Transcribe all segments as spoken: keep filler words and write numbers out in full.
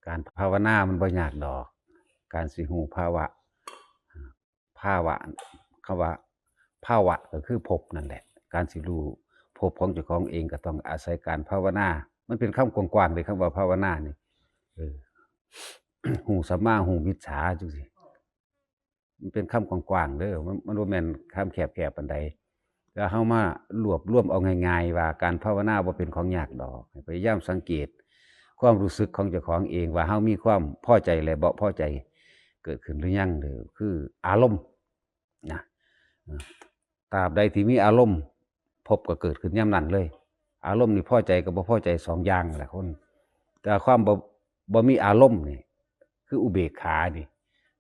การภาวนามันบ่ยากดอก การสิฮู้ภาวะ ภาวะ คำว่าภาวะก็คือภพนั่นแหละ การสิรู้ภพของเจ้าของเองก็ต้องอาศัยการภาวนา มันเป็นคำกว้างๆเลย คำว่าภาวนานี่ เออ ฮู้สัมมา ฮู้มิจฉาจังซี่ มันเป็นคำกว้างๆเด้อ มัน มันบ่แม่นคำแคบๆปานใด แล้วเฮามารวบรวมเอาง่ายๆว่าการภาวนาบ่เป็นของยากดอก ให้พยายามสังเกตความรู้สึกของเจ้าของเองว่าเฮามีความพอใจและบ่พอใจเกิดขึ้นหรือยัง หรือคืออารมณ์นะ เออ ตราบใดที่มีอารมณ์ ภพก็เกิดขึ้นยามนั้นเลย อารมณ์นี่พอใจกับบ่พอใจสองอย่างแหละคน แต่ความบ่ บ่มีอารมณ์นี่ คืออุเบกขานี่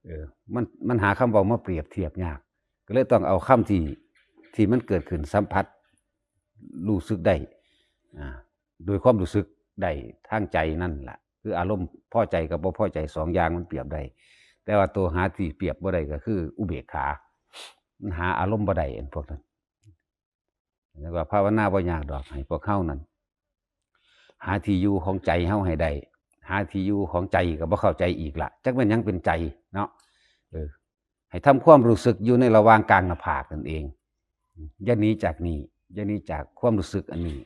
เออ มัน มันหาคำเว้ามาเปรียบเทียบยาก ก็เลยต้องเอาคำที่ ที่มันเกิดขึ้นสัมผัส รู้สึกได้ อ่า โดยความรู้สึกได้ทางใจนั่นล่ะ คืออารมณ์พอใจกับบ่พอใจสองอย่างมันเปรียบได้ แต่ว่าตัวหาที่เปรียบบ่ได้ก็คืออุเบกขา มันหาอารมณ์บ่ได้ อันพวกนั้น เรียกว่าภาวนาบ่ยากดอก ให้พวกเฮานั้น หาที่อยู่ของใจเฮาให้ได้ หาที่อยู่ของใจก็บ่เข้าใจอีกละ จักแม่นหยังเป็นใจเนาะ เออ ให้ทำความรู้สึกอยู่ในระหว่างกลางหน้าผากนั่นเอง อย่าหนีจากนี่ อย่าหนีจากความรู้สึกอันนี้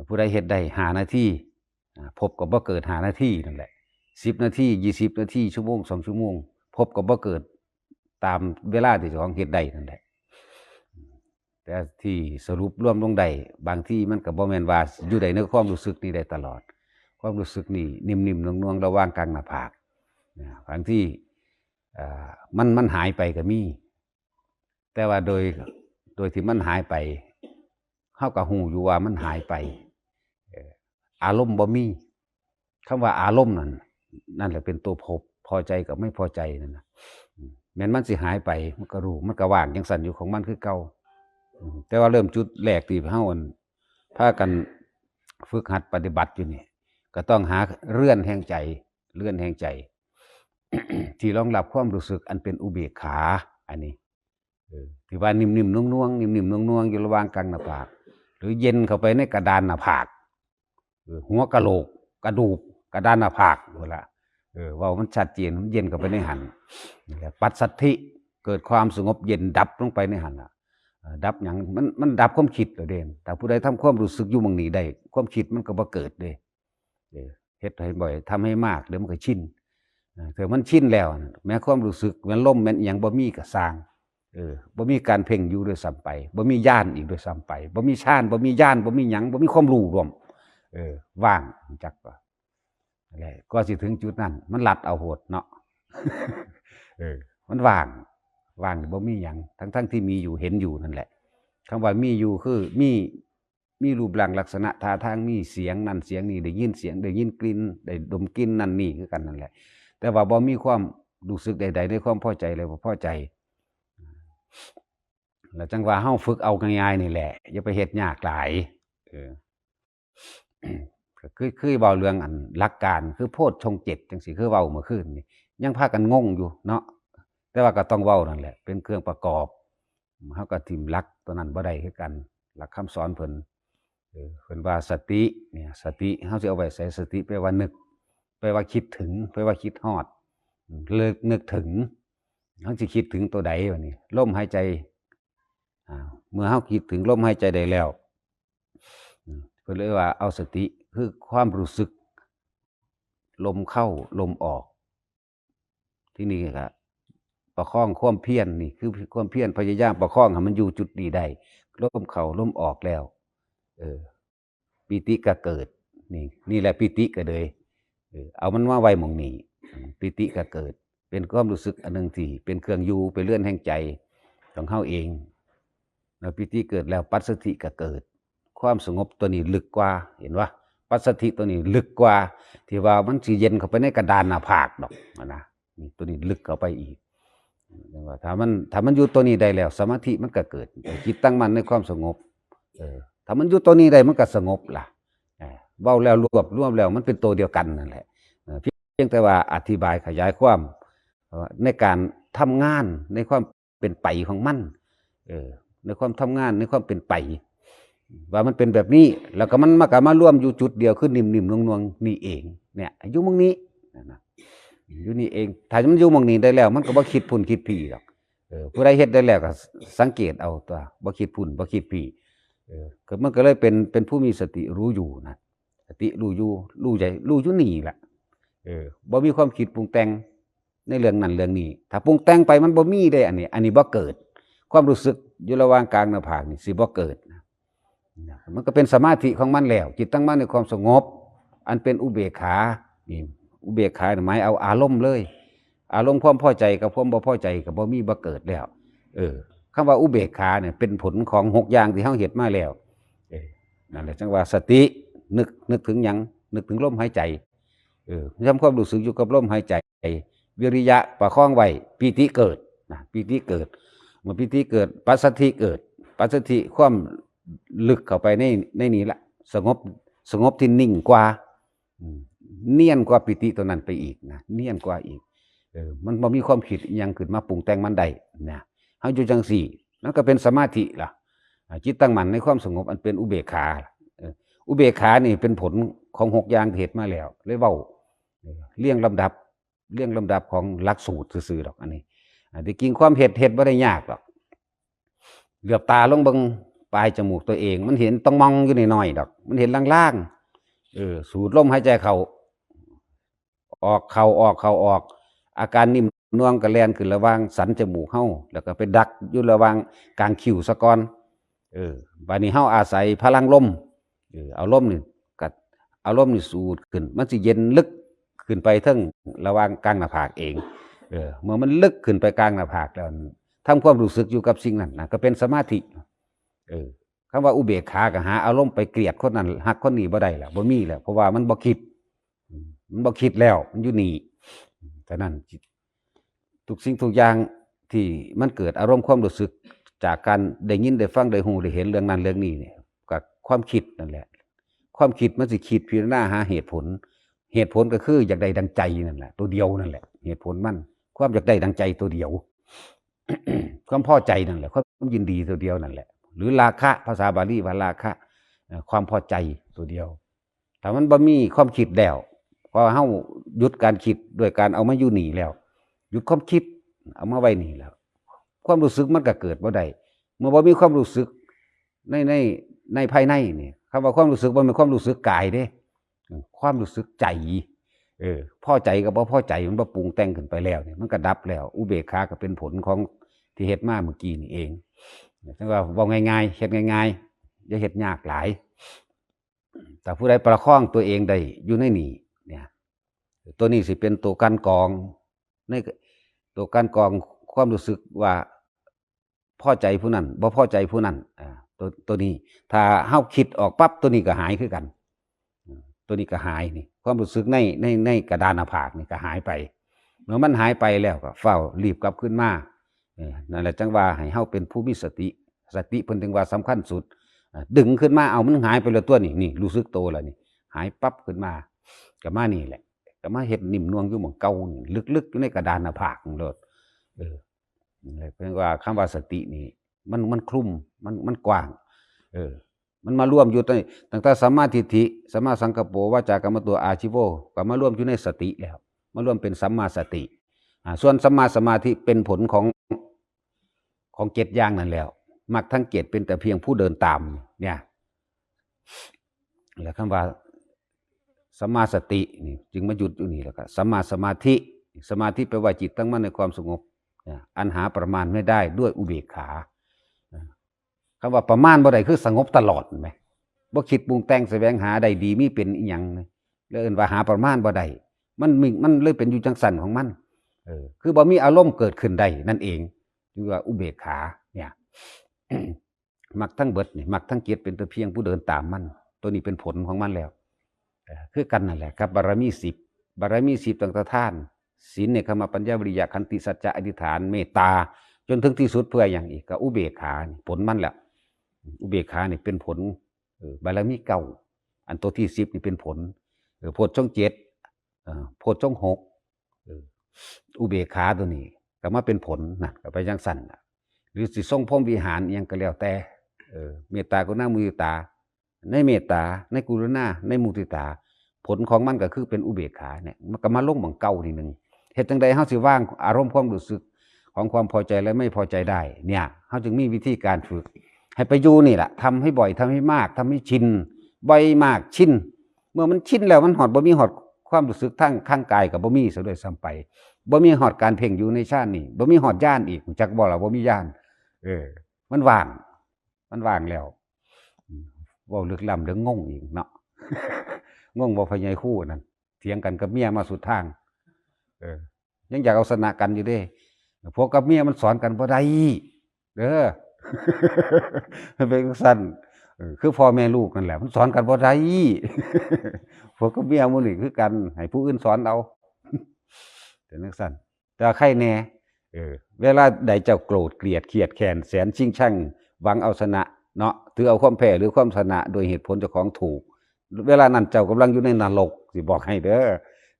ผู้ใดเฮ็ดได้ห้านาที อ่า ภพก็บ่เกิดห้านาทีนั่นแหละ สิบนาที ยี่สิบนาที ชั่วโมง สองชั่วโมง ภพก็บ่เกิดตามเวลาที่เจ้าของเฮ็ดได้นั่นแหละ แต่ที่สรุปรวมลงได้ บางทีมันก็บ่แม่นว่าอยู่ได้ในความรู้สึกนี้ได้ตลอด ความรู้สึกนี้นิ่มๆนวลๆระหว่างกลางหน้าผาก นะ บางที อ่า มัน มันหายไปก็มี แต่ว่าโดย โดยที่มันหายไป เฮาก็ฮู้อยู่ว่ามันหายไป เอ่อ อารมณ์บ่มี คำว่าอารมณ์นั่น นั่นแหละเป็นตัวภพ พอใจกับไม่พอใจนั่นน่ะ อืม แม้นมันสิหายไป มันก็รู้ มันก็ว่างจั่งซั้นอยู่ของมันคือเก่า อืม แต่ว่าเริ่มจุดแรกที่เฮา อั่น พากันฝึกหัดปฏิบัติอยู่นี่ ก็ต้องหาเรือนแห่งใจ เรือนแห่งใจ ที่รองรับความรู้สึกอันเป็นอุเบกขา อันนี้ เออ ที่ว่านิ่มๆนวลๆ นิ่มๆนวลๆอยู่ระหว่างกลางหน้าผาก หรือเย็นเข้าไปในกระดานหน้าผาก เออ หัวกะโหลก กระดูก กระดานหน้าผาก นั่นล่ะ เออ เว้ามันชัดเจน มันเย็นเข้าไปในหั่น นั่นแหละ ปัสสัทธิ เกิดความสงบเย็นดับลงไปในหั่นล่ะ เอ่อ ดับหยัง มัน มันดับความคิดแล้วเด้ ถ้าผู้ใดทำความรู้สึกอยู่หม่องนี้ได้ ความคิดมันก็บ่เกิดเด้ เออ เฮ็ดให้บ่อย ทำให้มาก เดี๋ยวมันก็ชิน เออ ถ้ามันชินแล้วน่ะ แม้ความรู้สึก แม้ลม แม้อิหยังบ่มีก็ซ่าง เออ บ่มีการเพ่งอยู่ด้วยซ้ำไป บ่มีญาณอีกด้วยซ้ำไป บ่มีฌาน บ่มีญาณ บ่มีหยัง บ่มีความรู้ร่วม เออ ว่าง จักว่า นั่นแหละ กว่าสิถึงจุดนั้น มันลัดเอาโพดเนาะ เออ มันว่าง ว่าง บ่มีหยัง ทั้งๆที่มีอยู่ เห็นอยู่นั่นแหละ คำว่ามีอยู่คือมี มีรูปร่างลักษณะท่าทาง มีเสียงนั่นเสียงนี่ ได้ยินเสียง ได้ยินกลิ่น ได้ดมกลิ่นนั่นนี่คือกันนั่นแหละ แต่ว่าบ่มีความรู้สึกใดๆในความพอใจและบ่พอใจ แล้วจั่งว่าเฮาฝึกเอาง่ายๆนี่แหละ อย่าไปเฮ็ดยากหลาย เออ ก็คือ คือเว้าเรื่องอันหลักการ คือโพชฌงค์เจ็ดจั่งซี้ คือเว้าเมื่อคืนนี่ ยังพากันงงอยู่เนาะ แต่ว่าก็ต้องเว้านั่นแหละ เป็นเครื่องประกอบ เฮาก็ถิ่มหลักตัวนั้นบ่ได้คือกัน หลักคำสอนเพิ่น เออ เพิ่นว่าสติเนี่ย สติ เฮาสิเอาไว้ใส่ สติแปลว่านึก แปลว่าคิดถึง แปลว่าคิดฮอด อืม เลิกนึกถึง เฮาสิคิดถึงตัวใดบัดนี้ ลมหายใจ อ่า เมื่อเฮาคิดถึงลมหายใจได้แล้ว อืม เพิ่นเลยว่าเอาสติ คือความรู้สึก ลมเข้า ลมออก ทีนี้ก็ประคองความเพียร นี่คือความเพียร พยายามประคองให้มันอยู่จุดนี้ได้ ลมเข้า ลมออกแล้ว เออ ปีติก็เกิด นี่ นี่แหละปีติก็เลย เออ เอามันมาไว้หม่องนี้ อืม ปีติก็เกิด เป็นความรู้สึกอันหนึ่งที่เป็นเครื่องอยู่ เป็นเรือนแห่งใจของเฮาเอง แล้วปีติเกิดแล้ว ปัสสัทธิก็เกิด ความสงบตัวนี้ลึกกว่า เห็นบ่ ปัสสัทธิตัวนี้ลึกกว่า ที่ว่ามันสิเย็นเข้าไปในกระดานหน้าผากดอกนะ นี่ตัวนี้ลึกเข้าไปอีก เห็นบ่ ถ้ามัน ถ้ามันอยู่ตัวนี้ได้แล้ว สมาธิมันก็เกิด จิตตั้งมั่นในความสงบ เออ ถ้ามันอยู่ตัวนี้ได้มันก็สงบล่ะ เออ เว้าแล้วรวบรวมแล้วมันเป็นตัวเดียวกันนั่นแหละ เออ เพียงแต่ว่าอธิบายขยายความ เอ่อ ในการทำงานในความเป็นไปของมัน เออ ในความทำงานในความเป็นไป ว่ามันเป็นแบบนี้ แล้วก็มันมาก็มารวมอยู่จุดเดียว คือนิ่มๆนวลๆนี่เอง เนี่ย อยู่หม่องนี้นะ อยู่นี่เอง ถ้ามันอยู่หม่องนี้ได้แล้ว มันก็บ่คิดพุ่นคิดพี้ดอก เออ ผู้ใดเฮ็ดได้แล้วก็สังเกตเอาตัว บ่คิดพุ่น บ่คิดพี้ เออ ก็มันก็เลยเป็น เป็นผู้มีสติรู้อยู่นะ สติรู้อยู่ รู้ใจ รู้อยู่นี่แหละ เออ บ่มีความคิดปรุงแต่งในเรื่องนั้นเรื่องนี้ ถ้าปรุงแต่งไปมันบ่มีเด้ อันนี้ อันนี้บ่เกิด ความรู้สึกอยู่ระหว่างกลางหน้าผากนี่สิบ่เกิดนะ มันก็เป็นสมาธิของมันแล้ว จิตตั้งมั่นในความสงบ อันเป็นอุเบกขา นี่ อุเบกขานี่หมายเอาอารมณ์เลย อารมณ์ความพอใจกับความบ่พอใจก็บ่มี บ่เกิดแล้ว เออ คำว่าอุเบกขาเนี่ยเป็นผลของหกอย่างที่เฮาเฮ็ดมาแล้ว เออ นั่นแหละจั่งว่าสติ นึก นึกถึงหยัง นึกถึงลมหายใจ เออ ทำความรู้สึกอยู่กับลมหายใจ วิริยะประคองไว้ ปีติเกิดนะ ปีติเกิด เมื่อปีติเกิด ปัสสัทธิเกิด ปัสสัทธิ ความลึกเข้าไปใน ในนี้ละ สงบ สงบที่นิ่งกว่า อืม เนียนกว่าปีติตัวนั้นไปอีกนะ เนียนกว่าอีก เออ มันบ่มีความคิดอิหยังขึ้นมาปรุงแต่งมันได้นะ เฮาอยู่จั่งซี้ นั่นก็เป็นสมาธิล่ะ อ่า จิตตั้งมั่นในความสงบอันเป็นอุเบกขา เออ อุเบกขานี่เป็นผลของหกอย่างที่เฮ็ดมาแล้ว เลยเว้า เออ เรียงลำดับ เรียงลำดับของหลักสูตรซื่อๆดอก อันนี้ อ่า ที่จริงความเฮ็ด เฮ็ดบ่ได้ยากดอก เหลือบตาลงเบิ่งปลายจมูกตัวเอง มันเห็นต้องมองอยู่น้อยๆดอก มันเห็นลางๆ เออ สูดลมหายใจเข้า ออก เข้าออก เข้าออก อาการนิ่มนวลก็แล่นขึ้นระหว่างสันจมูกเฮา แล้วก็ไปดักอยู่ระหว่างกลางคิ้วซะก่อน เออ บัดนี้เฮาอาศัยพลังลม เออ เอาลมนี่กัด เอาลมนี่สูดขึ้น มันสิเย็นลึกขึ้นไปเทิงระหว่างกลางหน้าผากเอง เออ เมื่อมันลึกขึ้นไปกลางหน้าผากแล้ว ทำความรู้สึกอยู่กับสิ่งนั้นนะ ก็เป็นสมาธิ เออ คำว่าอุเบกขาก็หาอารมณ์ไปเกลียดคนนั้น ฮักคนนี้บ่ได้แล้ว บ่มีแล้ว เพราะว่ามันบ่คิด อืม มันบ่คิดแล้ว มันอยู่นี่ ฉะนั้น ทุกสิ่งทุกอย่างที่มันเกิดอารมณ์ความรู้สึก จากการได้ยินได้ฟังได้ฮู้ได้เห็นเรื่องนั้นเรื่องนี้เนี่ย ก็ความคิดนั่นแหละ ความคิดมันสิคิดพิจารณาหาเหตุผล เหตุผลก็คืออยากได้ดังใจนั่นแหละ ตัวเดียวนั่นแหละ เหตุผลมัน ความอยากได้ดังใจตัวเดียว ความพอใจนั่นแหละ ความยินดีตัวเดียวนั่นแหละ หรือราคะ ภาษาบาลีว่าราคะ เอ่อ ความพอใจตัวเดียว ถ้ามันบ่มีความคิดแล้ว พอเฮาหยุดการคิดด้วยการเอามาอยู่นี่แล้ว หยุดความคิด เอามาไว้นี่แล้ว ความรู้สึกมันก็เกิดบ่ได้ เมื่อบ่มีความรู้สึกใน ใน ในภายในนี่ คำว่าความรู้สึกบ่แม่นความรู้สึกกายเด้ ความรู้สึกใจ เออ พอใจกับบ่พอใจมันบ่ปรุงแต่งขึ้นไปแล้วนี่ มันก็ดับแล้ว อุเบกขาก็เป็นผลของที่เฮ็ดมาเมื่อกี้นี่เอง แต่ว่าเว้าง่ายๆ เฮ็ดง่ายๆ อย่าเฮ็ดยากหลาย แต่ผู้ใดประคองตัวเองได้อยู่ในนี่เนี่ย ตัวนี้สิเป็นตัวกลั่นกรอง ในตัวกลั่นกรองความรู้สึกว่าพอใจผู้นั้น บ่พอใจผู้นั้น อ่า ตัว ตัวนี้ ถ้าเฮาคิดออกปั๊บ ตัวนี้ก็หายคือกัน อ่า ตัวนี้ก็หายนี่ ความรู้สึกใน ใน ในกระดานหน้าผากนี่ก็หายไป เมื่อมันหายไปแล้วก็ฟ้าวรีบกลับคืนมา เออ นั่นแหละจั่งว่าให้เฮาเป็นผู้มีสติ สติเพิ่นถึงว่าสำคัญสุด อ่า ดึงขึ้นมา เอามันหายไปแล้วตัวนี่ นี่รู้สึกโตแล้วนี่ หายปั๊บขึ้นมา ก็มานี่แหละ ก็มาเฮ็ดนิ่มนวลอยู่หม่องเก่านี่ ลึกๆอยู่ในกระดานหน้าผากนั่นโลด เออ นั่นแหละ เพิ่นว่าคำว่าสตินี่ มัน มันคลุม มัน มันกว้าง เออ มันมารวมอยู่ใน ตั้งแต่สัมมาทิฏฐิ สัมมาสังกัปโป วาจากรรมโต อาชีโว ก็มารวมอยู่ในสติแล้ว มารวมเป็นสัมมาสติ อ่า ส่วนสัมมาสมาธิเป็นผลของ ของเจ็ดอย่างนั่นแล้ว มรรคทั้งเจ็ดเป็นแต่เพียงผู้เดินตาม เนี่ย แล้วคำว่าสัมมาสตินี่จึงมาหยุดอยู่นี่ แล้วก็สัมมาสมาธิ สมาธิแปลว่าจิตตั้งมั่นในความสงบ เนี่ย อันหาประมาณไม่ได้ด้วยอุเบกขา คำว่าประมาณบ่ได้คือสงบตลอด เห็นไหม บ่คิดปรุงแต่งแสวงหาได้ดีมีเป็นอิหยังนะ แล้วเอิ้นว่าหาประมาณบ่ได้ มันมี มันเลยเป็นอยู่จังซั่นของมัน เออ คือบ่มีอารมณ์เกิดขึ้นได้นั่นเอง เรียกว่าอุเบกขา เนี่ย มรรคทั้งเบิดนี่ มรรคทั้งเจ็ดเป็นแต่เพียงผู้เดินตามมัน ตัวนี้เป็นผลของมันแล้ว เอ่อ คือกันนั่นแหละครับ บารมีสิบ บารมีสิบตั้งแต่ทาน ศีล เนกขัมมะ ปัญญา วิริยะ ขันติ สัจจะ อธิษฐาน เมตตา จนถึงที่สุดเพื่ออย่างอีก ก็อุเบกขานี่ผลมันแหละ อุเบกขานี่เป็นผล เออ บารมีเก้า อันตัวที่สิบนี่เป็นผล เออ โพชฌงค์เจ็ด เอ่อ โพชฌงค์หก เออ อุเบกขาตัวนี้ก็มาเป็นผลนะ ก็ไปจังซั่นน่ะ หรือสิทรงพรหมวิหารอิหยังก็แล้วแต่ เออ เมตตากรุณามุทิตา ในเมตตา ในกรุณา ในมุทิตา ผลของมันก็คือเป็นอุเบกขาเนี่ย มันก็มาลงหม่องเก่านี่หนึ่ง เฮ็ดจั่งใดเฮาสิวางอารมณ์ความรู้สึกของความพอใจและไม่พอใจได้ เนี่ย เฮาจึงมีวิธีการฝึก ให้ไปอยู่นี่แหละ ทำให้บ่อย ทำให้มาก ทำให้ชิน บ่อยมาก ชิน เมื่อมันชินแล้วมันฮอดบ่มีฮอดความรู้สึกทาง ทางกายก็บ่มีซะด้วยซ้ำไป บ่มีฮอดการเพ่งอยู่ในฌานนี่ บ่มีฮอดญาณอีก รู้จักบ่ล่ะ บ่มีญาณ เออ มันว่าง มันว่างแล้ว อืม เว้าลึกล้ำเด้องงอีกเนาะ งงบ่พ่อใหญ่ครูนั่น เถียงกันกับเมียมาสุดทาง เออ ยังอยากเอาชนะกันอยู่เด้ ผัวกับเมียมันสอนกันบ่ได้เด้อ มันเป็นจั่งซั้น เออ คือพ่อแม่ลูกนั่นแหละ มันสอนกันบ่ได้ ผัวกับเมียหมู่นี่คือกัน ให้ผู้อื่นสอนเอา เป็นจั่งซั้น แต่ว่าใครแน่ เออ เวลาใดเจ้าโกรธเกลียดเคียดแค้นแสนชิงชัง หวังเอาชนะเนาะ ถือเอาความแพ้หรือความชนะโดยเหตุผลเจ้าของถูก เวลานั้นเจ้ากำลังอยู่ในนรก สิบอกให้เด้อ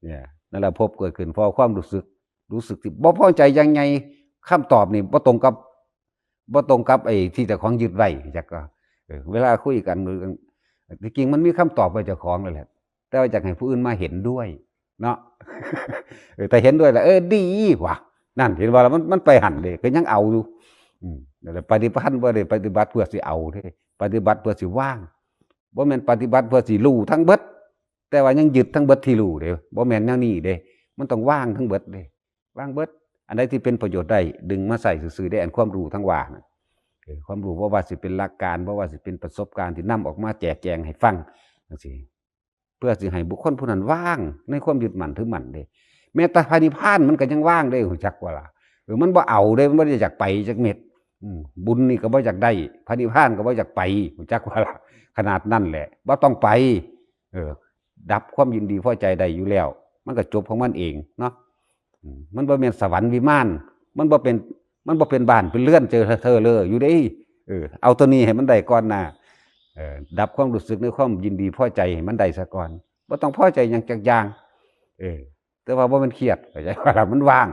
เนี่ย นั่นแหละภพเกิดขึ้นเพราะความรู้สึก รู้สึกที่บ่พอใจอย่างใหญ่ คำตอบนี่บ่ตรงกับ บ่ตรงกับไอ้ที่เจ้าของยึดไว้ จักก็ เออ เวลาคุยกัน ที่จริงมันมีคำตอบไว้เจ้าของนั่นแหละ แต่ว่าอยากให้ผู้อื่นมาเห็นด้วยเนาะ เออ แต่เห็นด้วยแล้ว เออ ดีว่ะ นั่น เห็นว่าแล้วมัน มันไปหั่นเด้ ก็ยังเอาอยู่ อืม นั่นแหละ ปฏิบัติบ่ได้ปฏิบัติเพื่อสิเอาเด้ ปฏิบัติเพื่อสิวาง บ่แม่นปฏิบัติเพื่อสิรู้ทั้งเบิด แต่ว่ายังยึดทั้งเบิดที่รู้เด้ บ่แม่นแนวนี้เด้ มันต้องวางทั้งเบิดเด้ วางเบิด อันใดที่เป็นประโยชน์ได้ ดึงมาใส่ซื่อๆ ได้ อันความรู้ทั้งว่าน่ะ เออ ความรู้บ่ว่าสิเป็นหลักการ บ่ว่าสิเป็นประสบการณ์ที่นำออกมาแจกแจงให้ฟังจั่งซี้ เพื่อสิให้บุคคลผู้นั้นว่างในความยึดมั่นถือมั่นเด้ แม้แต่พระนิพพานมันก็ยังว่างเด้ รู้จักบ่ล่ะ เออ มันบ่เอาเด้ มันบ่ได้อยากไปจักเม็ด อืม บุญนี่ก็บ่อยากได้ พระนิพพานก็บ่อยากไป รู้จักบ่ล่ะ ขนาดนั้นแหละ บ่ต้องไป เออ ดับความยินดีพอใจได้อยู่แล้ว มันก็จบของมันเองเนาะ อืม มันบ่แม่นสวรรค์วิมาน มันบ่เป็น มันบ่เป็นบ้านเป็นเรือนเจอเธอเลยอยู่เด้ เออ เอาตัวนี้ให้มันได้ก่อนนะ เออ ดับความรู้สึกในความยินดีพอใจให้มันได้ซะก่อน บ่ต้องพอใจหยังจักอย่าง เออ แต่ว่าบ่แม่นเครียด เข้าใจบ่ล่ะ มันว่าง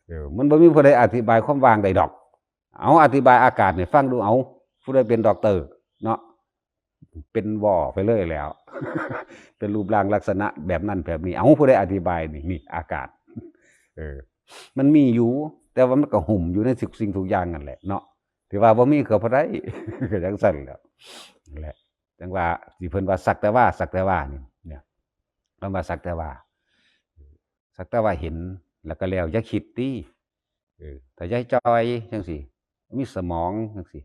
เออ มันบ่มีผู้ใดอธิบายความว่างได้ดอก เอาอธิบายอากาศให้ฟังดู เอา ผู้ใดเป็นด็อกเตอร์เนาะ เป็นว่อไปเลยแล้ว เป็นรูปร่างลักษณะแบบนั้นแบบนี้ เอา ผู้ใดอธิบายนี่ นี่อากาศ เออ มันมีอยู่ แต่ว่ามันก็หุ้มอยู่ในทุกสิ่งทุกอย่างนั่นแหละเนาะ ที่ว่าบ่มีก็บ่ได้ ก็จั่งซั้นแหล้ว นั่นแหละ จั่งว่าที่เพิ่นว่าสักแต่ว่า สักแต่ว่านี่ เนี่ย คำว่าสักแต่ว่า สักแต่ว่าเห็น แล้วก็แล้ว อย่าคิดติ เออ ถ้าอย่าจ่อยจั่งซี้ มีสมองจั่งซี้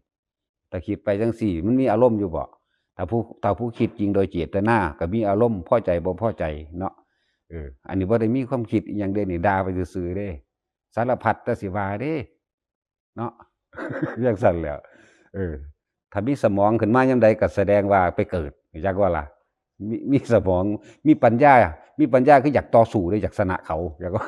ถ้าคิดไปจั่งซี้ มันมีอารมณ์อยู่บ่ ถ้าผู้ ถ้าผู้คิดจริงโดยเจตนา ก็มีอารมณ์พอใจบ่พอใจเนาะ เออ อันนี้บ่ได้มีความคิดอิหยังเด้ นี่ด่าไปซื่อๆ เด้ สารพัดแต่สิว่าเด้ เนาะ จั่งซั้นแหล้ว เออ ถ้ามีสมองขึ้นมายามใดก็แสดงว่าไปเกิด จักว่าล่ะ มี มีสมอง มีปัญญา มีปัญญาคืออยากต่อสู้เด้ อยากชนะเขา อยากว่า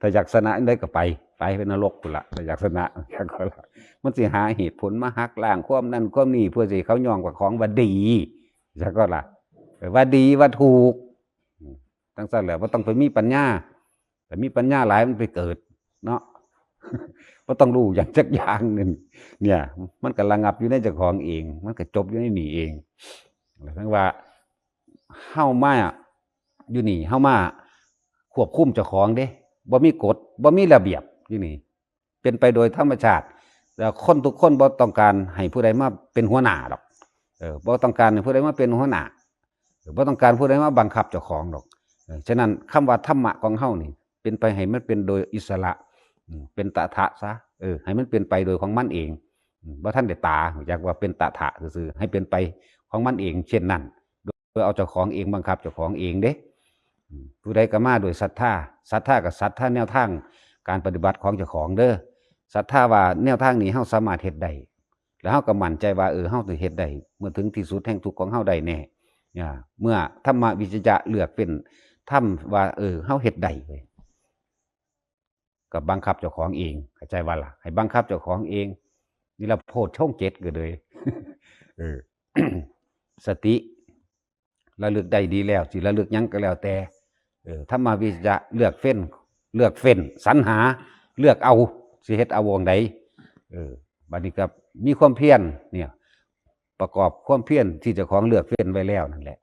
ถ้าอยากชนะจั่งใดก็ไป ไปเป็นนรกพุ้นละ ถ้าอยากชนะ จักว่าล่ะ มันสิหาเหตุผลมาหักล้างความนั่นความนี่ เพื่อสิเขาย่องกว่าของว่าดี จักว่าล่ะ เออ ว่าดีว่าถูก อืม จั่งซั้นแหละ บ่ต้องไปมีปัญญา แต่มีปัญญาหลายมันไปเกิดเนาะ บ่ต้องรู้หยังจักอย่างหนึ่ง เนี่ย มันก็ระงับอยู่ในเจ้าของเอง มันก็จบอยู่ในนี่เอง ทั้งว่าเฮามาอยู่นี่ เฮามาควบคุมเจ้าของเด้ บ่มีกฎ บ่มีระเบียบอยู่นี่ เป็นไปโดยธรรมชาติ แล้วคนทุกคนบ่ต้องการให้ผู้ใดมาเป็นหัวหน้าดอก เออ บ่ต้องการให้ผู้ใดมาเป็นหัวหน้า เออ บ่ต้องการผู้ใดมาบังคับเจ้าของดอก เออ ฉะนั้นคำว่าธรรมะของเฮานี่ เป็นไปให้มันเป็นโดยอิสระ อืม เป็นตถะซะ เออ ให้มันเป็นไปโดยของมันเอง อืม บ่ทันได้ตา รู้จักว่าเป็นตถะซื่อๆ ให้เป็นไปของมันเอง เช่นนั้น โดยเอาเจ้าของเอง บังคับเจ้าของเองเด้ อืม ผู้ใดก็มาโดยศรัทธา ศรัทธาก็ศรัทธาแนวทางการปฏิบัติของเจ้าของเด้อ ศรัทธาว่าแนวทางนี้เฮาสามารถเฮ็ดได้ แล้วเฮาก็มั่นใจว่า เออ เฮาสิเฮ็ดได้ เมื่อถึงที่สุดแห่งทุกข์ของเฮาได้แน่ อ่า เมื่อธรรมวิจยะเลือกเป็นธรรมว่า เออ เฮาเฮ็ดได้เว้ย ก็บังคับเจ้าของเอง เข้าใจบ่ล่ะ ให้บังคับเจ้าของเอง นี่ละโพชฌงค์เจ็ดก็เลย เออ สติ ระลึกได้ดีแล้ว สิระลึกหยังก็แล้วแต่ เออ ธรรมวิจยะเลือกเฟ้น เลือกเฟ้น สรรหา เลือกเอา สิเฮ็ดเอาวงใด เออ บัดนี้ก็มีความเพียร เนี่ย ประกอบความเพียรที่เจ้าของเลือกเฟ้นไว้แล้วนั่นแหละ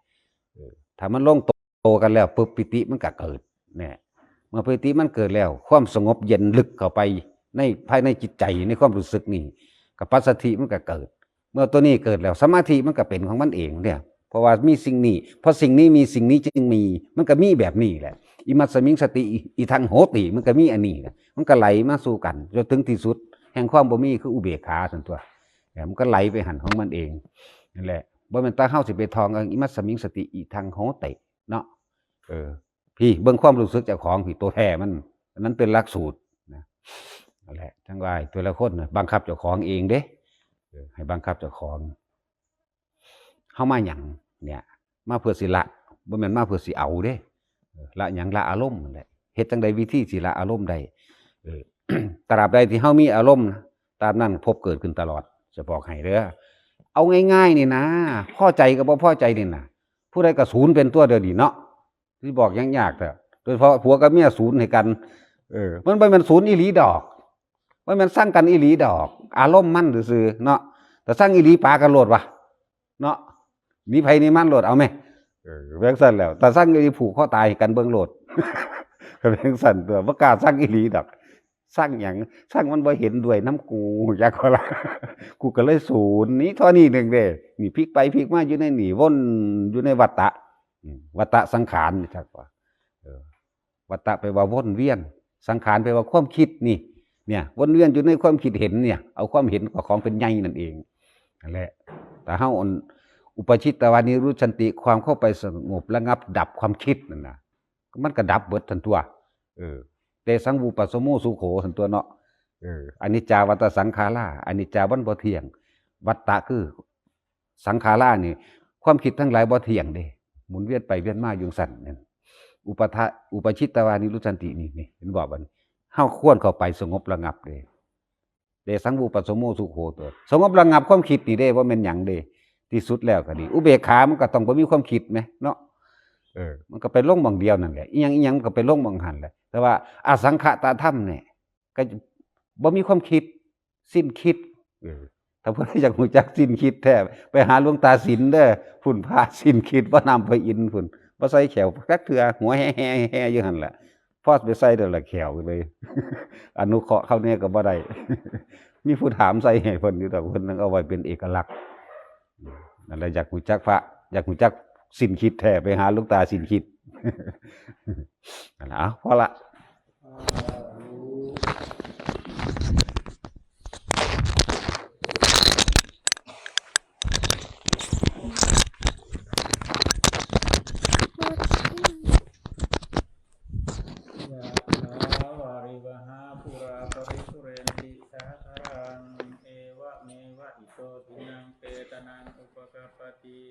เออ ถ้ามันลงโตกันแล้วปุ๊บ ปีติมันก็เกิด เนี่ย เมื่อปีติมันเกิดแล้ว ความสงบเย็นลึกเข้าไปในภายในจิตใจ ในความรู้สึกนี่ กับปัสสัทธิมันก็เกิด เมื่อตัวนี้เกิดแล้ว สมาธิมันก็เป็นของมันเองเนี่ย เพราะว่ามีสิ่งนี้ เพราะสิ่งนี้มี สิ่งนี้จึงมี มันก็มีแบบนี้แหละ อิมัสสมิงสติ อิทังโหติ มันก็มีอันนี้แหละ มันก็ไหลมาสู่กัน จนถึงที่สุด แห่งความบ่มีคืออุเบกขาซั่นตัว เนี่ย มันก็ไหลไปหั้นของมันเอง นั่นแหละ บ่แม่นแต่เฮาสิไปท่องเอา อิมัสสมิงสติ อิทังโหติ เนาะ เออ พี่ เบิ่งความรู้สึกเจ้าของ พี่ ตัวแท้มัน อันนั้นเป็นหลักสูตรนะ นั่นแหละ จั่งว่าแต่ละคนน่ะ บังคับเจ้าของเองเด้ เออ ให้บังคับเจ้าของ เฮามาหยังเนี่ย มาเพื่อสิละ บ่แม่นมาเพื่อสิเอาเด้ เออ ละหยัง ละอารมณ์นั่นแหละ เฮ็ดจั่งใดวิธีสิละอารมณ์ได้ เออ ตราบใดที่เฮามีอารมณ์นะ ตราบนั้นภพเกิดขึ้นตลอด จะบอกให้เด้อ เอาง่ายๆนี่นะ พอใจกับบ่พอใจนี่นะ ผู้ใดก็ศูนย์เป็นตัวเดียวนี่เนาะ สิบอกหยังยากแท้ โดยเฉพาะผัวกับเมียศูนย์ให้กัน เออ มันบ่แม่นศูนย์อีหลีดอก มันแม่นซังกันอีหลีดอก อารมณ์มันซื่อๆเนาะ แต่ซังอีหลีปากันโลดวะ เนาะ หนีไผหนีมันโลด เอาแม่ เออ แม่นซั่นแล้ว แต่ซังอีหลีผูกคอตายให้กันเบิ่งโลด ก็แม่นซั่นตัว บ่กล้าซังอีหลีดอก ซังหยัง ซังมันบ่เห็นด้วยนำกู จักว่าล่ะ กูก็เลยศูนย์ นี่เท่านี้หนึ่งเด้ นี่พลิกไปพลิกมาอยู่ในนี่ วนอยู่ในวัฏฏะ อืม วัฏฏะสังขารนี่ จักว่า เออ วัฏฏะแปลว่าวนเวียน สังขารแปลว่าความคิดนี่ เนี่ย วนเวียนอยู่ในความคิดเห็นเนี่ย เอาความเห็นกับของเป็นใหญ่นั่นเอง นั่นแหละ แต่เฮาอัน อุปาจิตตวานิรุชชันติ ความเข้าไปสงบระงับดับความคิดนั่นนะ มันก็ดับเบิดทันตัว เออ เตสังวิปัสสโมสุโขทันตัวเนาะ เออ อนิจจาวัฏฏะสังขารา อนิจจามันบ่เที่ยง วัฏฏะคือสังขารานี่ ความคิดทั้งหลายบ่เที่ยงเด้ หมุนเวียนไปเวียนมาอยู่ซั่นนั่น อุปทะ อุปาจิตตวานิรุชชันตินี่ นี่ เห็นบ่บัดนี้ เฮาควรเข้าไปสงบระงับเด้ เตสังวิปัสสโมสุโขตัว สงบระงับความคิดนี่เด้ บ่แม่นหยังเด้ ที่สุดแล้วก็ดี อุเบกขามันก็ต้องบ่มีความคิดแหมเนาะ เออ มันก็ไปลงหม่องเดียวนั่นแหละ อีหยังอีหยังมันก็ไปลงหม่องหั่นแหละ แต่ว่าอสังขตธรรมเนี่ย ก็บ่มีความคิด สิ้นคิด เออ ถ้าเพิ่นอยากรู้จักสิ้นคิดแท้ ไปหาหลวงตาสินเด้อ พุ้นพระสิ้นคิด บ่น้ำพระอินทร์พุ้น บ่ใส่แข้วจักเทื่อ หัวแฮ่ๆๆอยู่หั่นแหละ พอไปใส่แล้วละแข้วเลย อนุเคราะห์เขาแน่ก็บ่ได้ มีผู้ถามใส่ให้เพิ่นอยู่ดอก เพิ่นเอาไว้เป็นเอกลักษณ์ นั่นแหละ อยากรู้จักพระ อยากรู้จักสิ้นคิดแท้ ไปหาหลวงตาสิ้นคิด นั่นล่ะ เอา พอละ ยะถาวาริวหาปูราปริปุเรนติสาคารัง เอวะเมวะอิโตทินังเปตานังอุปกัปปติ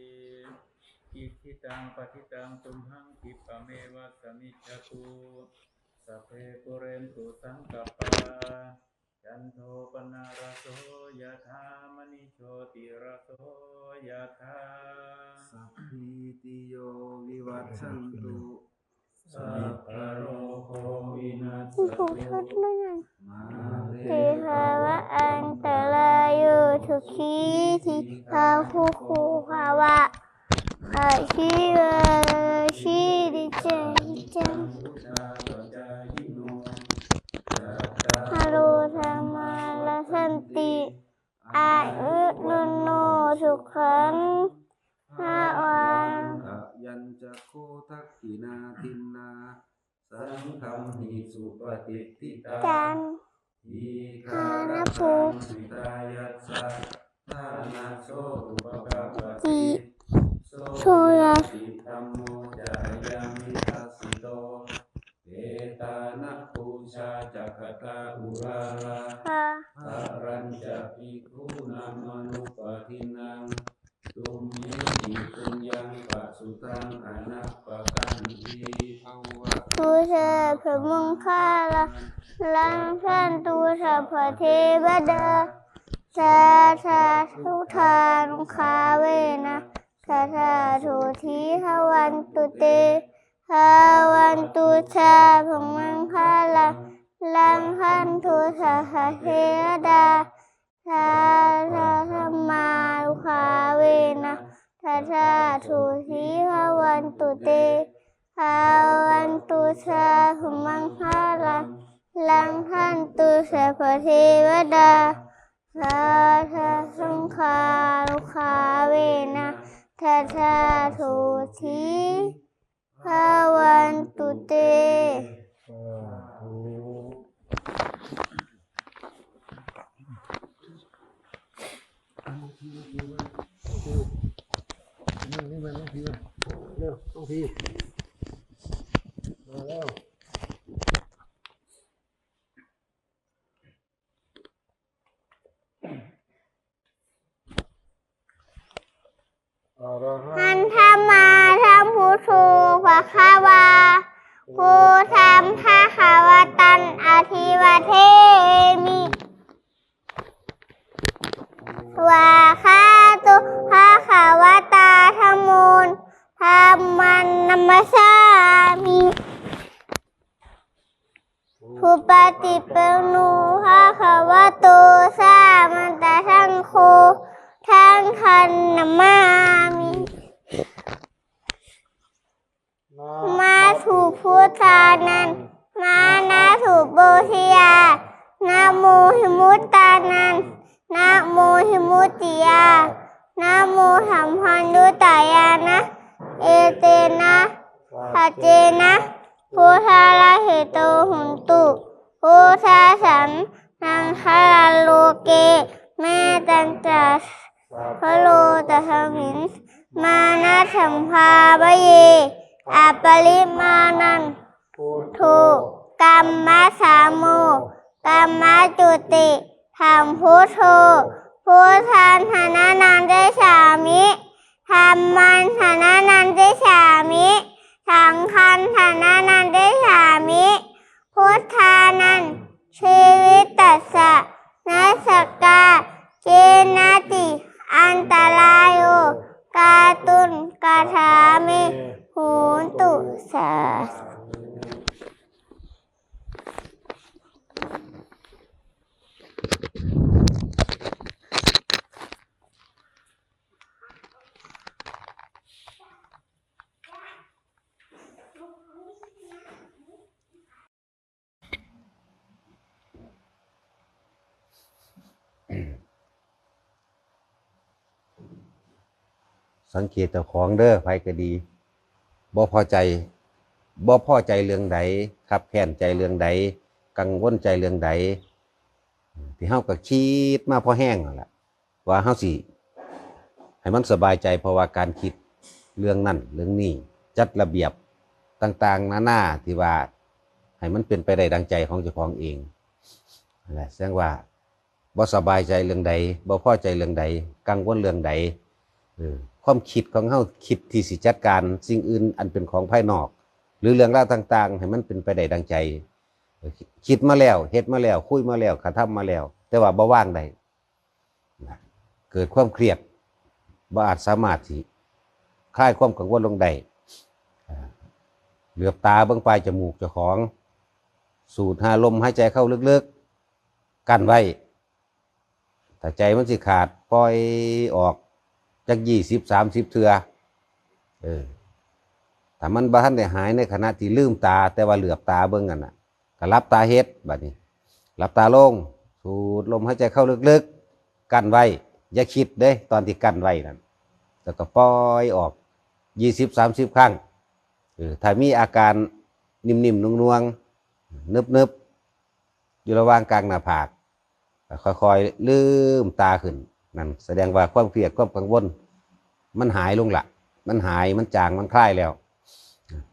อิจฉิตังปัจฉิตังตุมหังคิปะเมวะสมิจฉตุ สัพเพปุเรนตุสังกัปปา จันโทปนารโสยะถามณิโชติรโสยะถา สัพพีติโยวิวัชชันตุ สัพพะโรโควินัส นี่ ตุ เขาทดลองยัง มาเต เทหะวะอันตรายุสุขีทีคาคุโคภาวะ อาชีวะชีริเจจัง ฮาโลธรรมาลสันติ อายุนนโนสุขัง พะวัง ขะยังจะโคทักขินาทินนา สังคัมหิสุปฏิทธิตา จัง ทีคารตังหิตายัสสะ ทานะโสอุปกัปปติ โส โสยะ ยะติธัมโมจะยังนิทัสสิโต เอตานะปูชาจักขตาอุรารา พะ หะรัญจะภิกขูนามะนุปะทินนัง ตุมหิปุญญังปะสุตังอะนัปปะกันติ ภะวะ ตุสะพะมังคาลัง รังคันตุสะพะเทวะดา สาสะทุทานุคาเวนะ สะสะทุทีหะวันตุเต หะวันตุสะพะมังคาลัง รังคันตุสะพะเทวะดา ทาทาธรรมานุภาเวนะ ทัสสะโสทิภะวันตุเต ภะวันตุสาธุมังคารัง รักขันตุสัพพะเทวะตา ทาทาสังฆานุภาเวนะ ทัสสะโสทิภะวันตุเต สาธุ นั่งนี่มา นั่งพี่มา เร็ว นั่งพี่ มาแล้ว อะระหัง หันธรรมาธัมพุทโธภะคะวา พุทธังภะคะวันตังอะภิวาเทมิ สวากขาโตภะคะวะตาธัมโม ธัมมังนะมัสสามิ สุปฏิปันโนภะคะวะโต สาวกสังโฆ สังฆังนะมามิ นะโม นะโมพุทธานัง นะโมนะโมพุทธานัง นะโมวิมุตติยา นะโมสัพพัญญุตายานะ เอเตนะ สัจเจนะ พุทธาเฮโต โหนตุ พุทธัสสังฆาราโลเก เมตัญจะ พะโลตัสมิง มานะสัมภาเว อะปะริมาณัง พุทโธ ธัมมะสสาโม ธัมมะจุติ ธัมพุทโธ พุทธังสะระณังคัจฉามิ ธัมมังสะระณังคัจฉามิ สังฆังสะระณังคัจฉามิ พุทธานัง ชีวิตัสสะ นัสสะกา เกนะจิ อันตะราโย กาตุงกะถามิ โหนตุ สาธุ สังเกตเจ้าของเด้อ ไผก็ดี บ่พอใจ บ่พอใจเรื่องใด คับแค้นใจเรื่องใด กังวลใจเรื่องใด ที่เฮาก็คิดมาพอแฮงนั่นล่ะ ว่าเฮาสิให้มันสบายใจ เพราะว่าการคิดเรื่องนั้นเรื่องนี้ จัดระเบียบต่างๆนานา ที่ว่าให้มันเป็นไปได้ดังใจของเจ้าของเองนั่นแหละ แสดงว่าบ่สบายใจเรื่องใด บ่พอใจเรื่องใด กังวลเรื่องใด เออ ความคิดของเฮาคิดที่สิจัดการสิ่งอื่นอันเป็นของภายนอก หรือเรื่องราวต่างๆ ให้มันเป็นไปได้ดังใจ เออ คิดมาแล้ว เฮ็ดมาแล้ว คุยมาแล้ว กระทำมาแล้ว แต่ว่าบ่วางได้ นะ เกิดความเครียด บ่อาจสามารถสิคลายความกังวลลงได้ อ่า เหลือบตาเบิ่งปลายจมูกเจ้าของ สูดหาลมหายใจเข้าลึกๆ กั้นไว้ ถ้าใจมันสิขาด ปล่อยออกจักยี่สิบ สามสิบ เทื่อ เออ ถ้ามันบ่ทันได้หายในขณะที่ลืมตา แต่ว่าเหลือบตาเบิ่งนั่นน่ะ ก็หลับตาเฮ็ด บัดนี้ หลับตาลง สูดลมหายใจเข้าลึกๆ กั้นไว้ อย่าคิดเด้ ตอนที่กั้นไว้นั่น แล้วก็ปล่อยออก ยี่สิบ สามสิบ ครั้ง เออ ถ้ามีอาการนิ่มๆ นวลๆ นึบๆ อยู่ระหว่างกลางหน้าผาก ค่อยๆ ลืมตาขึ้น นั่นแสดงว่าความเครียด ความกังวล มันหายลงละ มันหาย มันจาง มันคลายแล้ว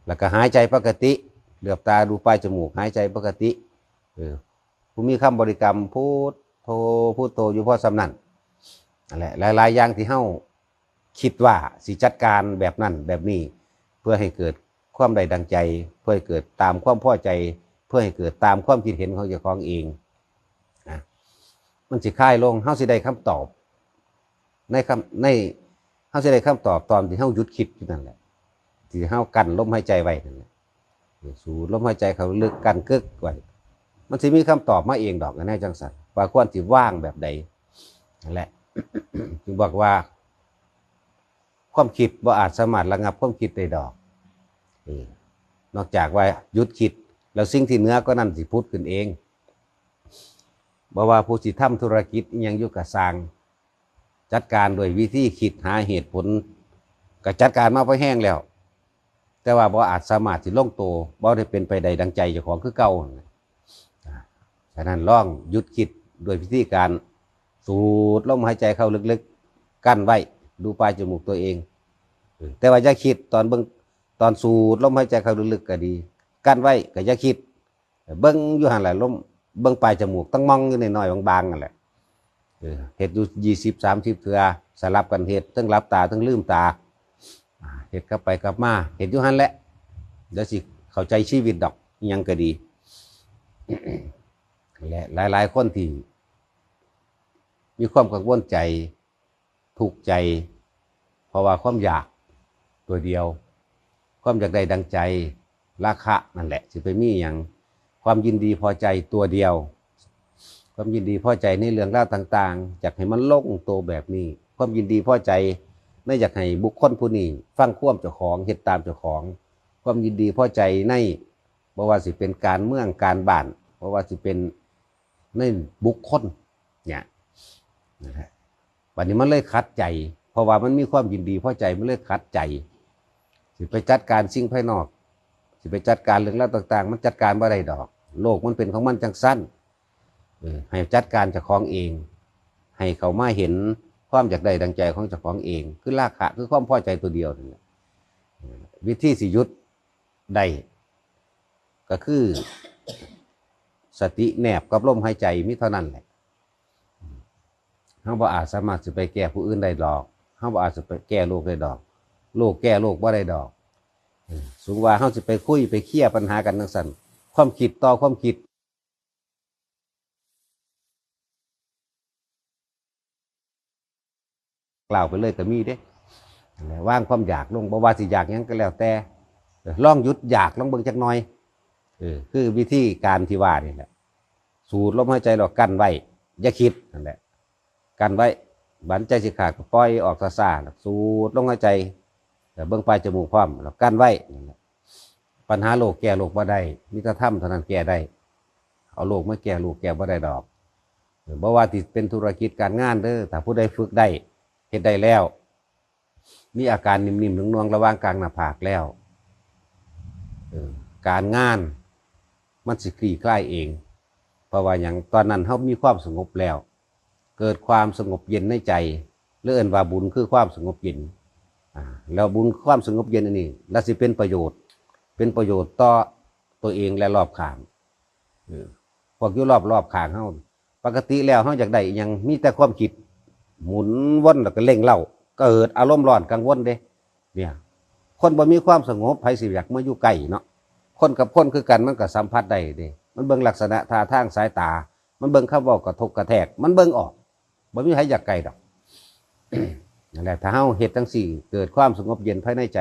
แล้วก็หายใจปกติ เหลือบตาดูปลายจมูก หายใจปกติ เออ ผู้มีคำบริกรรม พุทโธ พุทโธ อยู่พอส่ำนั้น นั่นแหละ หลายๆ อย่างที่เฮาคิดว่าสิจัดการแบบนั้นแบบนี้ เพื่อให้เกิดความได้ดังใจ เพื่อให้เกิดตามความพอใจ เพื่อให้เกิดตามความคิดเห็นของเจ้าของเอง นะ มันสิคลายลง เฮาสิได้คำตอบ ในคำ ใน เฮาสิได้คำตอบตอนที่เฮาหยุดคิดอยู่นั่นแหละ ที่เฮากั้นลมหายใจไว้นั่นแหละ สูดลมหายใจเข้าลึก กั้นกึกไว้ มันสิมีคำตอบมาเองดอก อันนี้จังซั่น ว่าควรสิวางแบบใด นั่นแหละ จึงบอกว่า ความคิดบ่อาจสามารถระงับความคิดได้ดอก เออ นอกจากว่าหยุดคิด แล้วสิ่งที่เหนือกว่านั้นสิผุดขึ้นเอง บ่ว่าผู้สิทำธุรกิจอิหยังอยู่กะซ่าง จัดการโดยวิธีคิดหาเหตุผล ก็จัดการมาพอแฮงแล้ว แต่ว่าบ่อาจสามารถสิลงโต บ่ได้เป็นไปได้ดังใจเจ้าของคือเก่า อ่า ฉะนั้นลองหยุดคิดด้วยวิธีการสูดลมหายใจเข้าลึกๆ กั้นไว้ ดูปลายจมูกตัวเอง เออ แต่ว่าอย่าคิดตอนเบิ่ง ตอนสูดลมหายใจเข้าลึกๆ ก็ดี กั้นไว้ก็อย่าคิด เบิ่งอยู่หั่นแหละ ลม เบิ่งปลายจมูก ตั้งมองอยู่น้อยๆ บางๆ นั่นแหละ เออ เฮ็ดอยู่ยี่สิบ สามสิบ เทื่อ สลับกันเฮ็ด ทั้งหลับตา ทั้งลืมตา อ่า เฮ็ดกลับไปกลับมา เฮ็ดอยู่หั่นแหละ เดี๋ยวสิเข้าใจชีวิตดอก อิหยังก็ดี และหลายๆ คนที่มีความกังวลใจ ทุกข์ใจ เพราะว่าความอยากตัวเดียว ความอยากได้ดังใจ ราคะนั่นแหละ สิไปมีหยัง ความยินดีพอใจตัวเดียว ความยินดีพอใจในเรื่องราวต่างๆ อยากให้มันลงโตแบบนี้ ความยินดีพอใจในอยากให้บุคคลผู้นี้ฟังความเจ้าของ เฮ็ดตามเจ้าของ ความยินดีพอใจใน บ่ว่าสิเป็นการเมือง การบ้าน บ่ว่าสิเป็นในบุคคล เนี่ย นั่นแหละ บัดนี้มันเลยขัดใจ เพราะว่ามันมีความยินดีพอใจ มันเลยขัดใจ สิไปจัดการสิ่งภายนอก สิไปจัดการเรื่องราวต่างๆ มันจัดการบ่ได้ดอก โลกมันเป็นของมันจังซั่น เออ ให้จัดการเจ้าของเอง ให้เขามาเห็นความอยากได้ดังใจของเจ้าของเอง คือราคะ คือความพอใจตัวเดียวนั่นแหละ เออ วิธีสิหยุดได้ ก็คือ สติแนบกับลมหายใจ มีเท่านั้นแหละ เฮาบ่อาจสามารถสิไปแก้ผู้อื่นได้ดอก เฮาบ่อาจสิไปแก้โลกได้ดอก โลกแก้โลกบ่ได้ดอก เออ สมมุติว่าเฮาสิไปคุยไปเคลียร์ปัญหากันจั่งซั้น ความคิดต่อความคิด กล่าวไปเลยก็มีเด้ นั่นแหละ วางความอยากลง บ่ว่าสิอยากหยังก็แล้วแต่ เออ ลองหยุดอยากลองเบิ่งจักหน่อย เออ คือวิธีการที่ว่านี่แหละ สูดลมหายใจแล้วกั้นไว้ อย่าคิด นั่นแหละ กั้นไว้ บัดใจสิขาดก็ปล่อยออกช้าๆ แล้วสูดลมหายใจ แล้วเบิ่งปลายจมูกพร้อม แล้วกั้นไว้ นั่นแหละ ปัญหาโลกแก้โลกบ่ได้ มีแต่ธรรมเท่านั้นแก้ได้ เอาโลกมาแก้โลกแก้บ่ได้ดอก เออ บ่ว่าสิเป็นธุรกิจการงานเด้อ ถ้าผู้ใดฝึกได้ เฮ็ดได้แล้ว มีอาการนิ่มๆ หน่วงๆ ระหว่างกลางหน้าผากแล้ว เออ การงานมันสิคลี่คลายเอง เพราะว่าหยัง ตอนนั้นเฮามีความสงบแล้ว เกิดความสงบเย็นในใจ หรือเอิ้นว่าบุญคือความสงบเย็น อ่า แล้วบุญความสงบเย็นอันนี้ ละสิเป็นประโยชน์ เป็นประโยชน์ต่อตัวเองและรอบข้าง เออ พวกอยู่รอบๆ ข้างเฮา ปกติแล้วเฮาอยากได้อิหยัง มีแต่ความคิด หมุนวนแล้วก็เร่งเร้า เกิดอารมณ์ร้อนกังวลเด้ เนี่ย คนบ่มีความสงบ ไผสิอยากมาอยู่ใกล้เนาะ คนกับคนคือกัน มันก็สัมผัสได้เด้ มันเบิ่งลักษณะท่าทางสายตา มันเบิ่งคำเว้ากระทบกระแทก มันเบิ่งออก บ่มีไผอยากใกล้ดอก นั่นแหละ ถ้าเฮาเฮ็ดจั่งซี้ เกิดความสงบเย็นภายในใจ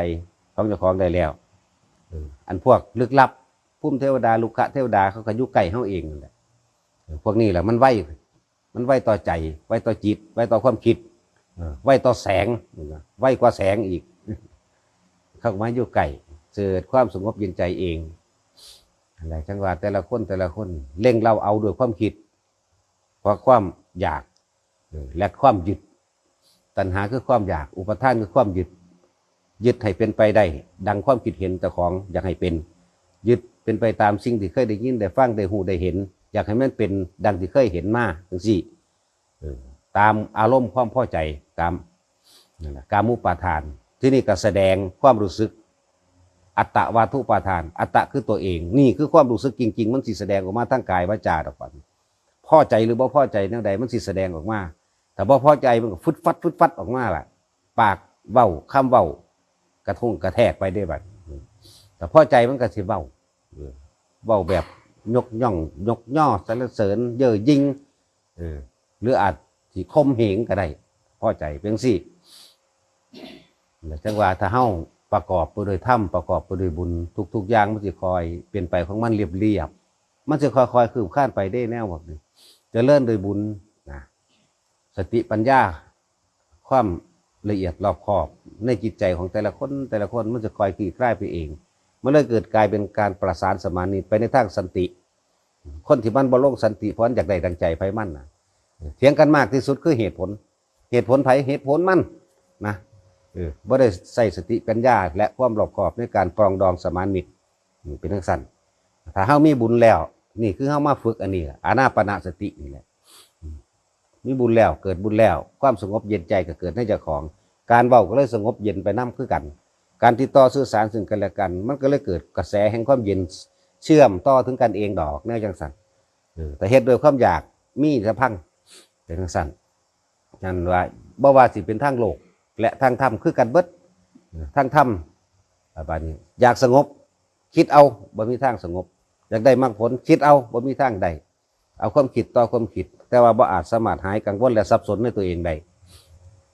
ของเจ้าของได้แล้ว เออ อันพวกลึกลับ ภูมิเทวดา รุกขเทวดา เขาก็อยู่ใกล้เฮาเองนั่นแหละ เออ พวกนี้แหละมันไว มันไวต่อใจ ไวต่อจิต ไวต่อความคิด เออ ไวต่อแสง ไวกว่าแสงอีก เข้ามาอยู่ใกล้ เกิดความสงบเย็นใจเอง นั่นแหละ จั่งว่าแต่ละคนแต่ละคน เร่งเร้าเอาด้วยความคิด เพราะความอยาก เออ และความยึด ตัณหาคือความอยาก อุปาทานคือความยึด ยึดให้เป็นไปได้ ดังความคิดเห็นเจ้าของอยากให้เป็น ยึดเป็นไปตามสิ่งที่เคยได้ยินได้ฟังได้ฮู้ได้เห็น อยากให้มันเป็นดังที่เคยเห็นมาจั่งซี้ เออ ตามอารมณ์ความพอใจ ตาม นั่นแหละ กามูปาทาน ทีนี้ก็แสดงความรู้สึก อัตตวาทุปาทาน อัตตะคือตัวเอง นี่คือความรู้สึกจริงๆ มันสิแสดงออกมาทางกายวาจาดอกบัดนี้ พอใจหรือบ่พอใจแนวใด มันสิแสดงออกมา ถ้าบ่พอใจมันก็ฟึดฟัดฟึดฟัดออกมาล่ะ ปากเว้า คำเว้า กระทงกระแทกไปเด้บัด ถ้าพอใจมันก็สิเว้า เออ เว้าแบบยกย่อง ยกย่อ สรรเสริญ เย่อหยิ่ง เออ หรืออาจสิข่มเหงก็ได้ พอใจเป็นจั่งซี้ แล้วจั่งว่าถ้าเฮาประกอบไปด้วยธรรม ประกอบไปด้วยบุญ ทุกๆ อย่างมันสิค่อยเป็นไปของมันเรียบๆ มันสิค่อยๆ คืบคลานไปเด้ แนวพวกนี้ เจริญด้วยบุญนะ สติปัญญา ความละเอียดรอบคอบในจิตใจของแต่ละคน แต่ละคนมันจะคอยคลี่คลายไปเอง มันเลยเกิดกลายเป็นการประสานสมานมิตรไปในทางสันติ คนที่มันบ่ลงสันติเพราะมันอยากได้ดังใจไผมันนะเถียงกันมากที่สุดคือเหตุผล เหตุผลไผเหตุผลมันนะเออบ่ได้ใช้สติปัญญาและความรอบคอบในการปรองดองสมานมิตร อืมเป็นจั่งซั่นถ้าเฮามีบุญแล้ว นี่คือเฮามาฝึกอันนี้ล่ะอานาปานสตินี่แหละอืมมีบุญแล้วเกิดบุญแล้ว ความสงบเย็นใจก็เกิดในเจ้าของ การเว้าก็เลยสงบเย็นไปนำคือกัน การติดต่อสื่อสารซึ่งกันและกัน มันก็เลยเกิดกระแสแห่งความเย็นเชื่อมต่อถึงกันเองดอกแนวจั่งซั่นเออแต่เฮ็ดด้วยความอยากมีแต่พังเป็นจั่งซั่นนั่นว่าบ่ว่าสิเป็นทางโลก และทางธรรมคือกันเบิดเออทางธรรมอ่าบาดนี้อยากสงบ คิดเอาบ่มีทางสงบ อยากได้มรรคผลคิดเอาบ่มีทางได้ เอาความคิดต่อความคิด แต่ว่าบ่อาจสามารถหายกังวลและสับสนในตัวเองได้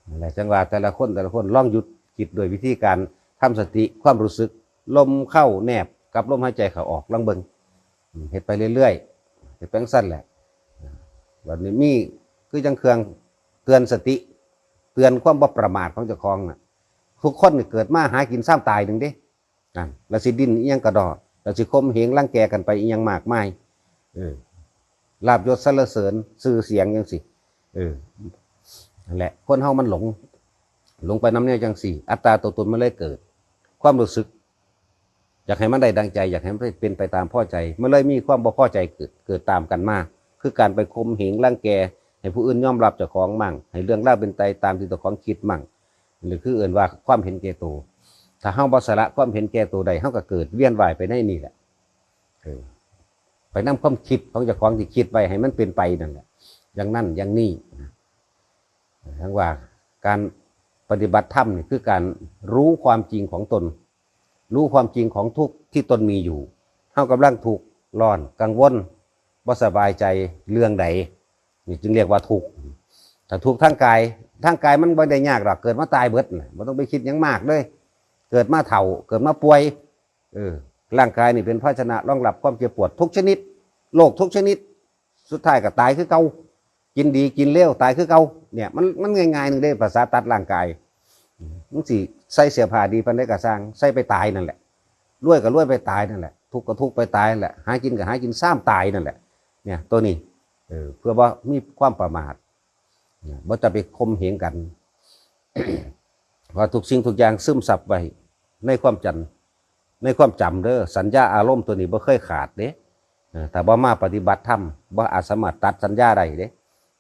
นั่นแหละจั่งว่าแต่ละคนแต่ละคนลองหยุดคิดด้วยวิธีการทำสติความรู้สึกลมเข้าแนบกับลมหายใจเข้าออกลองเบิ่งอืมเฮ็ดไปเรื่อยๆเฮ็ดไปจั่งซั่นแหละบัดนี้มีคือจั่งเครื่องเตือนสติ เตือนความบ่ประมาทของเจ้าของน่ะทุกคนนี่เกิดมาหากินซ้ำตายหนึ่งเด้ นั่นแล้วสิดิ้นอีหยังกะด้อแล้วสิข่มเหงรังแกกันไปอีหยังมากมายเออลาภยศสรรเสริญชื่อเสียงจั่งซี้เออนั่นแหละคนเฮามันหลง หลงไปนำแนวจั่งซี้ อัตตาตัวตนมันเลยเกิด ความรู้สึก อยากให้มันได้ดังใจ อยากให้มันเป็นไปตามพอใจมันเลยมีความบ่พอใจเกิดเกิดตามกันมา คือการไปข่มเหงรังแก ให้ผู้อื่นยอมรับเจ้าของมั่ง ให้เรื่องราวเป็นไปตามที่เจ้าของคิดมั่ง หรือคือเอิ้นว่าความเห็นแก่ตัว ถ้าเฮาบ่สละความเห็นแก่ตัวได้ เฮาก็เกิดเวียนว่ายไปในนี่แหละ เออ ไปนำความคิดของเจ้าของที่คิดไว้ให้มันเป็นไปนั่นแหละ อย่างนั้นอย่างนี้นะทั้งว่าการปฏิบัติธรรมนี่คือการรู้ความจริงของตน รู้ความจริงของทุกข์ที่ตนมีอยู่ เฮากำลังทุกข์ร้อนกังวลบ่สบายใจเรื่องใด นี่จึงเรียกว่าทุกข์ ถ้าทุกข์ทางกาย ทางกายมันบ่ได้ยากหรอก เกิดมาตายเบิดน่ะบ่ต้องไปคิดหยังมากเลย เกิดมาเฒ่า เกิดมาป่วย เออ ร่างกายนี่เป็นภาชนะรองรับความเจ็บปวดทุกชนิด โรคทุกชนิด สุดท้ายก็ตายคือเก่า กินดีกินเลวตายคือเก่า เนี่ย มันมันง่ายๆหนึ่งเด้ ภาษาตัดร่างกาย มันสิใส่เสื้อผ้าดีปานใดก็ซ่าง ใส่ไปตายนั่นแหละ รวยก็รวยไปตายนั่นแหละ ทุกข์ก็ทุกข์ไปตายนั่นแหละ หากินก็หากินซ้ำตายนั่นแหละ เนี่ย ตัวนี้ เออ เพื่อบ่มีความประมาท เนี่ย บ่จะไปข่มเหงกัน ว่าทุกสิ่งทุกอย่างซึมซับไว้ในความจำ ในความจำเด้อ สัญญาอารมณ์ตัวนี้บ่เคยขาดเด้ เออ ถ้าบ่มาปฏิบัติธรรม บ่อาจสามารถตัดสัญญาได้เด้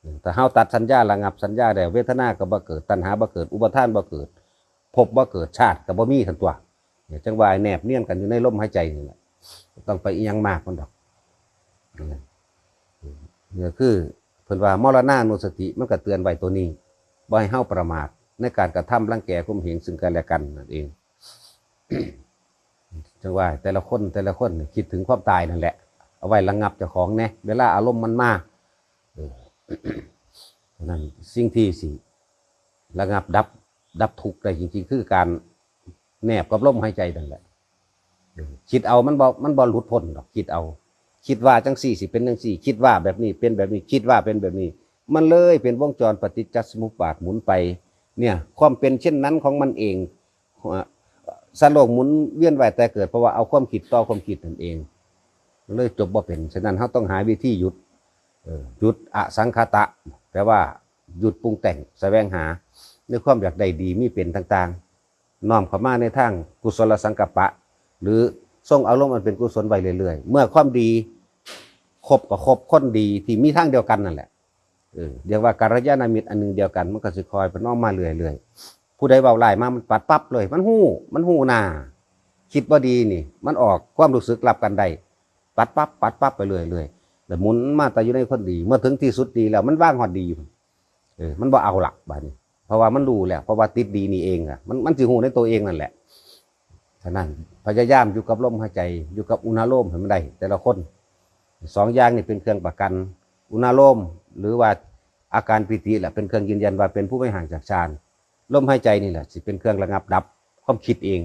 เออ ถ้าเฮาตัดสัญญา ระงับสัญญาได้ เวทนาก็บ่เกิด ตัณหาบ่เกิด อุปาทานบ่เกิด ภพบ่เกิด ชาติก็บ่มีซั่นตั๊ว เนี่ย จั่งว่าแนบเนียนกันอยู่ในลมหายใจนี่แหละ ต้องไปอิหยังมากมันดอก เนี่ย เนี่ยคือเพิ่นว่ามรณานุสติ มันก็เตือนไว้ตัวนี้ บ่ให้เฮาประมาทในการกระทำรังแกข่มเหงซึ่งกันและกันนั่นเอง จั่งว่าแต่ละคนแต่ละคนคิดถึงความตายนั่นแหละ เอาไว้ระงับเจ้าของแหน่ เวลาอารมณ์มันมา เออ นั่นสิ่งที่สิระงับดับ ดับทุกข์ได้จริงๆ คือการแนบกับลมหายใจนั่นแหละ เออ คิดเอามันบ่ มันบ่หลุดพ้นดอก คิดเอา คิดว่าจั่งซี้สิเป็นจั่งซี้ คิดว่าแบบนี้เป็นแบบนี้ คิดว่าเป็นแบบนี้ มันเลยเป็นวงจรปฏิจจสมุปบาทหมุนไป เนี่ย ความเป็นเช่นนั้นของมันเอง อ่ะ สัตว์โลกหมุนเวียนว่ายตายเกิด เพราะว่าเอาความคิดต่อความคิดนั่นเอง เลยจบบ่เป็น ฉะนั้นเฮาต้องหาวิธีหยุด เออ หยุดอสังขตะ แปลว่าหยุดปรุงแต่ง แสวงหา ในความอยากได้ดีมีเป็นต่างๆ น้อมเข้ามาในทางกุศลสังกัปปะ หรือทรงอารมณ์อันเป็นกุศลไว้เรื่อยๆ เมื่อความดีคบก็คบคนดีที่มีทางเดียวกันนั่นแหละ เออ เรียกว่ากัลยาณมิตรอันหนึ่งเดียวกัน มันก็สิคอยประนอมมาเรื่อยๆ ผู้ใดเว้าร้ายมา มันปัดปั๊บเลย มันฮู้ มันฮู้หน้า คิดบ่ดีนี่ มันออกความรู้สึกรับกันได้ ปัดปั๊บ ปัดปั๊บไปเรื่อยๆ แล้วหมุนมาแต่อยู่ในคนดี เมื่อถึงที่สุดดีแล้ว มันวางฮอดดี เออ มันบ่เอาละบาดนี้ เพราะว่ามันรู้แล้ว เพราะว่าติดดีนี่เองอะ มัน มันสิฮู้ในตัวเองนั่นแหละ ฉะนั้นพยายามอยู่กับลมหายใจ อยู่กับอุณาโลมให้มันได้ แต่ละคน สองอย่างนี่เป็นเครื่องประกัน อุณาโลม หรือว่าอาการปีติแหละเป็นเครื่องยืนยันว่าเป็นผู้ไม่ห่างจากฌาน ลมหายใจนี่แหละสิเป็นเครื่องระงับดับความคิดเอง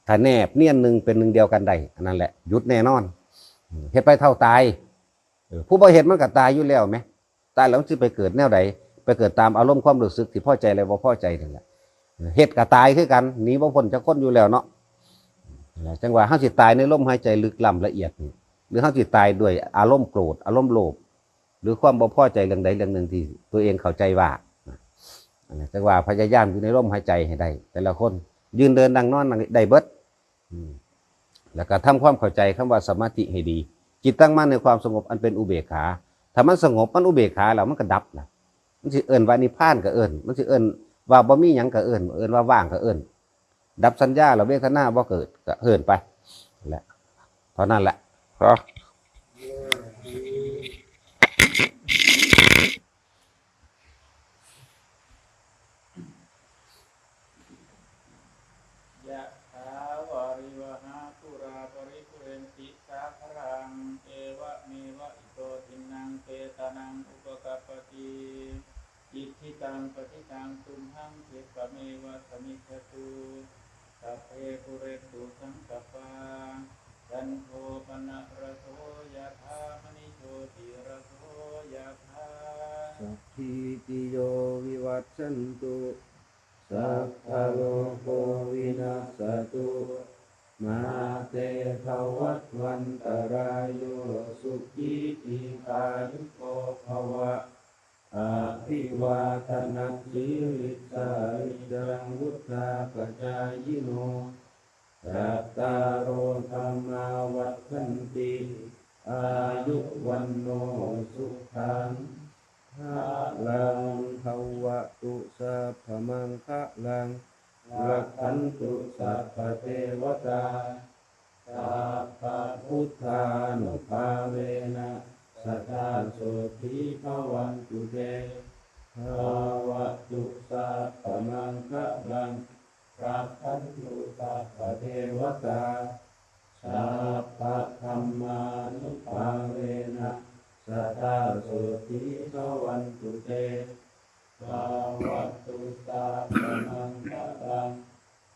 ถ้าแนบเนียนหนึ่งเป็นหนึ่งเดียวกันได้ อันนั้นแหละหยุดแน่นอน เฮ็ดไปเท่าตาย เออ ผู้บ่เฮ็ดมันก็ตายอยู่แล้วแหม ตายแล้วมันสิไปเกิดแนวใด ไปเกิดตามอารมณ์ความรู้สึกที่พอใจและบ่พอใจนั่นแหละ เฮ็ดก็ตายคือกัน หนีบ่พ้นจากคนอยู่แล้วเนาะ จังว่าเฮาสิตายในลมหายใจลึกล้ำละเอียดนี่ หรือเฮาสิตายด้วยอารมณ์โกรธ อารมณ์โลภ หรือความบ่พอใจเรื่องใดเรื่องหนึ่งที่ตัวเองเข้าใจว่า อันนี้จังว่าพยายามอยู่ในลมหายใจให้ได้ แต่ละคน ยืนเดินนั่งนอนนั่งได้เบิด อืม แล้วก็ทำความเข้าใจคำว่าสมาธิให้ดี จิตตั้งมั่นในความสงบอันเป็นอุเบกขา ถ้ามันสงบมันอุเบกขาแล้วมันก็ดับนะ มันสิเอิ้นว่านิพพานก็เอิ้น มันสิเอิ้นว่าบ่มีหยังก็เอิ้น เอิ้นว่าว่างก็เอิ้น ดับสัญญาแล้วเวทนาบ่เกิดก็เอิ้นไป แหละ เท่านั้นแหละ ครับ ยะถาวาริวหาปูราปริปุเรนติสาคารัง เอวะเมวะอิโตทินนังเปตานังอุปกัปปติ อิทธิตังปฏิตังตุมหังคิปะเมวะสมิชตุ สัพเพปุเรนตุสังกปา จันโทปนะระโสยะถามณิโชติระโสยะถา สัพพีติโยวิวัชชันตุ สัพพะโรโควินัสสะตุ มาเตภวัตวันตะราโย สุขีทีคายุโกภวะ อะภิวาทะนะสีลิสสะนิจังวุฒาปะจายิโน จัตตาโรธัมมาวัฒันติ อายุวันโนสุขังพะลังภะวะตุ สัพพะมังคะลัง รักขันตุ สัพพะเทวะตา สัพพะพุทธานุภาเวนะ สะดาโสธีภะวันตุเต ภะวะตุ สัพพะมังคะลัง รักขันตุ สัพพะเทวะตา สัพพะธัมมานุภาเวนะ สะดาโสธีภะวันตุเต ภะวะตุ สัพพะมังคะลัง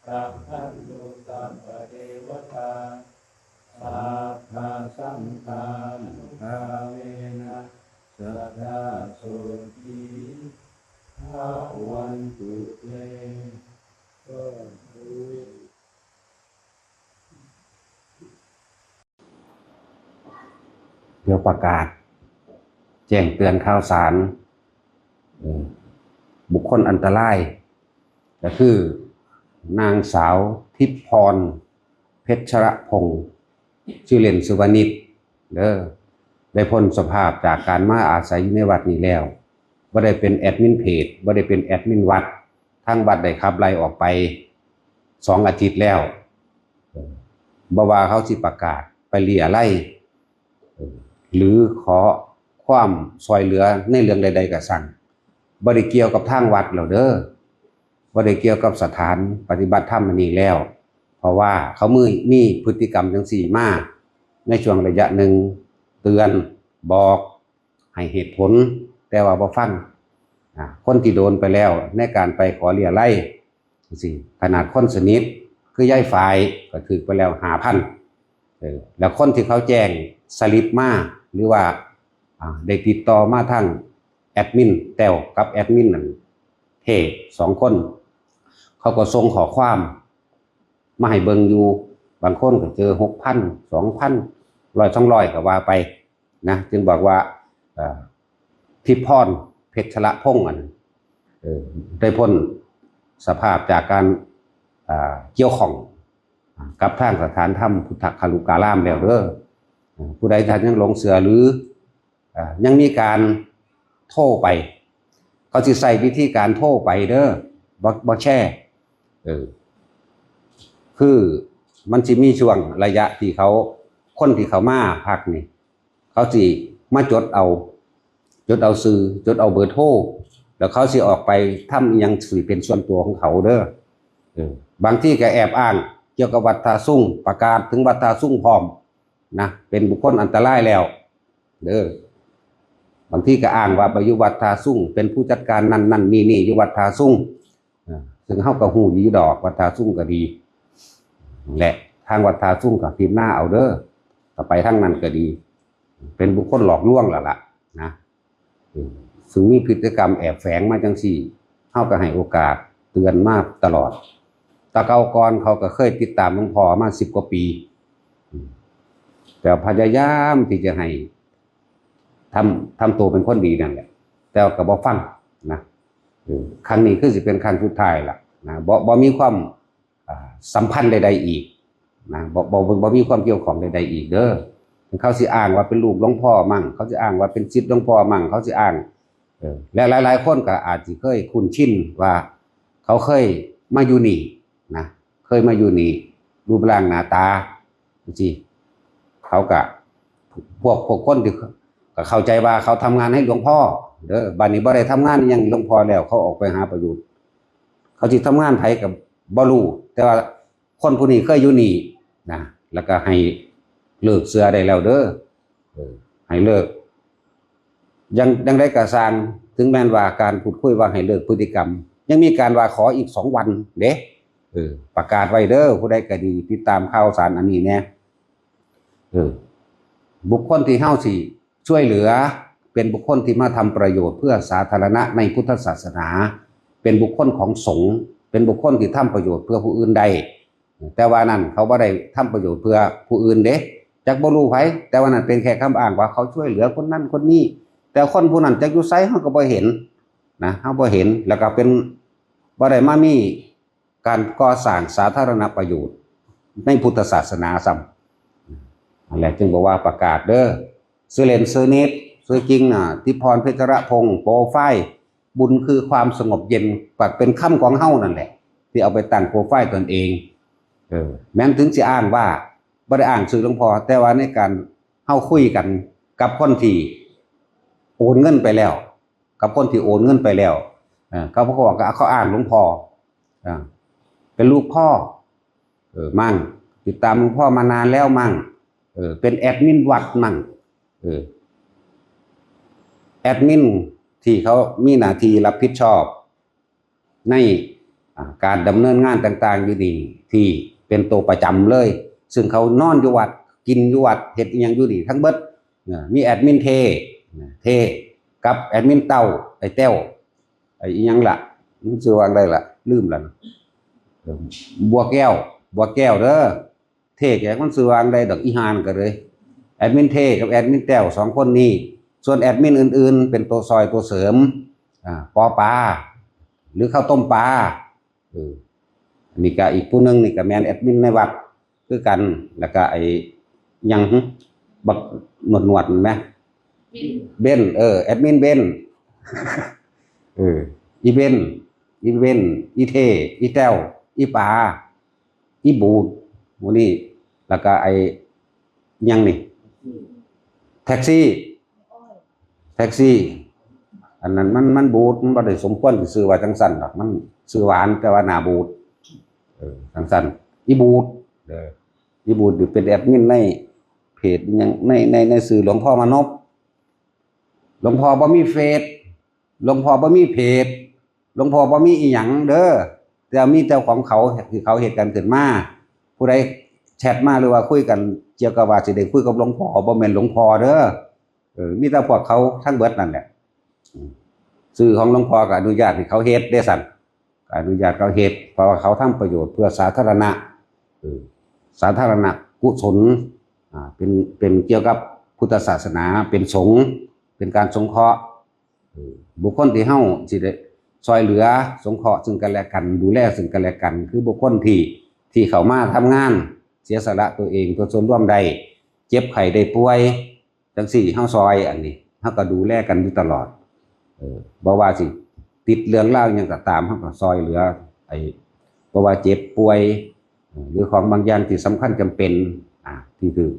รักขันตุ สัพพะเทวะตา สัพพะสังฆานุภาเวนะ สะดาโสธีภะวันตุเต เดี๋ยวประกาศ แจ้งเตือนข่าวสาร เอ่อ บุคคลอันตราย ก็คือ นางสาวทิพย์พร เพชรพงษ์ ชื่อเล่นชื่อว่านิด เด้อ ได้พ้นสภาพจากการมาอาศัยอยู่ในวัดนี้แล้ว บ่ได้เป็นแอดมินเพจ บ่ได้เป็นแอดมินวัด ทางวัดได้ขับไล่ออกไปสองอาทิตย์แล้ว เอ่อ บ่ว่าเขาสิประกาศไปเรียรัย เอ่อ หรือขอความซ่อยเหลือในเรื่องใดๆก็ซั้น บ่ได้เกี่ยวกับทางวัดแล้วเด้อ บ่ได้เกี่ยวกับสถานปฏิบัติธรรมอันนี้แล้ว เพราะว่าเขามี มีพฤติกรรมจั่งซี้มาในช่วงระยะหนึ่ง เตือน บอก ให้เหตุผล แต่ว่าบ่ฟัง อ่า คนที่โดนไปแล้วในการไปขอเรียรัยจั่งซี้ ขนาดคนสนิท คือยายฝาย ก็ถืกไปแล้วห้าพัน เออ แล้วคนที่เขาแจ้งสลิปมา หรือว่า อ่า ได้ติดต่อมาทางแอดมินแต้วกับแอดมินนั่น เทพ สองคน เขาก็ส่งข้อความมาให้เบิ่งอยู่ บางคนก็เจอ หกพัน สองพัน ร้อย สองร้อย ก็ว่าไปนะ จึงบอกว่า เอ่อ ทิพย์พร เพชรพงษ์อัน เอ่อ ได้พ้นสภาพจากการ อ่า เกี่ยวข้องกับทางสถานธรรมพุทธคารุการามแล้วเด้อ อ่า ผู้ใดท่านยังหลงเชื่อหรือ อ่า ยังมีการโทรไป เขาสิใช้วิธีการโทรไปเด้อ บ่ บ่แชร์ เออ คือมันสิมีช่วงระยะที่เขา คนที่เขามาพักนี่ เขาสิมาจดเอา จดเอาชื่อ จดเอาเบอร์โทร แล้วเขาสิออกไปทำอิหยังสิเป็นส่วนตัวของเขาเด้อ เออ บางทีก็แอบอ้างเกี่ยวกับวัดท่าซุง ประกาศถึงวัดท่าซุงพร้อมนะ เป็นบุคคลอันตรายแล้วเด้อ บางทีก็อ้างว่าไปอยู่วัดท่าซุง เป็นผู้จัดการนั่นนั่นนี่นี่อยู่วัดท่าซุง อ่า ซึ่งเฮาก็ฮู้อยู่ดอกวัดท่าซุงก็ดี และทางวัดท่าซุงก็พิมพ์หน้าเอาเด้อ ก็ไปทางนั้นก็ดี เป็นบุคคลหลอกลวงแล้วล่ะนะ อืม ซึ่งมีพฤติกรรมแอบแฝงมาจังซี่ เฮาก็ให้โอกาสเตือนมาตลอด แต่เก่าก่อนเขาก็เคยติดตามหลวงพ่อมาสิบกว่าปี แต่พยายามที่จะให้ทำทำตัวเป็นคนดีนั่นแหละ แต่ก็บ่ฟังนะ เออ ครั้งนี้คือสิเป็นครั้งสุดท้ายละนะ บ่บ่มีความ อ่า สัมพันธ์ใดๆอีกนะ บ่บ่บ่บ่มีความเกี่ยวข้องใดๆอีกเด้อ เขาสิอ้างว่าเป็นลูกหลวงพ่อมั่ง เขาสิอ้างว่าเป็นศิษย์หลวงพ่อมั่ง เขาสิอ้าง เออ และหลายๆคนก็อาจสิเคยคุ้นชินว่า เขาเคยมาอยู่นี่นะ เคยมาอยู่นี่ รูปร่างหน้าตาจังซี่ เขาก็ พวก พวกคนที่ก็เข้าใจว่าเขาทำงานให้หลวงพ่อเด้อ บัดนี้บ่ได้ทำงานอิหยังหลวงพ่อแล้ว เขาออกไปหาประโยชน์ เขาสิทำงานไผก็บ่รู้ แต่ว่าคนผู้นี้เคยอยู่นี่นะ แล้วก็ให้เลิกเชื่อได้แล้วเด้อ เออ ให้เลิก ยัง ยังได้กระสร้าง ถึงแม้นว่าการพูดคุยว่าให้เลิกพฤติกรรม ยังมีการว่าขออีกสองวันเด้ เออ ประกาศไว้เด้อ ผู้ใดก็ดี ติดตามข่าวสารอันนี้แหน่ เออ บุคคลที่เฮาสิช่วยเหลือ เป็นบุคคลที่มาทำประโยชน์เพื่อสาธารณะในพุทธศาสนา เป็นบุคคลของสงฆ์ เป็นบุคคลที่ทำประโยชน์เพื่อผู้อื่นได้ แต่ว่านั่นเขาบ่ได้ทำประโยชน์เพื่อผู้อื่นเด้ จักบ่รู้ไผ แต่ว่านั่นเป็นแค่คำอ้างว่าเขาช่วยเหลือคนนั้นคนนี้ แต่คนผู้นั้นจักอยู่ไสเฮาก็บ่เห็นนะ เฮาบ่เห็น แล้วก็เป็น บ่ได้มามีการก่อสร้างสาธารณประโยชน์ในพุทธศาสนาซ้ำ นั่นแหละจึงบอกว่าประกาศเด้อ ชื่อเล่นชื่อนิด ชื่อจริงน่ะ ทิพรเพชรพงศ์ โปรไฟล์ บุญคือความสงบเย็น ก็เป็นคำของเฮานั่นแหละ ที่เอาไปตั้งโปรไฟล์ตนเอง เออ แม้นถึงสิอ้างว่าบ่ได้อ้างชื่อหลวงพ่อ แต่ว่าในการเฮาคุยกันกับคนที่โอนเงินไปแล้ว กับคนที่โอนเงินไปแล้ว เออ เขาบอกว่าเขาอ้างหลวงพ่อ อ่า เป็นลูกพ่อ เออ มั่ง ติดตามหลวงพ่อมานานแล้วมั่ง เออ เป็นแอดมินวัดมั่ง เออ แอดมินที่เขามีหน้าที่รับผิดชอบ ใน อ่า การดำเนินงานต่างๆอยู่นี่ ที่เป็นตัวประจำเลย ซึ่งเขานอนอยู่วัด กินอยู่วัด เฮ็ดอิหยังอยู่นี่ทั้งเบิด เออ มีแอดมินเท เท กับแอดมินเต้า ไอ้แต้ว ไอ้อิหยังล่ะ มันชื่อว่าอะไรล่ะ ลืมแล้วนะ เออ บัวแก้ว บัวแก้วเด้อ เทแกมันชื่อว่าอะไรดอก อีหานก็เลย แอดมินเทกับแอดมินแต้ว สองคนนี้ ส่วนแอดมินอื่นๆ เป็นตัวซอยตัวเสริม อ่า ปอปา หรือข้าวต้มปลา เออ อันนี้ก็อีกผู้หนึ่งนี่ก็แม่นแอดมินในวัดคือกัน แล้วก็ไอ้หยังหึ บักหนวดๆ นั่นไหม เบน เออ แอดมินเบน เออ อีเบน อีเบน อีเท อีแต้ว อีปา อีบูด หมู่นี้ แล้วก็ไอ้หยังนี่ แท็กซี่ แท็กซี่ อันนั้นมัน มันบูด มันบ่ได้สมควรสิชื่อว่าจังซั่นดอก มันชื่อหวานแต่ว่าหน้าบูด เออ จังซั่น อีบูด เออ อีบูดนี่เป็นแอดมินในเพจหยัง ใน ใน ในชื่อหลวงพ่อมานพ หลวงพ่อบ่มีเฟซ หลวงพ่อบ่มีเพจ หลวงพ่อบ่มีอีหยังเด้อ แต่มีแต่ของเขาที่เขาเฮ็ดกันขึ้นมา ผู้ใดแชทมาหรือว่าคุยกันเกี่ยวกับว่าสิได้คุยกับหลวงพ่อ บ่แม่นหลวงพ่อเด้อ เออ มีแต่พวกเขาทั้งเบิดนั่นแหละ อืม ชื่อของหลวงพ่อก็อนุญาตให้เขาเฮ็ดเด้ซั่น ก็อนุญาตเขาเฮ็ด เพราะว่าเขาทำประโยชน์เพื่อสาธารณะ เออ สาธารณกุศล อ่า เป็น เป็นเกี่ยวกับพุทธศาสนา เป็นสงฆ์ เป็นการสงเคราะห์ เออ บุคคลที่เฮาสิได้ซอยเหลือสงเคราะห์ซึ่งกันและกัน ดูแลซึ่งกันและกัน คือบุคคลที่ ที่เข้ามาทำงาน เสียสละตัวเองเพื่อส่วนรวมได้ เจ็บไข้ได้ป่วย จังซี่เฮาซอย อันนี้เฮาก็ดูแลกันอยู่ตลอด เออ บ่ว่าสิติดเรื่องราวหยังก็ตาม เฮาก็ซอยเหลือ ไอ้ บ่ว่าเจ็บป่วย เออ หรือของบางอย่างที่สำคัญจำเป็น อ่า ที่ถือ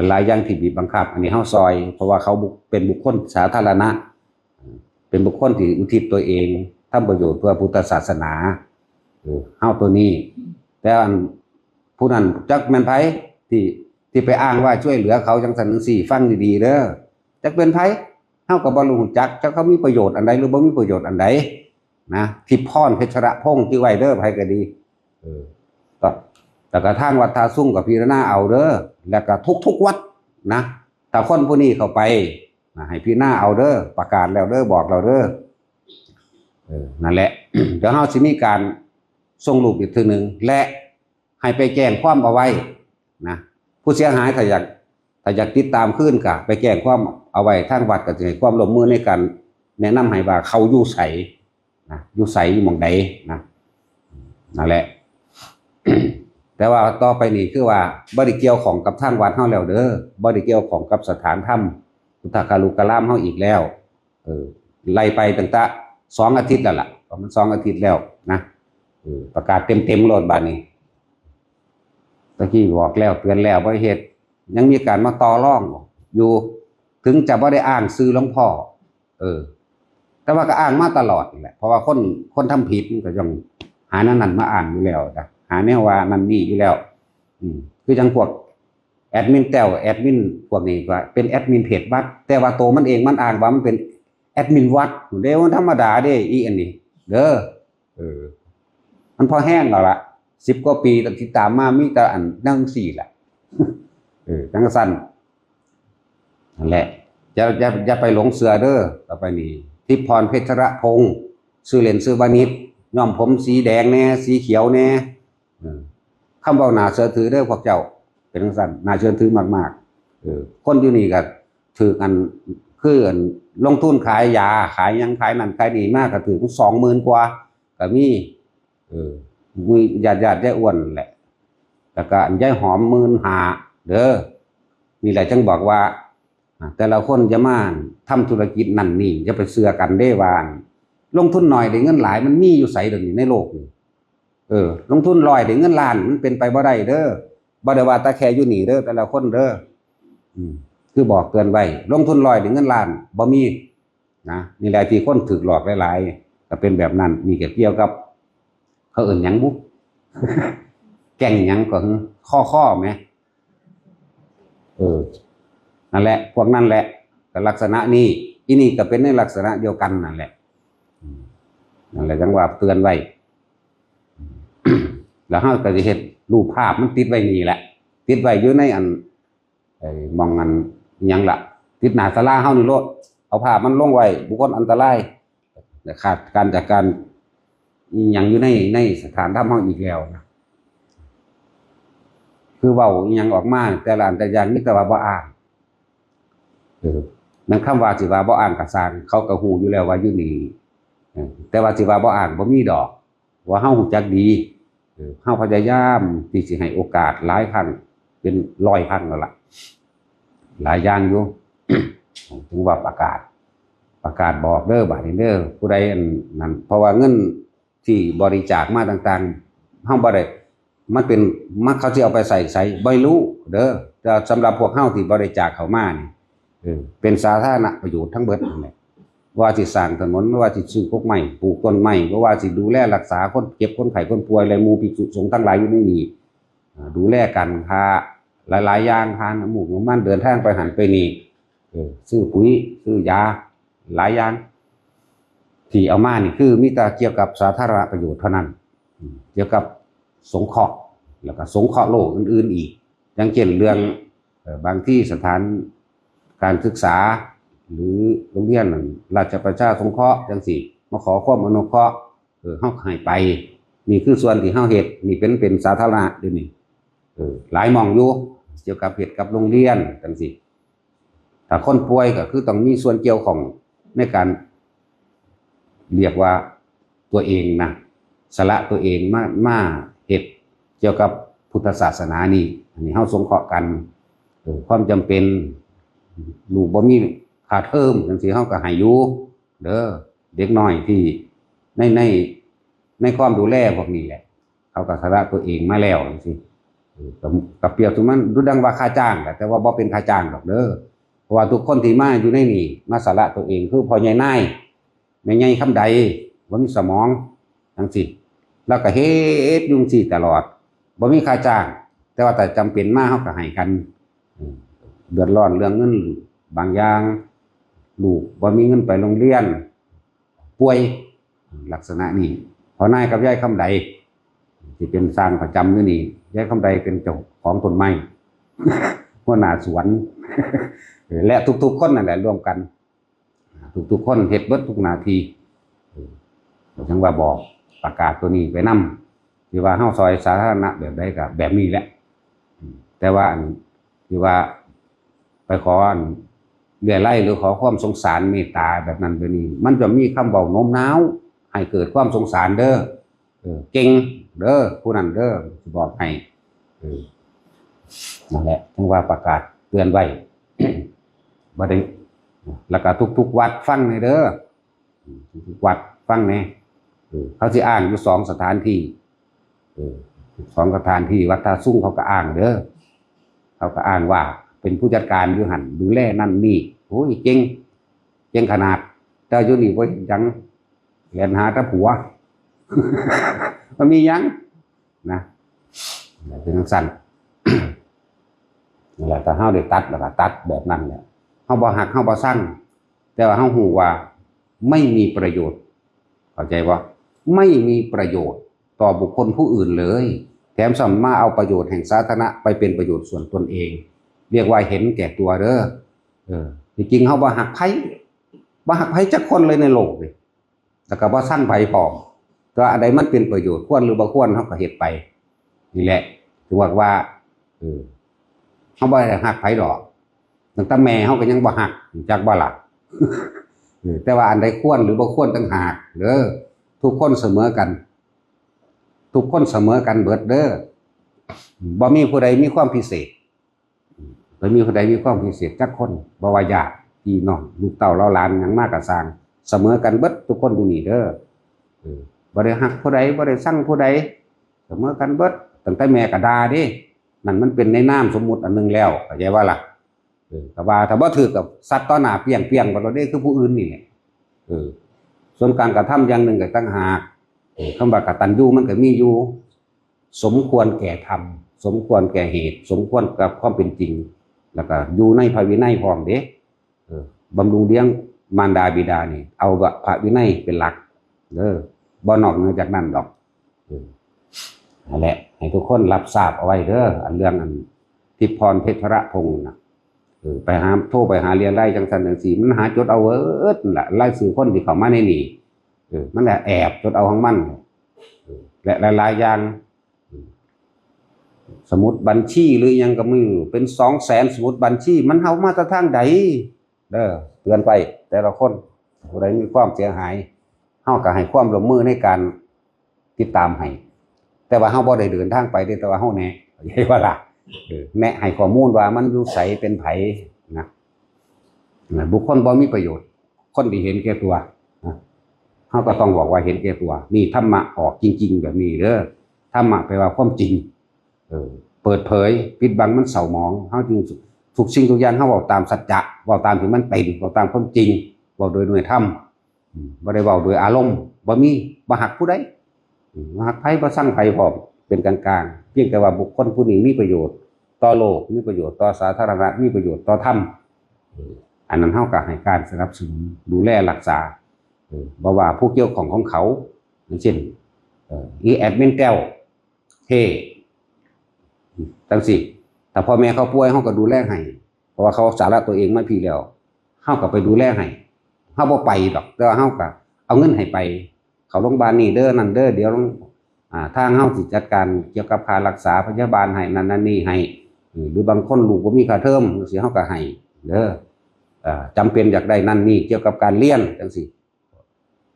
หลายๆอย่างที่บีบบังคับ อันนี้เฮาซอย เพราะว่าเขาบุ เป็นบุคคลสาธารณะ เป็นบุคคลที่อุทิศตัวเองทำประโยชน์เพื่อพุทธศาสนา เออ เฮาตัวนี้ แต่อันผู้นั้นจักแม่นไผที่ ที่ไปอ้างว่าช่วยเหลือเขาจังซั่นจังซี่ ฟังดีๆเด้อ จักเป็นไผ เฮาก็บ่รู้จัก จักเขามีประโยชน์อันใดหรือบ่มีประโยชน์อันใดนะ ทิพรเพชรพงศ์ ที่ไว้เด้อ ไผก็ดี เออ ก็ แต่กระทั่งวัดท่าซุ่งก็พิจารณาเอาเด้อ แล้วก็ทุกๆวัดนะ ถ้าคนผู้นี้เข้าไป นะ ให้พิจารณาเอาเด้อ ประกาศแล้วเด้อ บอกแล้วเด้อ เออ นั่นแหละ เดี๋ยวเฮาสิมีการส่งรูปอีกเทื่อหนึ่ง และให้ไปแจ้งความเอาไว้นะ ผู้เสียหายถ้าอยาก ถ้าอยากติดตามคืนก็ไปแจ้งความเอาไว้ ทางวัดก็จะให้ความร่วมมือในการแนะนำให้ว่าเขาอยู่ไสนะ อยู่ไส อยู่หม่องใดนะ นั่นแหละ แต่ว่าต่อไปนี่คือว่าบ่ได้เกี่ยวข้องกับทางวัดเฮาแล้วเด้อ บ่ได้เกี่ยวข้องกับสถานธรรมพุทธคารุกรามเฮาอีกแล้ว เออ ไล่ไปตั้งแต่สองอาทิตย์แล้วล่ะ ประมาณสองอาทิตย์แล้วนะ เออ ประกาศเต็มๆโลดบาดนี้ ตะกี้บอกแล้วเตือนแล้วบ่เฮ็ด ยังมีการมาต่อรองอยู่ ถึงจะบ่ได้อ้างชื่อหลวงพ่อ เออ แต่ว่าก็อ้างมาตลอดนั่นแหละ เพราะว่าคน คนทำผิดมันก็ต้องหาแนวนั้นมาอ้างอยู่แล้วนะ หาแนวว่านั่นนี่อยู่แล้ว อืม คือจั่งพวกแอดมินแต้ว แอดมินพวกนี้ก็เป็นแอดมินเพจวัด แต่ว่าตัวมันเองมันอ้างว่ามันเป็นแอดมินวัด เด้ มันธรรมดาเด้ อีอันนี้ เด้อ เออ มันพอแห้งแล้วล่ะ สิบกว่าปีติดตามมามีแต่อันนั่งสี่แหละ เออ จั่งซั่น นั่นแหละ อย่า อย่า อย่าไปหลงเชื่อเด้อ ต่อไปนี้ ทิพย์พรเพชรพงษ์ ชื่อเล่นชื่อวานิช ย้อมผมสีแดงแน่ สีเขียวแน่ เออ คำเว้าน่าเชื่อถือเด้อพวกเจ้า เป็นจั่งซั่น น่าเชื่อถือมากๆ เออ คนอยู่นี่ก็ถืกอัน คืออันลงทุนขายยา ขายหยัง ขายนั่น ขายนี่มาก็ถืกสองหมื่นกว่า ก็มี เออ มีญาติๆ ยายอ้วนแหละ แล้วก็อันยายหอมหมื่นห้า เด้อ นี่แหละจั่งบอกว่า อ่า แต่ละคนจะมาทำธุรกิจนั่นนี่ อย่าไปเชื่อกันเด้ว่า ลงทุนน้อยได้เงินหลาย มันมีอยู่ไสเดี๋ยวนี้ในโลกนี่ เออ ลงทุนร้อยได้เงินล้าน มันเป็นไปบ่ได้เด้อ บ่ได้ว่าแต่แค่อยู่นี่เด้อ แต่ละคนเด้อ อืม คือบอกเตือนไว้ ลงทุนร้อยได้เงินล้าน บ่มี นะ นี่แหละที่คนถืกหลอกหลายๆ ก็เป็นแบบนั้น นี่ก็เกี่ยวกับ เขาเอิ้นหยังบุ แก๊งหยังก็คือ ข้อข้อไหม เออ นั่นแหละ พวกนั่นแหละ ก็ลักษณะนี้ อีนี่ก็เป็นในลักษณะเดียวกันนั่นแหละ อืม นั่นแหละจั่งว่าเตือนไว้ แล้วเฮาก็สิเฮ็ดรูปภาพมันติดไว้นี่แหละ ติดไว้อยู่ในอัน ไอ้หม่องอันหยังล่ะ ติดหน้าศาลาเฮานี่โลด เอาภาพมันลงไว้ บุคคลอันตราย และขาดการจัดการอิหยังอยู่ใน ในสถานธรรมเฮาอีกแล้วนะ คือเว้าอิหยังออกมา แต่ละอันแต่ละอย่างมีแต่ว่าบ่อ้าง เออ แม่นคำว่าสิว่าบ่อ้างก็ซ่าง เขาก็ฮู้อยู่แล้วว่าอยู่นี่ เออ แต่ว่าสิว่าบ่อ้างบ่มีดอก ว่าเฮาฮู้จักดี เออ เฮาพยายามที่สิให้โอกาสหลายครั้ง เป็นร้อยครั้งแล้วล่ะ หลายอย่างอยู่ ถึงว่าประกาศ ประกาศบอกเด้อ บัดนี้เด้อ ผู้ใดอันนั้น เพราะว่าเงินที่บริจาคมาต่างๆ เฮาบ่ได้ มันเป็น มัน เขาสิเอาไปใส่ไสบ่รู้เด้อ แต่สำหรับพวกเฮาที่บริจาคเข้ามานี่ เออ เป็นสาธารณประโยชน์ทั้งเบิดนั่นแหละ ว่าสิสร้างถนน ว่าสิซื้อกกไม้ ปลูกต้นไม้ บ่ว่าสิดูแลรักษาคนเจ็บคนไข้คนป่วย และหมู่ภิกษุสงฆ์ทั้งหลายอยู่ในนี้ อ่า ดูแลกัน ค่าหลายๆอย่าง ค่าน้ำมูกน้ำมัน เดินทางไปหั้นไปนี่ เออ ซื้อปุ๋ย ซื้อยา หลายอย่าง ที่เอามานี่คือมีแต่เกี่ยวกับสาธารณประโยชน์เท่านั้น อืม เกี่ยวกับสงเคราะห์ แล้วก็สงเคราะห์โลกอื่นๆอีก อย่างเช่นเรื่อง เอ่อ บางที่สถานการศึกษา หรือโรงเรียนราชประชาสงเคราะห์จั่งซี้ มาขอความอนุเคราะห์ เออ เฮาก็ให้ไป นี่คือส่วนที่เฮาเฮ็ด นี่เป็น เป็นสาธารณะเด้อนี่ เออ หลายหม่องอยู่ เกี่ยวกับเฮ็ดกับโรงเรียนจั่งซี้ ถ้าคนป่วยก็คือต้องมีส่วนเกี่ยวข้องในการ เรียกว่าตัวเองนะ สละตัวเองมา มาเฮ็ดเกี่ยวกับพุทธศาสนานี่ อันนี้เฮาสงเคราะห์กัน เออ ความจำเป็น ลูกบ่มีค่าเทอมจั่งซี้ เฮาก็ให้อยู่เด้อ เด็กน้อยที่ใน ใน ในความดูแลพวกนี้แหละ เขาก็สละตัวเองมาแล้วจั่งซี้ เออ ก็ ก็เปรียบเสมือนดูดังว่าค่าจ้างแหละ แต่ว่าบ่เป็นค่าจ้างดอกเด้อ เพราะว่าทุกคนที่มาอยู่ในนี่ มาสละตัวเอง คือพ่อใหญ่นาย แม่ใหญ่คำใด บ่มีสมองจั่งซี้ แล้วก็เฮ็ดอยู่จั่งซี้ตลอด บ่มีค่าจ้าง แต่ว่าถ้าจำเป็นมา เฮาก็ให้กัน เออ เดือดร้อนเรื่องเงินบางอย่าง ลูกบ่มีเงินไปโรงเรียน ป่วย ลักษณะนี้ พ่อนายกับยายคำใด ที่เป็นช่างประจำอยู่นี่ ยายคำใดเป็นเจ้าของต้นไม้ หัวหน้าสวน และทุกๆคนนั่นแหละร่วมกัน ทุกๆคนเฮ็ดเบิดทุกหน้าที่ เออ จั่งว่าบอกประกาศตัวนี้ไปนำ ที่ว่าเฮาซอยสาธารณะแบบใดก็แบบนี้แหละ อืม แต่ว่าอันที่ว่าไปขออันเรียลัยหรือขอความสงสารเมตตาแบบนั้นแบบนี้ มันจะมีคำเว้าโน้มน้าวให้เกิดความสงสารเด้อ เออ เก่งเด้อ ผู้นั้นเด้อ สิบอกให้ เออ นั่นแหละ จั่งว่าประกาศเตือนไว้ บ่ได้ แล้วก็ทุกๆวัดฟังแหน่เด้อ ทุกๆวัดฟังแหน่ เออ เขาสิอ้างอยู่สองสถานที่ เออ สองสถานที่ วัดท่าซุงเขาก็อ้างเด้อ เขาก็อ้างว่าเป็นผู้จัดการอยู่หั่น ดูแลนั่นนี่ โอ้ย เก่ง เก่งขนาด แต่อยู่นี่บ่เฮ็ดหยัง แล่นหาแต่ผัว มันมีหยัง นะ เป็นจั่งซั่น นั่นแหละ ถ้าเฮาได้ตัดแล้วก็ตัดแบบนั้นแหละ เฮาบ่ฮัก เฮาบ่ซัง แต่ว่าเฮาฮู้ว่าไม่มีประโยชน์ เข้าใจบ่ ไม่มีประโยชน์ต่อบุคคลผู้อื่นเลย แถมซ้ำมาเอาประโยชน์แห่งสาธารณะไปเป็นประโยชน์ส่วนตนเอง เรียกว่าเห็นแก่ตัวเด้อ เออ ที่จริงเฮาบ่ฮักไผ บ่ฮักไผจักคนเลยในโลกนี่ แล้วก็บ่ซังไผพร้อม แต่ว่าอันใดมันเป็นประโยชน์ ควรหรือบ่ควร เฮาก็เฮ็ดไป นี่แหละ ถือว่าว่า เออ เฮาบ่ได้ฮักไผดอก ตั้งแต่แม่เฮาก็ยังบ่ฮัก รู้จักบ่ล่ะ เออ แต่ว่าอันใดควรหรือบ่ควรต่างหากเด้อ ทุกคนเสมอกัน ทุกคนเสมอกันเบิดเด้อ บ่มีผู้ใดมีความพิเศษ บ่มีผู้ใดมีความพิเศษจักคน บ่ว่าญาติพี่น้อง ลูกเต้าเหล่าหลานหยังมาก็ซ่าง เสมอกันเบิดทุกคนอยู่นี่เด้อ เออ บ่ได้ฮักผู้ใด บ่ได้ซังผู้ใด เสมอกันเบิด ตั้งแต่แม่ก็ด่าเด้ นั่นมันเป็นในนามสมมุติอันหนึ่งแล้ว เข้าใจบ่ล่ะ เออ ก็ว่าถ้าบ่ถืกก็ซัดต่อหน้าเปรี้ยงๆ บัดโลดเด้ คือผู้อื่นนี่แหละ เออ ส่วนการกระทำอย่างหนึ่งก็ต่างหาก เออ คำว่ากตัญญูมันก็มีอยู่ สมควรแก่ธรรม สมควรแก่เหตุ สมควรกับความเป็นจริง แล้วก็อยู่ในพระวินัยพร้อมเด้ เออ บำรุงเลี้ยงมารดาบิดานี่ เอาพระวินัยเป็นหลักเด้อ บ่นอกเหนือจากนั้นดอก เออ นั่นแหละ ให้ทุกคนรับทราบเอาไว้เด้อ อันเรื่องอันทิพย์พรเพชรพงษ์น่ะ เออ ไปหา โทรไปหาเรียนไล่จังซั่นจังซี่ มันหาจดเอาเบิดนั่นล่ะ รายชื่อคนที่เข้ามาในนี่ เออ มันแหละแอบจดเอาของมัน เออ และหลายๆอย่าง เออ สมุดบัญชีหรืออิหยังก็มีอยู่ เป็นสองแสนสมุดบัญชี มันเอามาแต่ทางใด เด้อ เตือนไปแต่ละคน ผู้ใดมีความเสียหาย เฮาก็ให้ความร่วมมือในการติดตามให้ แต่ว่าเฮาบ่ได้เดินทางไปเด้ แต่ว่าเฮาแนะ เข้าใจบ่ล่ะ เออ แนะให้ข้อมูลว่ามันอยู่ไส เป็นไผนะ นะ บุคคลบ่มีประโยชน์ คนที่เห็นแก่ตัวนะ เฮาก็ต้องบอกว่าเห็นแก่ตัว นี่ธรรมะออกจริงๆแบบนี้เด้อ ธรรมะแปลว่าความจริง เออ เปิดเผย ปิดบังมันเศร้าหมอง เฮาจึง ทุกสิ่งทุกอย่างเฮาเว้าตามสัจจะ เว้าตามที่มันเป็น เว้าตามความจริง เว้าโดย โดยธรรม อืม บ่ได้เว้าโดยอารมณ์ บ่มี บ่ฮักผู้ใด อืม บ่ฮักไผ บ่ซังไผพร้อม เป็นกลางๆ เพียงแต่ว่าบุคคลผู้นี้มีประโยชน์ต่อโลก มีประโยชน์ต่อสาธารณะ มีประโยชน์ต่อธรรม เออ อันนั้นเฮาก็ให้การสนับสนุน ดูแลรักษา เออ บ่ว่าผู้เกี่ยวข้องของเขา อย่างเช่น เออ อีแอดมินแต้ว เท่ จั่งซี้ ถ้าพ่อแม่เขาป่วย เฮาก็ดูแลให้ เพราะว่าเขาสละตัวเองมาพี้แล้ว เฮาก็ไปดูแลให้ เฮาบ่ไปดอก แต่ว่าเฮาก็เอาเงินให้ไป เข้าโรงพยาบาลนี่เด้อ นั่นเด้อ เดี๋ยว อ่า ทางเฮาสิจัดการเกี่ยวกับค่ารักษาพยาบาลให้ นั่นนั่นนี่ให้ เออ หรือบางคนลูกบ่มีค่าเทอมจั่งซี้ เฮาก็ให้เด้อ เอ่อ จำเป็นอยากได้นั่นนี่เกี่ยวกับการเรียนจั่งซี้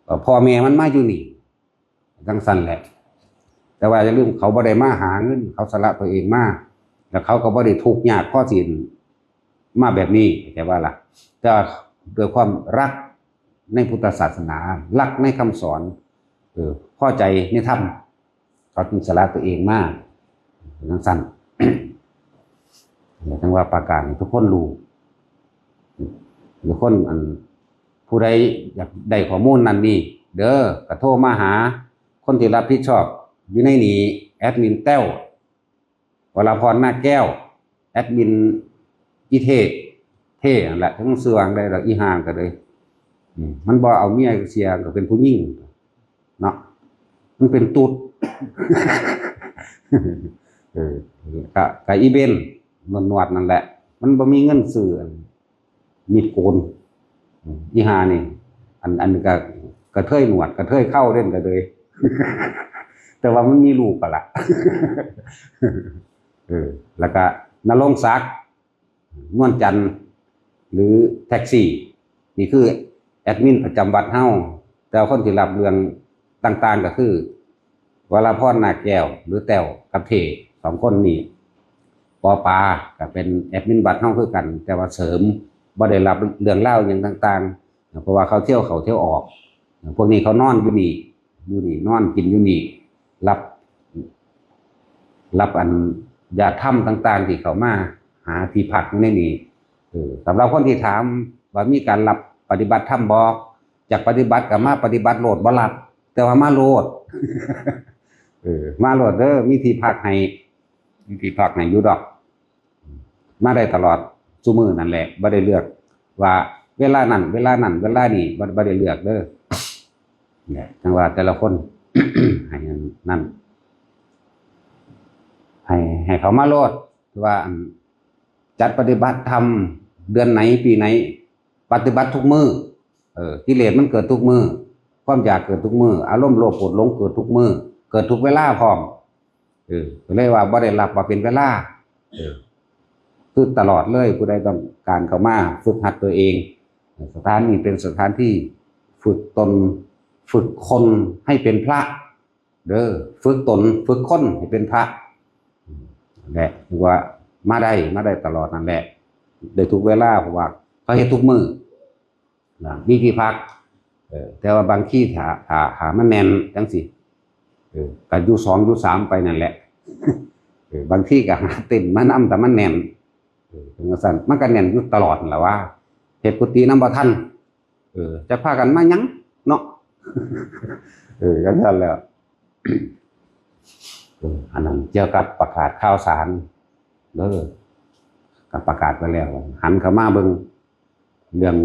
เอ่อ พ่อแม่มันมาอยู่นี่ จั่งซั่นแหละ แต่ว่าอย่าลืม เขาบ่ได้มาหาเงิน เขาสละตัวเองมา แล้วเขาก็บ่ได้ทุกข์ยากพอสิมาแบบนี้ เข้าใจบ่ล่ะ แต่ว่าด้วยความรักในพุทธศาสนา รักในคำสอน เออ พอใจในธรรม เขาจึงสละตัวเองมา จั่งซั่น จั่งว่าประกาศให้ทุกคนรู้ ทุกคน อัน ผู้ใดอยากได้ข้อมูลนั่นนี่ เด้อ ก็โทรมาหาคนที่รับผิดชอบอยู่ในนี้ แอดมินแต้ว วราพร นาคแก้ว แอดมินอีเท่ เท่นั่นแหละ ทั้งชื่อว่าจั่งใด๋ดอก อีห่าก็เลย อืม มันบ่เอาเมียเสีย ก็เป็นผู้หญิงเนาะ มันเป็นตุ๊ด เออ ก็ ก็อีเบน หนวดๆ นั่นแหละ มันบ่มีเงินซื้ออัน มีดโกน อืม อีห่านี่ อัน อันก็กระเทยหนวด กระเทยเค้าเด่นกระเทย แต่ว่ามันมีลูกกันละ เออ แล้วก็ณรงค์ศักดิ์ นวลจันทร์ หรือแท็กซี่ นี่คือแอดมินประจำวัดเฮา แต่คนที่รับเรื่องต่างๆก็คือ วราพร นาคแก้ว หรือแต้วกับเท สองคนนี้ ปอปาก็เป็นแอดมินวัดเฮาคือกัน แต่ว่าเสริม บ่ได้รับเรื่องราวหยังต่างๆ เพราะว่าเขาเที่ยวเขาเที่ยวออก พวกนี้เขานอนอยู่นี่ อยู่นี่ นอนกินอยู่นี่ รับ รับอันญาติธรรมต่างๆที่เขามาหาที่พักอยู่ในนี่ เออ สำหรับคนที่ถามว่ามีการรับปฏิบัติธรรมบ่ อยากปฏิบัติก็มาปฏิบัติโลด บ่รับ แต่ว่ามาโลด เออ มาโลดเด้อ มีที่พักให้ มีที่พักให้อยู่ดอก มาได้ตลอดซุมื้อนั่นแหละ บ่ได้เลือกว่าเวลานั้น เวลานั้น เวลานี้ บ่ บ่ได้เลือกเด้อ เนี่ย จั่งว่าแต่ละคน ให้อันนั่น ให้ ให้เขามาโลด ว่าอันจัดปฏิบัติธรรมเดือนไหนปีไหน ปฏิบัติทุกมื้อ เออ กิเลสมันเกิดทุกมื้อ ความอยากเกิดทุกมื้อ อารมณ์โลภโกรธหลงเกิดทุกมื้อ เกิดทุกเวลาพร้อม เออ ก็เลยว่าบ่ได้รับว่าเป็นเวลา เออ คือตลอดเลย ผู้ใดต้องการเข้ามาฝึกหัดตัวเอง สถานนี้เป็นสถานที่ฝึกตน ฝึกคนให้เป็นพระ เด้อ ฝึกตน ฝึกคนให้เป็นพระ และว่ามาได้ มาได้ตลอดนั่นแหละ ได้ทุกเวลา เพราะว่าเขาเฮ็ดทุกมื้อ นะ มีที่พัก เออ แต่ว่าบางทีถ้า ถ้า ถ้ามันแน่นจังซี่ เออ ก็อยู่สองอยู่สามไปนั่นแหละ เออ บางทีก็หาเต็นท์มานำ แต่มันแน่น เออ จังซั่น มันก็แน่นอยู่ตลอดนั่นล่ะว่า เฮ็ดกุฏินำบ่ทัน เออ จะพากันมาหยังเนาะ เออ จังซั่นแหละ เออ อันนั้นเกี่ยวกับประกาศข่าวสาร เด้อ ก็ประกาศไปแล้ว หันเข้ามาเบิ่ง เรื่อง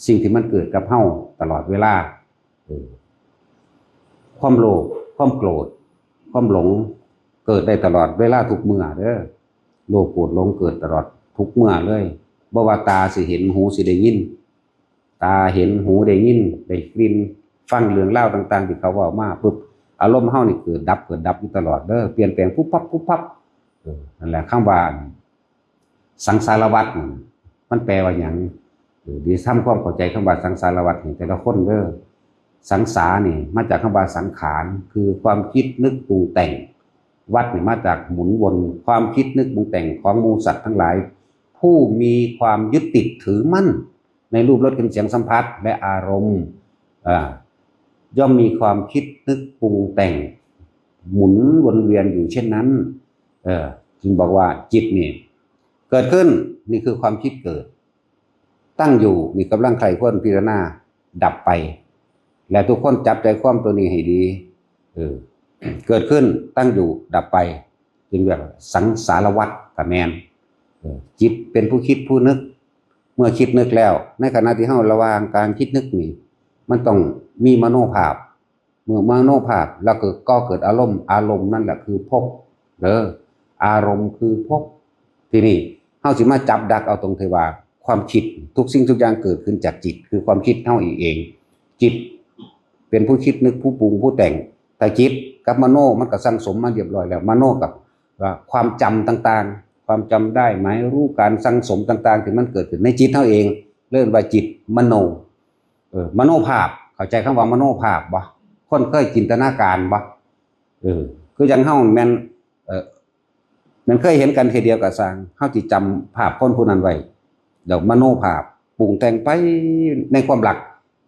สิ่งที่มันเกิดกับเฮาตลอดเวลา เออ ความโลภ ความโกรธ ความหลง เกิดได้ตลอดเวลาทุกเมื่อเด้อ โลภโกรธหลงเกิดตลอดทุกเมื่อเลย บ่ว่าตาสิเห็น หูสิได้ยิน ตาเห็น หูได้ยิน ได้กลิ่น ฟังเรื่องราวต่างๆที่เขาเว้ามาปุ๊บ อารมณ์เฮานี่เกิดดับ เกิดดับอยู่ตลอดเด้อ เปลี่ยนแปลงปุ๊บปั๊บปุ๊บปั๊บ เออ นั่นแหละ คำว่า สังสารวัฏนี่มันแปลว่าหยัง เออ ดีทำความเข้าใจคำว่าสังสารวัฏให้แต่ละคนเด้อ สังสารนี่มาจากคำว่าสังขาร คือความคิดนึกปรุงแต่ง วัฏนี่มาจากหมุนวน ความคิดนึกปรุงแต่งของหมู่สัตว์ทั้งหลาย ผู้มีความยึดติดถือมั่นในรูปรสกลิ่นเสียงสัมผัสและอารมณ์ อ่า ย่อมมีความคิดนึกปรุงแต่ง หมุนวนเวียนอยู่เช่นนั้น เออ จึงบอกว่าจิตนี่ เกิดขึ้น นี่คือความคิดเกิด ตั้งอยู่ นี่กำลังใคร่ครวญพิจารณา ดับไป และทุกคนจับใจความตัวนี้ให้ดี เออ เกิดขึ้น ตั้งอยู่ ดับไป จึงเรียกว่าสังสารวัฏ ก็แม่น เออ จิตเป็นผู้คิดผู้นึก เมื่อคิดนึกแล้ว ในขณะที่เฮาระหว่างการคิดนึกนี่ มันต้องมีมโนภาพ เมื่อมโนภาพแล้วก็ ก็เกิดอารมณ์ อารมณ์นั่นแหละคือภพ เด้อ อารมณ์คือภพ ทีนี้เฮาสิมาจับดักเอาตรงที่ว่าความคิด ทุกสิ่งทุกอย่างเกิดขึ้นจากจิต คือความคิดเฮาเอง จิตเป็นผู้คิดนึก ผู้ปรุง ผู้แต่ง แต่จิตกับมโนมันก็สั่งสมมาเรียบร้อยแล้ว มโนกับว่าความจำต่างๆ ความจำได้ หมายรู้ การสั่งสมต่างๆที่มันเกิดขึ้นในจิตเฮาเอง เรียกว่าจิตมโน เออ มโนภาพ เข้าใจคำว่ามโนภาพบ่ คนเคยจินตนาการบ่ เออ คือจั่งเฮาแม่น เอ่อ แม่นเคยเห็นกันเทื่อเดียวก็ซ่าง เฮาสิจำภาพคนผู้นั้นไว้ แล้วมโนภาพปรุงแต่งไปในความรัก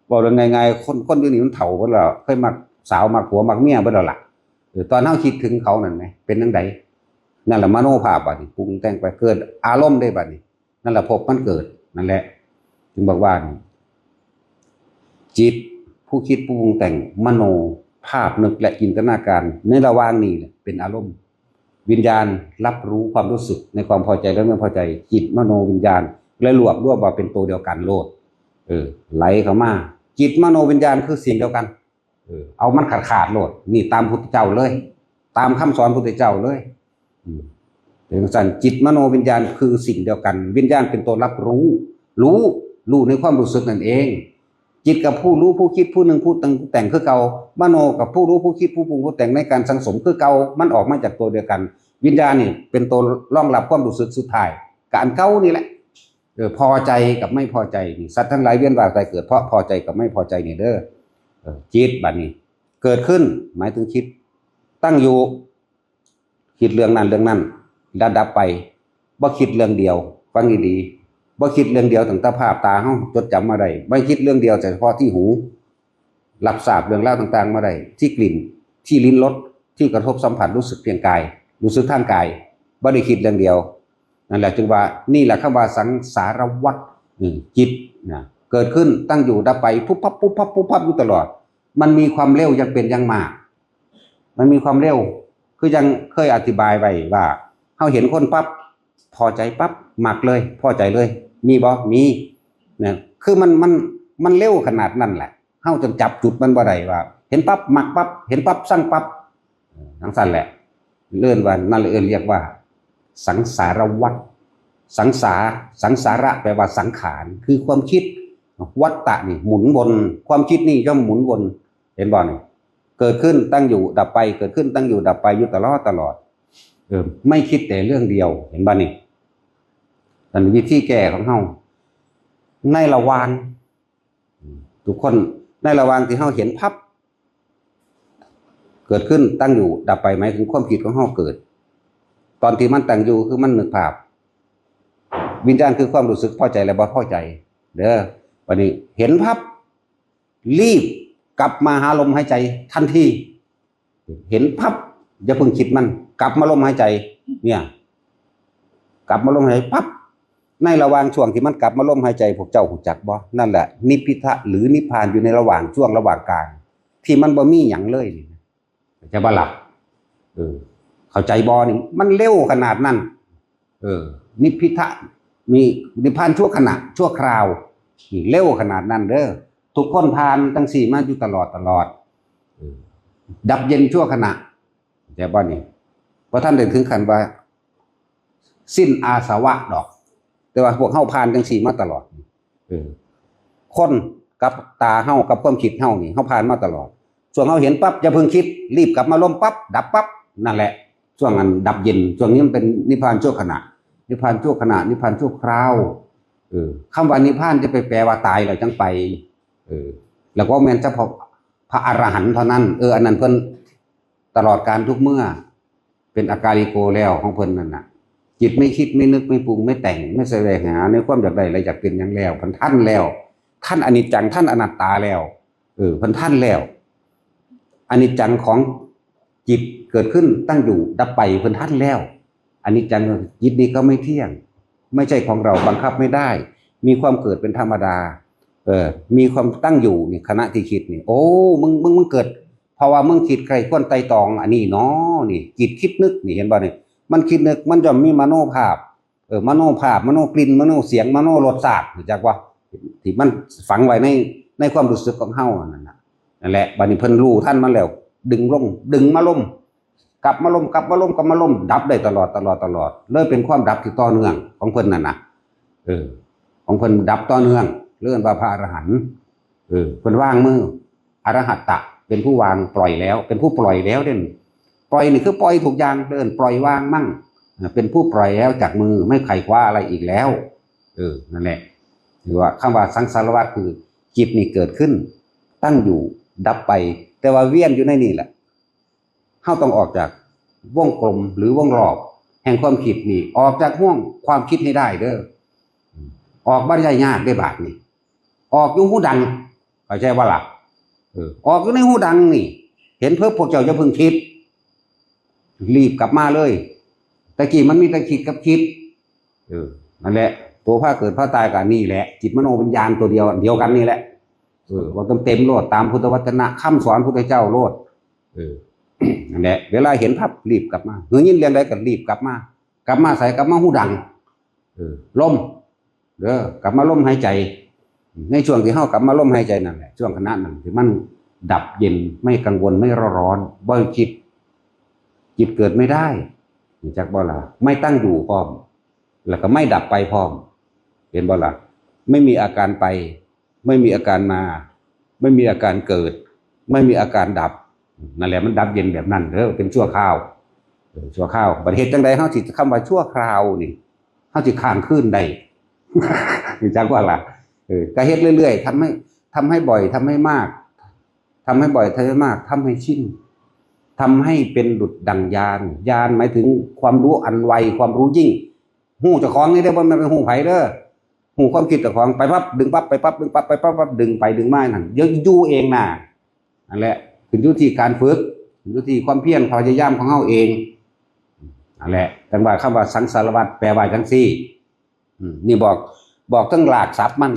เว้าเรื่องง่ายๆ คน คนอยู่นี่มันเฒ่าเบิดแล้ว เคยมักสาวมักผัวมักเมียเบิดแล้วล่ะ เออ ตอนเฮาคิดถึงเขานั่นแหม เป็นจั่งใด นั่นแหละมโนภาพบัดนี้ ปรุงแต่งไป เกิดอารมณ์ได้บัดนี้ นั่นแหละภพมันเกิด นั่นแหละ จึงบอกว่านี่ จิต ผู้คิดผู้ปรุงแต่ง มโนภาพนึกและจินตนาการ ในระหว่างนี้แหละเป็นอารมณ์ วิญญาณรับรู้ความรู้สึกในความพอใจและไม่พอใจ จิตมโนวิญญาณ และรวบรวมว่าเป็นตัวเดียวกันโลด เออ ไหลเข้ามา จิตมโนวิญญาณคือสิ่งเดียวกัน เออ เอามันขาดขาดโลด นี่ตามพุทธเจ้าเลย ตามคำสอนพุทธเจ้าเลย อืม เป็นจั่งซั่น จิตมโนวิญญาณคือสิ่งเดียวกัน วิญญาณเป็นตัวรับรู้ รู้ รู้ในความรู้สึกนั่นเอง จิตกับผู้รู้ผู้คิดผู้หนึ่งผู้แต่งผู้แต่งคือเก่า มโนกับผู้รู้ผู้คิดผู้ปรุงผู้แต่งในการสังสมคือเก่า มันออกมาจากตัวเดียวกัน วิญญาณนี่เป็นตัวรองรับความรู้สึกสุดท้าย ก็อันเก่านี่แหละ เออ พอใจกับไม่พอใจนี่ สัตว์ทั้งหลายเวียนว่ายตายเกิดเพราะพอใจกับไม่พอใจนี่เด้อ เออ จิตบัดนี้ เกิดขึ้น หมายถึงคิด ตั้งอยู่ คิดเรื่องนั้นเรื่องนั้น ดับดับไป บ่คิดเรื่องเดียว ฟังดีๆ บ่คิดเรื่องเดียวตั้งแต่ภาพตาเฮาจดจำมาได้ บ่คิดเรื่องเดียวแต่เฉพาะที่หู รับทราบเรื่องราวต่างๆมาได้ ที่กลิ่น ที่ลิ้นรส ที่กระทบสัมผัสรู้สึกเพียงกาย รู้สึกทางกาย บ่ได้คิดเรื่องเดียว นั่นแหละจึงว่า นี่แหละคำว่าสังสารวัฏ อืม จิตนะ เกิดขึ้น ตั้งอยู่ ดับไป ปุ๊บปั๊บ ปุ๊บปั๊บ ปุ๊บปั๊บ อยู่ตลอด มันมีความเร็วอย่างเป็นอย่างมาก มันมีความเร็ว คือยังเคยอธิบายไว้ว่า เฮาเห็นคนปั๊บ พอใจปั๊บ มักเลย พอใจเลย มีบ่ มี นะ คือมัน มัน มันเร็วขนาดนั้นแหละ เฮาจนจับจุดมันบ่ได้ว่า เห็นปั๊บ มักปั๊บ เห็นปั๊บ ซังปั๊บ เออ จั่งซั้นแหละ เอิ้นว่า นั่นเลยเอิ้นเรียกว่า สังสารวัฏ สังสา สังสาระแปลว่าสังขาร คือความคิด วัฏฏะนี่หมุนวน ความคิดนี่ย่อมหมุนวน เห็นบ่นี่ เกิดขึ้นตั้งอยู่ดับไป เกิดขึ้นตั้งอยู่ดับไปอยู่ตลอดตลอด เออ ไม่คิดแต่เรื่องเดียว เห็นบ่นี่ นั่นวิธีแก้ของเฮา ในระหว่าง ทุกคน ในระหว่างที่เฮาเห็นปั๊บ เกิดขึ้นตั้งอยู่ดับไป หมายถึงความคิดของเฮาเกิด ตอนที่มันตั้งอยู่คือมันนึกภาพ วิญญาณคือความรู้สึกพอใจและบ่พอใจ เด้อ บัดนี้เห็นปั๊บ รีบกลับมาหาลมหายใจทันที เห็นปั๊บ อย่าเพิ่งคิดมัน กลับมาลมหายใจ เนี่ย กลับมาลมหายใจปั๊บ ในระหว่างช่วงที่มันกลับมาลมหายใจ พวกเจ้ารู้จักบ่ นั่นแหละ นิพพิทะหรือนิพพานอยู่ในระหว่างช่วงระหว่างกลาง ที่มันบ่มีหยังเลยนี่นะ เข้าใจบ่ล่ะ เออ เข้าใจบ่นี่ มันเร็วขนาดนั้น เออ นิพพิทะ มีนิพพานชั่วขณะ ชั่วคราว นี่เร็วขนาดนั้นเด้อ ทุกคนผ่านจั่งซี้มาอยู่ตลอดตลอด เออ ดับเย็นชั่วขณะ เข้าใจบ่นี่ บ่ทันได้ถึงขั้นว่า สิ้นอาสวะดอก แต่ว่าพวกเฮาผ่านจั่งซี้มาตลอด เออ คนกับตาเฮากับความคิดเฮานี่ เฮาผ่านมาตลอด ช่วงเฮาเห็นปั๊บ อย่าเพิ่งคิด รีบกลับมาลมปั๊บ ดับปั๊บ นั่นแหละ ช่วงอันดับเย็น ช่วงนี้มันเป็นนิพพานชั่วขณะ นิพพานชั่วขณะ นิพพานชั่วคราว เออ คำว่านิพพานจะไปแปลว่าตายแล้วจั่งไป เออ แล้วก็แม่นเฉพาะพระอรหันต์เท่านั้น เออ อันนั้นเพิ่นตลอดกาลทุกเมื่อ เป็นอากาลิโกแล้วของเพิ่นนั่นน่ะ จิตไม่คิดไม่นึกไม่ปรุงไม่แต่ง ไม่แสวงหาในความอยากได้และอยากเป็นหยังแล้ว เพิ่นทันแล้ว ทันอนิจจัง ทันอนัตตาแล้ว เออ เพิ่นทันแล้ว อนิจจังของจิตเกิดขึ้นตั้งอยู่ดับไป เพิ่นทันแล้ว อนิจจัง จิตนี้ก็ไม่เที่ยง ไม่ใช่ของเรา บังคับไม่ได้ มีความเกิดเป็นธรรมดา เออ มีความตั้งอยู่นี่ ขณะที่คิดนี่ โอ้ มึง มึง มึงเกิด เพราะว่ามึงคิดใคร่ครวญไตร่ตรองอันนี้เนาะ นี่ จิตคิดนึกนี่ เห็นบ่นี่ มันคิดนึก มันย่อมมีมโนภาพ เออ มโนภาพ มโนกลิ่น มโนเสียง มโนรสชาติ รู้จักบ่ ที่มันฝังไว้ใน ในความรู้สึกของเฮานั่นน่ะ นั่นแหละ บัดนี้เพิ่นรู้ทันมันแล้ว ดึงลง ดึงมาลม กลับมาลม กลับมาลม กลับมาลม ดับได้ตลอด ตลอด ตลอด เลยเป็นความดับที่ต่อเนื่องของเพิ่นนั่นน่ะ เออ ของเพิ่นดับต่อเนื่อง เรียกว่าพระอรหันต์ เออ เพิ่นวางมือ อรหัตตะ เป็นผู้วางปล่อยแล้ว เป็นผู้ปล่อยแล้วเด่น ปล่อยนี่คือปล่อยทุกอย่างเด่น ปล่อยวางมั่ง เออ เป็นผู้ปล่อยแล้วจากมือ ไม่ไขว่คว้าอะไรอีกแล้ว เออ นั่นแหละ ถือว่าคำว่าสังสารวัฏคือจิตนี่เกิดขึ้น ตั้งอยู่ ดับไป แต่ว่าเวียนอยู่ในนี่แหละ เฮาต้องออกจากวงกลมหรือวงรอบแห่งความคิดนี่ ออกจากห้วงความคิดให้ได้เด้อ ออกบ่ได้ยากเด้บาดนี่ ออกอยู่หูดัง เข้าใจบ่ล่ะ เออ ออกอยู่ในหูดังนี่ เห็นเพิ่น พวกเจ้าอย่าเพิ่งคิด รีบกลับมาเลย ตะกี้มันมีแต่คิดกับคิด เออ นั่นแหละ ตัวพาเกิดพาตายก็อันนี้แหละ จิตมโนวิญญาณตัวเดียว อันเดียวกันนี่แหละ เออ เว้าเต็มๆโลด ตามพุทธวจนะ คำสอนพุทธเจ้าโลด เออ นั่นแหละ เวลาเห็นปั๊บรีบกลับมา ได้ยินเรื่องใดก็รีบกลับมา กลับมาไส กลับมาหูดัง เออ ลม เด้อ กลับมาลมหายใจ ในช่วงที่เฮากลับมาลมหายใจนั่นแหละ ช่วงขณะนั้นที่มันดับเย็น ไม่กังวล ไม่เร่าร้อน บ่คิด จิตเกิดไม่ได้ รู้จักบ่ล่ะ ไม่ตั้งอยู่พร้อม แล้วก็ไม่ดับไปพร้อม เห็นบ่ล่ะ ไม่มีอาการไป ไม่มีอาการมา ไม่มีอาการเกิด ไม่มีอาการดับ นั่นแหละ มันดับเย็นแบบนั้นเด้อ เป็นชั่วคราว เออ ชั่วคราว บัดเฮ็ดจั่งใดเฮาสิ คำว่าชั่วคราวนี่ เฮาสิค้างคืนได้ จักว่าล่ะ เออ ก็เฮ็ดเรื่อยๆ ทำให้ ทำให้บ่อย ทำให้มาก ทำให้บ่อย ทำให้มาก ทำให้ชิน ทำให้เป็นดุจดั่งญาณ ญาณหมายถึงความรู้อันไว ความรู้ยิ่ง ฮู้เจ้าของนี่เด้อ บ่แม่นไปฮู้ไผเด้อ ฮู้ความคิดเจ้าของ ไปปั๊บ ดึงปั๊บ ไปปั๊บ ดึงปั๊บ ไปปั๊บปั๊บ ดึงไปดึงมานั่น เดี๋ยวอยู่เองน่ะ นั่นแหละ ขึ้นอยู่ที่การฝึก ขึ้นอยู่ที่ความเพียร ความพยายามของเฮาเอง นั่นแหละ จั่งว่าคำว่าสังสารวัฏแปลว่าจั่งซี่ อืม นี่บอก บอกทั้งรากศัพท์มัน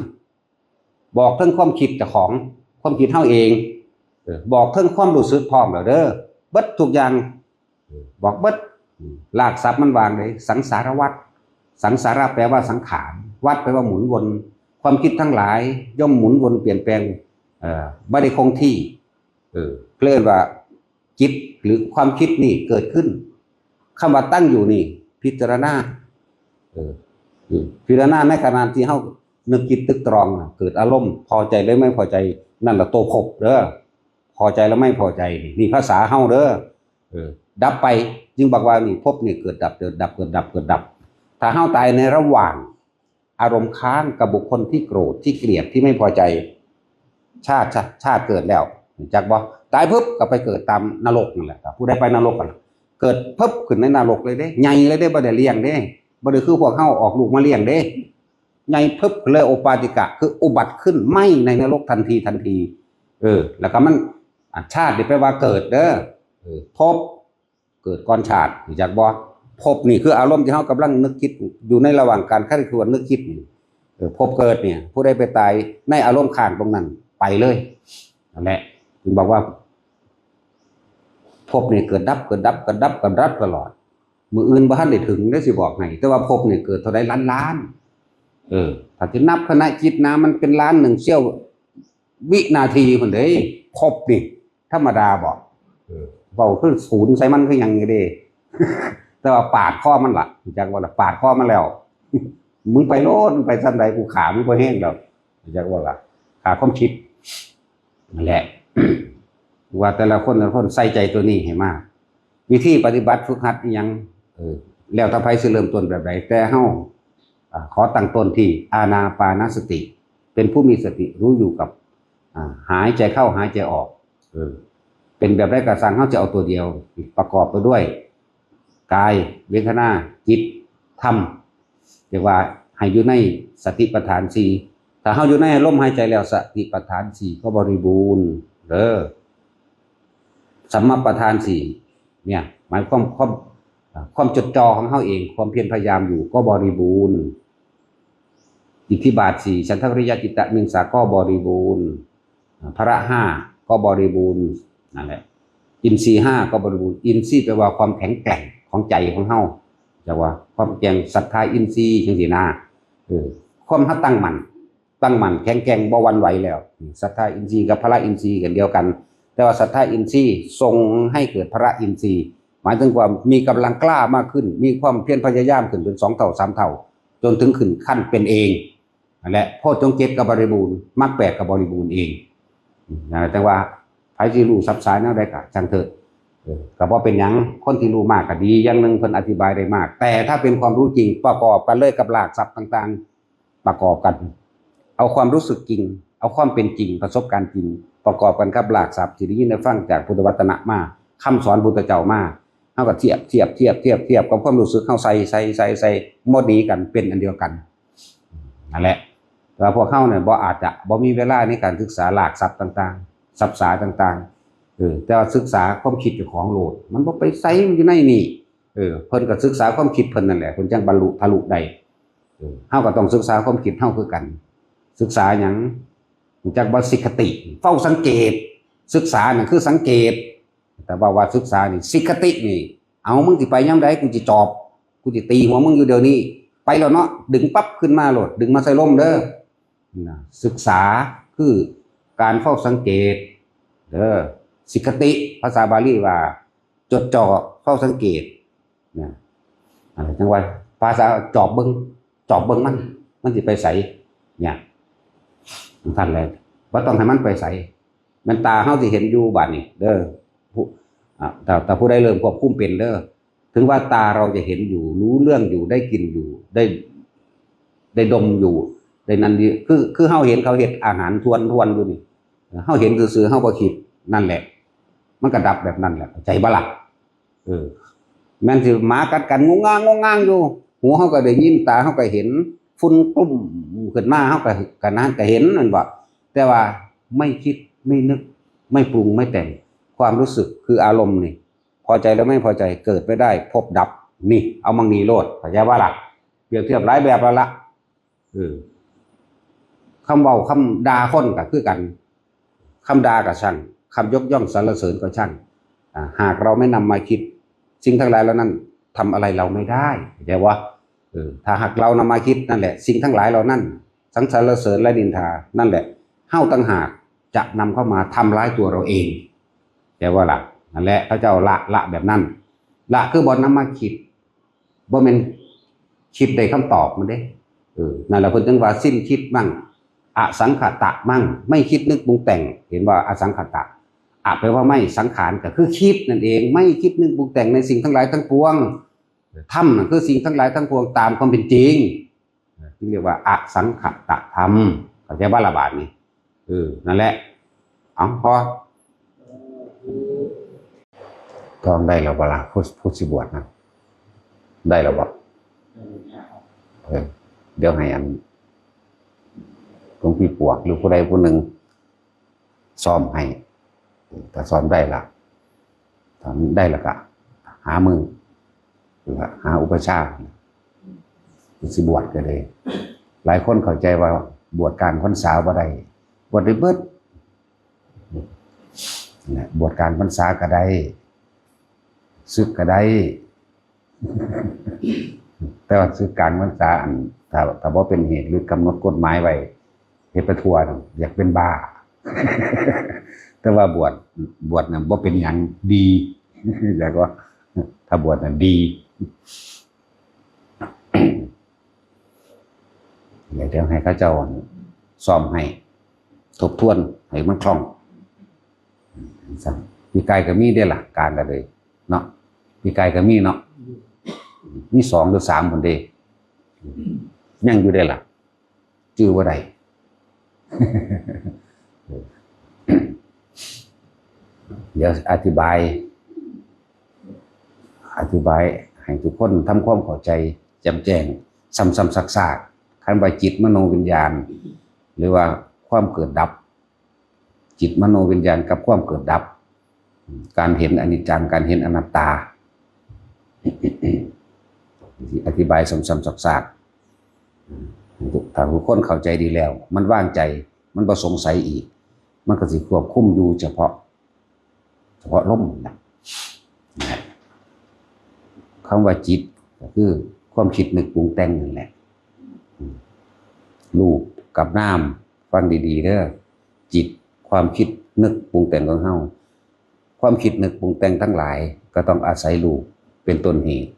บอกทั้งความคิดเจ้าของ ความคิดเฮาเอง เออ บอกทั้งความรู้สึกพร้อมแล้วเด้อ เบิดทุกอย่าง เออ บอกเบิด อืม รากศัพท์มันว่าได๋ สังสารวัฏ สังสารแปลว่าสังขาร วัฏแปลว่าหมุนวน ความคิดทั้งหลายย่อมหมุนวนเปลี่ยนแปลง เอ่อ บ่ได้คงที่ เออ เพิ่นว่าจิตหรือความคิดนี่เกิดขึ้น คำว่าตั้งอยู่นี่ พิจารณา เออ เออ พิจารณาในขณะที่เฮานึกคิดตึกตรองน่ะ เกิดอารมณ์พอใจหรือไม่พอใจ นั่นล่ะตัวภพเด้อ พอใจและไม่พอใจนี่ นี่ภาษาเฮาเด้อ เออ ดับไป จึงบอกว่านี่ภพนี่เกิดดับ เกิดดับ เกิดดับ เกิดดับ ถ้าเฮาตายในระหว่างอารมณ์ค้างกับบุคคลที่โกรธ ที่เกลียด ที่ไม่พอใจ ชาติ ชาติ ชาติเกิดแล้ว จักบ่ ตายปุ๊บก็ไปเกิดตามนรกนั่นแหละ ผู้ใดไปนรกกัน เกิดปุ๊บขึ้นในนรกเลยเด้ ใหญ่เลยเด้ บ่ได้เลี้ยงเด้ บ่ได้คือพวกเฮาออกลูกมาเลี้ยงเด้ ใหญ่ปุ๊บเลย โอปปาติกะ คืออุบัติขึ้นไหม้ในนรกทันทีทันที เออ แล้วก็มัน อ่ะ ชาตินี่แปลว่าเกิดเด้อ เออ ภพ เกิดก่อนชาติ รู้จักบ่ ภพนี่คืออารมณ์ที่เฮากำลังนึกคิด อยู่ในระหว่างการใคร่ครวญนึกคิดนี่ เออ ภพเกิดเนี่ย ผู้ใดไปตายในอารมณ์ค้างตรงนั้น ไปเลย นั่นแหละ ถึงบอกว่า ภพนี่เกิดดับ เกิดดับ เกิดดับ เกิดดับตลอด มื้ออื่นบ่ทันได้ถึงเด้อ สิบอกให้ แต่ว่าภพนี่เกิดเท่าใดล้านล้าน เออ ถ้าสินับขณะจิตนะ มันเป็นล้านหนึ่งเสี้ยววินาทีพุ้นเด้ ภพนี่ ธรรมดาบ่ เออ เว้าคือศูนย์ใส่มันคือหยังอยู่เด้ แต่ว่าปาดคอมันล่ะ รู้จักบ่ล่ะ ปาดคอมันแล้ว มึงไปโลด มึงไปส่ำใด กูฆ่ามึงบ่แฮงดอก รู้จักบ่ล่ะ ฆ่าความคิด นั่นแหละ ว่าแต่ละคน แต่ละคนใส่ใจตัวนี้ให้มาก วิธีปฏิบัติฝึกหัดอิหยัง เออ แล้วแต่ไผสิเริ่มต้นแบบใด แต่เฮา อ่า ขอตั้งต้นที่อานาปานสติ เป็นผู้มีสติรู้อยู่กับ อ่า หายใจเข้าหายใจออก เออ เป็นแบบใดก็ซ่าง เฮาจะเอาตัวเดียว ประกอบไปด้วย กาย เวทนา จิต ธรรม เรียกว่าให้อยู่ในสติปัฏฐานสี่ ถ้าเฮาอยู่ในลมหายใจแล้ว สติปัฏฐานสี่ก็บริบูรณ์ เด้อ สัมมาปัฏฐานสี่เนี่ย หมายความ ความ ความจดจ่อของเฮาเอง ความเพียรพยายามอยู่ก็บริบูรณ์ อิทธิบาทสี่ ฉันทะวิริยะจิตตะวิมังสาก็บริบูรณ์ พละห้าก็บริบูรณ์ นั่นแหละ อินทรีย์ห้าก็บริบูรณ์ อินทรีย์แปลว่าความแข็งแกร่งของใจของเฮา จักว่าความแข็ง ศรัทธาอินทรีย์จังซี่นะ เออ ความเฮาตั้งมั่น ตั้งมั่นแข็งแกร่ง บ่หวั่นไหวแล้ว ศรัทธาอินทรีย์กับพละอินทรีย์กันเดียวกัน แต่ว่าศรัทธาอินทรีย์ส่งให้เกิดพละอินทรีย์ หมายถึงว่ามีกำลังกล้ามากขึ้น มีความเพียรพยายามขึ้นเป็นสองเท่าสามเท่า จนถึงขึ้นขั้นเป็นเอง นั่นแหละ โพชฌงค์เจ็ดก็บริบูรณ์ มรรคแปดก็บริบูรณ์เอง นะ แต่ว่าไผสิรู้ศัพท์สายแนวใดก็ช่างเถอะ เออ ก็บ่เป็นหยัง คนที่รู้มากก็ดี อย่างหนึ่งเพิ่นอธิบายได้มาก แต่ถ้าเป็นความรู้จริงประกอบกันเลยกับรากศัพท์ต่างๆ ประกอบกัน เอาความรู้สึกจริง เอาความเป็นจริง ประสบการณ์จริง ประกอบกันกับรากศัพท์ที่ได้ยินได้ฟังจากพุทธวจนะมา คำสอนพุทธเจ้ามา เฮาก็เทียบ เทียบ เทียบ เทียบ เทียบกับความรู้สึกเฮา ใส่ ใส่ ใส่ ใส่ บ่หนีกัน เป็นอันเดียวกัน นั่นแหละ แต่ว่าพวกเฮาเนี่ยบ่ อาจจะบ่มีเวลาในการศึกษารากศัพท์ต่างๆ ศัพท์สาต่างๆ เออ แต่ว่าศึกษาความคิดเจ้าของโลด มันบ่ไปไส มันอยู่ในนี่ เออ เพิ่นก็ศึกษาความคิดเพิ่นนั่นแหละ เพิ่นจั่งบรรลุทะลุได้ เออ เฮาก็ต้องศึกษาความคิดเฮาคือกัน ศึกษาหยัง รู้จักบ่ สิกขติ เฝ้าสังเกต ศึกษานั่นคือสังเกต แต่ว่า ว่าศึกษานี่ สิกขตินี่ เอา มึงสิไปยามใด กูสิจอบ กูสิตีหัวมึงอยู่เดี๋ยวนี้ ไปแล้วเนาะ ดึงปั๊บขึ้นมาโลด ดึงมาใส่ลมเด้อ นะ ศึกษาคือการเฝ้าสังเกต เด้อ สิกขติ ภาษาบาลีว่า จดจ่อ เฝ้าสังเกต นะ อะไรจั่งว่า ภาษา จอบเบิ่ง จอบเบิ่งมัน มันสิไปไส เนี่ย ท่านเลย บ่ต้องให้มันไปไส แม่นตาเฮาสิเห็นอยู่บาดนี้เด้อ ผู้ อ่า ถ้า ถ้าผู้ใดเริ่มควบคุมเป็นเด้อ ถึงว่าตาเราจะเห็นอยู่ รู้เรื่องอยู่ ได้กลิ่นอยู่ ได้ ได้ดมอยู่ ได้นั่นอยู่ คือ คือเฮาเห็นเขาเฮ็ดอาหารทวนๆอยู่นี่ เฮาเห็นซื่อๆ เฮาบ่คิด นั่นแหละ มันก็ดับแบบนั้นแหละ เข้าใจบ่ล่ะ? เออ แม่นสิหมากัดกันงงงางงงงางอยู่ หูเฮาก็ได้ยิน ตาเฮาก็เห็น ฝุ่นกลุ่มขึ้นมา เฮาก็ ก็นั่นก็เห็น แม่นบ่? แต่ว่าไม่คิด ไม่นึก ไม่ปรุง ไม่แต่ง ความรู้สึกคืออารมณ์นี่ พอใจและไม่พอใจ เกิดไม่ได้ พบดับ นี่ เอาหม่องนี้โลด เข้าใจบ่ล่ะ? เปรียบเทียบหลายแบบแล้วล่ะ เออ คำเว้า คำด่าคนก็คือกัน คำด่าก็ช่าง คำยกย่องสรรเสริญก็ช่าง อ่า หากเราไม่นำมาคิด สิ่งทั้งหลายเหล่านั้นทำอะไรเราไม่ได้ เข้าใจบ่? เออ ถ้าหากเรานำมาคิดนั่นแหละ สิ่งทั้งหลายเหล่านั้น ทั้งสรรเสริญและนินทา นั่นแหละ เฮาต่างหากจะนำเข้ามาทำร้ายตัวเราเอง เข้าใจบ่ล่ะ? นั่นแหละ เขาเจ้าละ ละแบบนั้น ละคือบ่นำมาคิด บ่แม่นคิดได้คำตอบมันเด้ เออ นั่นแหละเพิ่นจึงว่าสิ้นคิดมั่ง อสังขตะมั่ง ไม่คิดนึกปรุงแต่ง เห็นว่าอสังขตะ อะ แปลว่าไม่ สังขารก็คือคิดนั่นเอง ไม่คิดนึกปรุงแต่งในสิ่งทั้งหลายทั้งปวง ธรรมน่ะคือสิ่งทั้งหลายทั้งปวงตามความเป็นจริง จึงเรียกว่าอสังขตะธรรม เข้าใจบ่ล่ะบาดนี้? เออ นั่นแหละ เอา พอ ต้องได้แล้วบ่ล่ะ ผู้ ผู้สิบวชนะ ได้แล้วบ่? เออ เดี๋ยวให้อัน หลวงพี่ปวกหรือผู้ใดผู้หนึ่งซ่อมให้ ถ้าซ่อมได้ล่ะ ถ้าได้แล้วก็หามือ หรือว่าหาอุปัชฌาย์ ผู้สิบวชก็ได้ หลายคนเข้าใจว่าบวชกลางพรรษาบ่ได้ บวชได้เบิด นะ บวชกลางพรรษาก็ได้ สึกก็ได้ แต่ว่าสึกกลางพรรษา อัน ถ้า ถ้าบ่เป็นเหตุหรือกำหนดกฎหมายไว้ เฮ็ดไปทั่วน่ะ อยากเป็นบ้า แต่ว่าบวช บวชน่ะบ่เป็นหยัง ดี แล้วก็ ถ้าบวชน่ะดี เดี๋ยวให้เขาเจ้าซ่อมให้ ทบทวนให้มันคล่อง ปีกายก็มีเด้ล่ะ กลางก็เลยเนาะ ปีกายก็มีเนาะ มีสองหรือสามพุ้นเด้ ยังอยู่เด้ล่ะ จื่อบ่ได้ เดี๋ยวอธิบาย อธิบายให้ทุกคนทำความเข้าใจแจ่มแจ้ง ซ้ำๆซากๆ คันว่าจิตมโนวิญญาณ หรือว่าความเกิดดับ จิตมโนวิญญาณกับความเกิดดับ การเห็นอนิจจัง การเห็นอนัตตา อธิบายซ้ำๆซากๆ ถ้าทุกคนเข้าใจดีแล้ว มันวางใจ มันบ่สงสัยอีก มันก็สิควบคุมอยู่เฉพาะ เฉพาะลมนะ นะ คำว่าจิตก็คือความคิดนึกปรุงแต่งนั่นแหละ อืม รูปกับนาม ฟังดีๆเด้อ จิต ความคิดนึกปรุงแต่งของเฮา ความคิดนึกปรุงแต่งทั้งหลาย ก็ต้องอาศัยรูปเป็นต้นเหตุ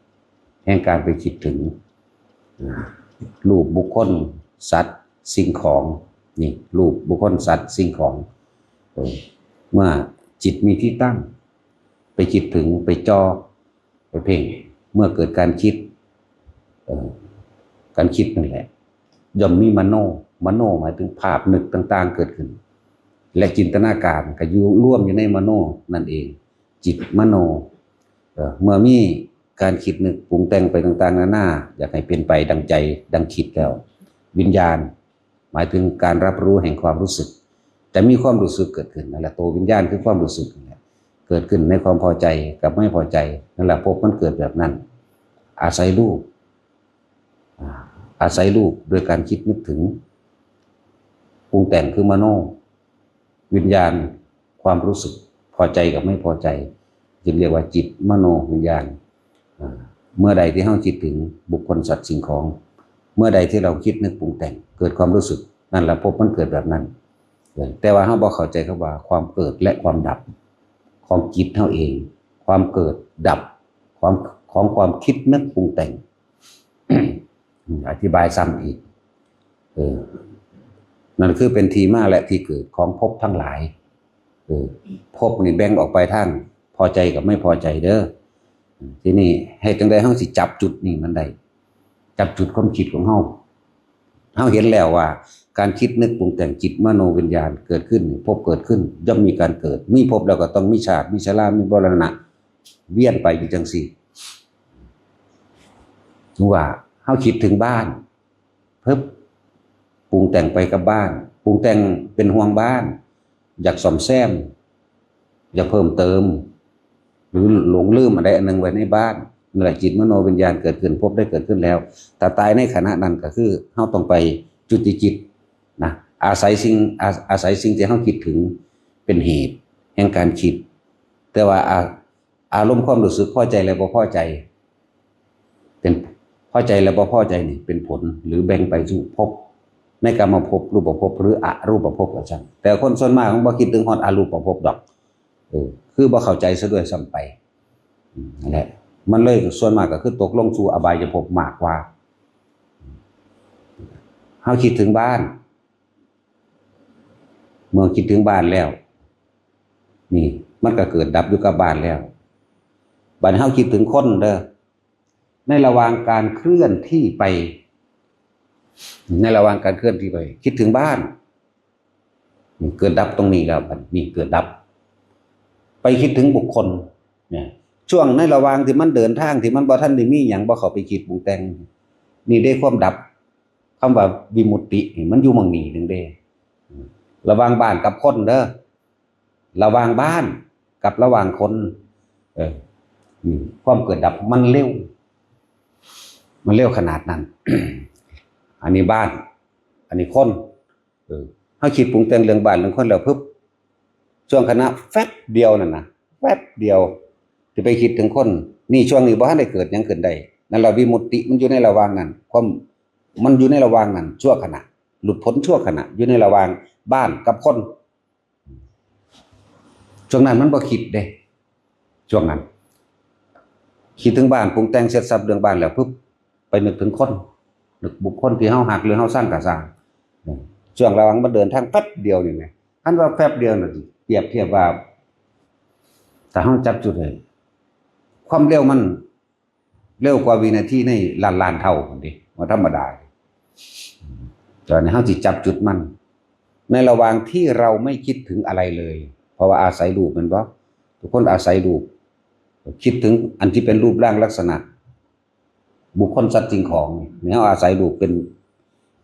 แห่งการไปคิดถึง อ่า รูปบุคคล สัตว์ สิ่งของ นี่ รูปบุคคล สัตว์ สิ่งของ เออ เมื่อจิตมีที่ตั้ง ไปคิดถึง ไปจ่อ ไปเพ่ง เมื่อเกิดการคิด เอ่อ การคิดนั่นแหละ ย่อมมีมโน มโนหมายถึงภาพนึกต่างๆเกิดขึ้น และจินตนาการก็อยู่รวมอยู่ในมโนนั่นเอง จิตมโน เอ่อ เมื่อมีการคิดนึกปรุงแต่งไปต่างๆนานา อยากให้เป็นไปดังใจดังคิดแล้ว วิญญาณ หมายถึงการรับรู้แห่งความรู้สึก จะมีความรู้สึกเกิดขึ้น นั่นแหละ ตัววิญญาณคือความรู้สึกนั่นแหละ เกิดขึ้นในความพอใจกับไม่พอใจ นั่นแหละ ภพมันเกิดแบบนั้น อาศัยรูป อ่า อาศัยรูปโดยการคิดนึกถึง ปรุงแต่งคือมโน วิญญาณ ความรู้สึกพอใจกับไม่พอใจ จึงเรียกว่าจิตมโนวิญญาณ อ่า เมื่อใดที่เราคิดถึงบุคคลสัตว์สิ่งของ เมื่อใดที่เราคิดนึกปรุงแต่ง เกิดความรู้สึก นั่นแหละภพมันเกิดแบบนั้น แต่ว่าเราบ่เข้าใจคำว่าความเกิดและความดับ ของจิตเราเอง ความเกิดดับ ความ ของความคิดนึกปรุงแต่ง อธิบายซ้ำอีก เออ นั่นคือเป็นที่มาและที่เกิดของภพทั้งหลาย เออ ภพนี่แบ่งออกไปทางพอใจกับไม่พอใจเด้อ ทีนี้เฮ็ดจั่งใดเฮาสิจับจุดนี้มันได้ จับจุดความคิดของเฮา เฮาเห็นแล้วว่าการคิดนึกปรุงแต่งจิตมโนวิญญาณเกิดขึ้นนี่ ภพเกิดขึ้น ย่อมมีการเกิด มีภพแล้วก็ต้องมีชาติ มีชรา มีมรณะ เวียนไปอยู่จั่งซี้ ถึงว่าเฮาคิดถึงบ้าน เพิ่บ ปรุงแต่งไปกับบ้าน ปรุงแต่งเป็นห่วงบ้าน อยากซ่อมแซม อยากเพิ่มเติม หรือหลงลืมอะไรอันหนึ่งไว้ในบ้าน นั่นแหละจิตมโนวิญญาณเกิดขึ้น ภพได้เกิดขึ้นแล้ว แต่ตายในขณะนั้นก็คือเฮาต้องไปจุติจิตนะ อาศัยสิ่ง อา อาศัยสิ่งที่เฮาคิดถึงเป็นเหตุแห่งการคิด แต่ว่าอา อารมณ์ความรู้สึกพอใจและบ่พอใจ เป็น พอใจและบ่พอใจนี่เป็นผล หรือแบ่งไปสู่ภพ ในกามภพ รูปภพ หรืออรูปภพว่าซั่น แต่คนส่วนมากมันบ่คิดถึงฮอดอรูปภพดอก เออ คือบ่เข้าใจซะด้วยซ้ำไป อืม นั่นแหละ มันเลยส่วนมากก็คือตกลงสู่อบายภพมากกว่า เฮาคิดถึงบ้าน เมื่อคิดถึงบ้านแล้ว นี่ มันก็เกิดดับอยู่กับบ้านแล้ว บัดนี้เฮาคิดถึงคนเด้อ ในระหว่างการเคลื่อนที่ไป ในระหว่างการเคลื่อนที่ไป คิดถึงบ้าน นี่เกิดดับตรงนี้แล้ว บัดนี้เกิดดับ ไปคิดถึงบุคคล เนี่ย ช่วงในระหว่างที่มันเดินทาง ที่มันบ่ทันได้มีหยัง บ่เข้าไปคิดปรุงแต่ง นี่ได้ความดับ คำว่าวิมุตตินี่มันอยู่หม่องนี้หนึ่งเด้ ระหว่างบ้านกับคนเด้อ ระหว่างบ้านกับระหว่างคน เออ อืม ความเกิดดับมันเร็ว มันเร็วขนาดนั้น อันนี้บ้าน อันนี้คน เออ เฮาคิดปรุงแต่งเรื่องบ้านเรื่องคนแล้วปุ๊บ ช่วงขณะแฟบเดียวนั่นนะ แฟบเดียว สิไปคิดถึงคน นี่ช่วงนี้บ่ทันได้เกิดหยังขึ้นได้ นั่นล่ะวิมุตติมันอยู่ในระหว่างนั้น ความ มันอยู่ในระหว่างนั้น ชั่วขณะ หลุดพ้นชั่วขณะ อยู่ในระหว่างบ้านกับคน ช่วงนั้นมันบ่คิดเด้ ช่วงนั้น คิดถึงบ้าน ปรุงแต่งเสร็จสรรพเรื่องบ้านแล้วปุ๊บ ไปนึกถึงคน นึกบุคคลที่เฮาฮักหรือเฮาซังก็ซ่าง ช่วงระหว่างมันเดินทางแป๊บเดียวนี่แหม คันว่าแป๊บเดียวน่ะ เปรียบเทียบว่า ถ้าเฮาจับจุดให้ ความเร็วมัน เร็วกว่าวินาทีในล้านล้านเท่าพุ้นเด้ บ่ธรรมดา ตอนนี้เฮาสิจับจุดมัน ในระหว่างที่เราไม่คิดถึงอะไรเลย เพราะว่าอาศัยรูปแม่นบ่ ทุกคนอาศัยรูป คิดถึงอันที่เป็นรูปร่างลักษณะ บุคคลสัตว์สิ่งของ นี่เฮาอาศัยรูปเป็น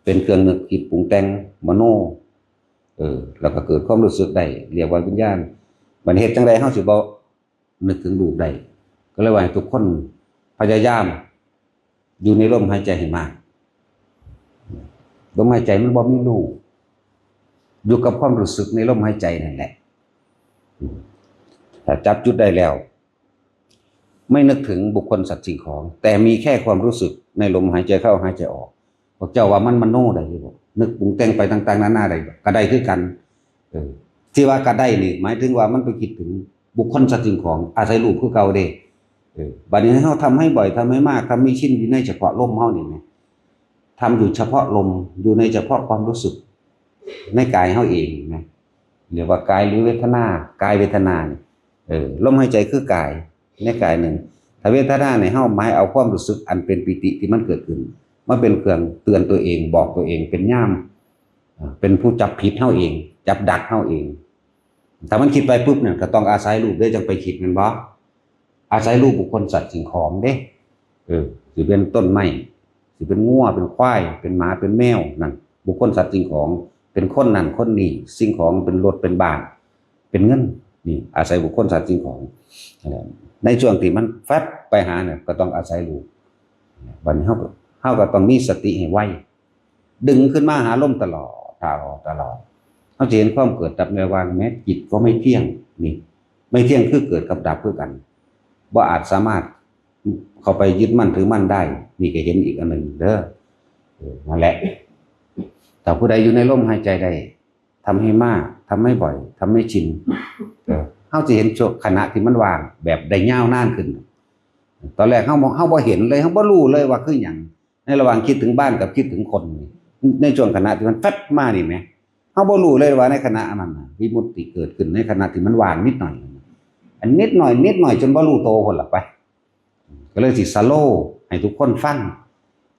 เป็นเครื่องนึกคิดปรุงแต่งมโน เออ แล้วก็เกิดความรู้สึกได้ เรียกว่าวิญญาณ บัดนี้เฮ็ดจั่งใดเฮาสิบ่ นึกถึงรูปได้ ก็เลยว่าให้ทุกคนพยายามอยู่ในลมหายใจให้มาก ลมหายใจมันบ่มีรูป อยู่กับความรู้สึกในลมหายใจนั่นแหละ ถ้าจับจุดได้แล้ว ไม่นึกถึงบุคคลสัตว์สิ่งของ แต่มีแค่ความรู้สึกในลมหายใจเข้าหายใจออก พวกเจ้าว่ามันมโนได้อยู่บ่ นึกปรุงแต่งไปต่างๆนานาได้บ่ ก็ได้คือกัน เออ ที่ว่าก็ได้นี่ หมายถึงว่ามันไปคิดถึงบุคคลสัตว์สิ่งของ อาศัยรูปคือเก่าเด้ เออ บัดนี้ให้เฮาทำให้บ่อย ทำให้มาก ทำให้ชินอยู่ในเฉพาะลมเฮานี่นะ ทำอยู่เฉพาะลม อยู่ในเฉพาะความรู้สึก ในกายเฮาเองนะ เรียกว่ากายหรือเวทนา กายเวทนานี่ เออ ลมหายใจคือกาย ในกายหนึ่ง ถ้าเวทนาเนี่ย เฮาหมายเอาความรู้สึกอันเป็นปีติที่มันเกิดขึ้น มาเป็นเครื่องเตือนตัวเอง บอกตัวเอง เป็นยาม อ่า เป็นผู้จับผิดเฮาเอง จับดักเฮาเอง ถ้ามันคิดไปปุ๊บเนี่ย ก็ต้องอาศัยรูปเด้จั่งไปคิดแม่นบ่ อาศัยรูปบุคคลสัตว์สิ่งของเด้ เออ สิเป็นต้นไม้ สิเป็นงัว เป็นควาย เป็นหมา เป็นแมว นั่น บุคคลสัตว์สิ่งของ เป็นคนนั่นคนนี้ สิ่งของ เป็นรถ เป็นบ้าน เป็นเงิน นี่ อาศัยบุคคลสัตว์สิ่งของ ในช่วงที่มันแฟบไปหาเนี่ย ก็ต้องอาศัยรูป บัดนี้เฮาก็ เฮาก็ต้องมีสติให้ไว ดึงขึ้นมาหาลมตลอด ตลอด ตลอด เฮาจะเห็นความเกิดดับในระหว่างแม้จิตก็ไม่เที่ยง นี่ ไม่เที่ยงคือเกิดกับดับคือกัน บ่อาจสามารถเข้าไปยึดมั่นถือมั่นได้ นี่ก็เห็นอีกอันหนึ่งเด้อ เออ นั่นแหละ ถ้าผู้ใดอยู่ในลมหายใจได้ ทำให้มาก ทำให้บ่อย ทำให้ชิน เออ เฮาจะเห็นช่วงขณะที่มันว่างแบบได้ยาวนานขึ้น ตอนแรกเฮาบ่ เฮาบ่เห็นเลย เฮาบ่รู้เลยว่าคือหยัง ในระหว่างคิดถึงบ้านกับคิดถึงคนนี่ ในช่วงขณะที่มันแฟบมานี่แหม เราบ่รู้เลยว่าในขณะนั้นน่ะวิมุตติเกิดขึ้นในขณะที่มันว่างนิดหน่อย อันนิดหน่อยนิดหน่อยจนบ่รู้โตคนละไป ก็เลยสิสโลว์ให้ทุกคนฟัง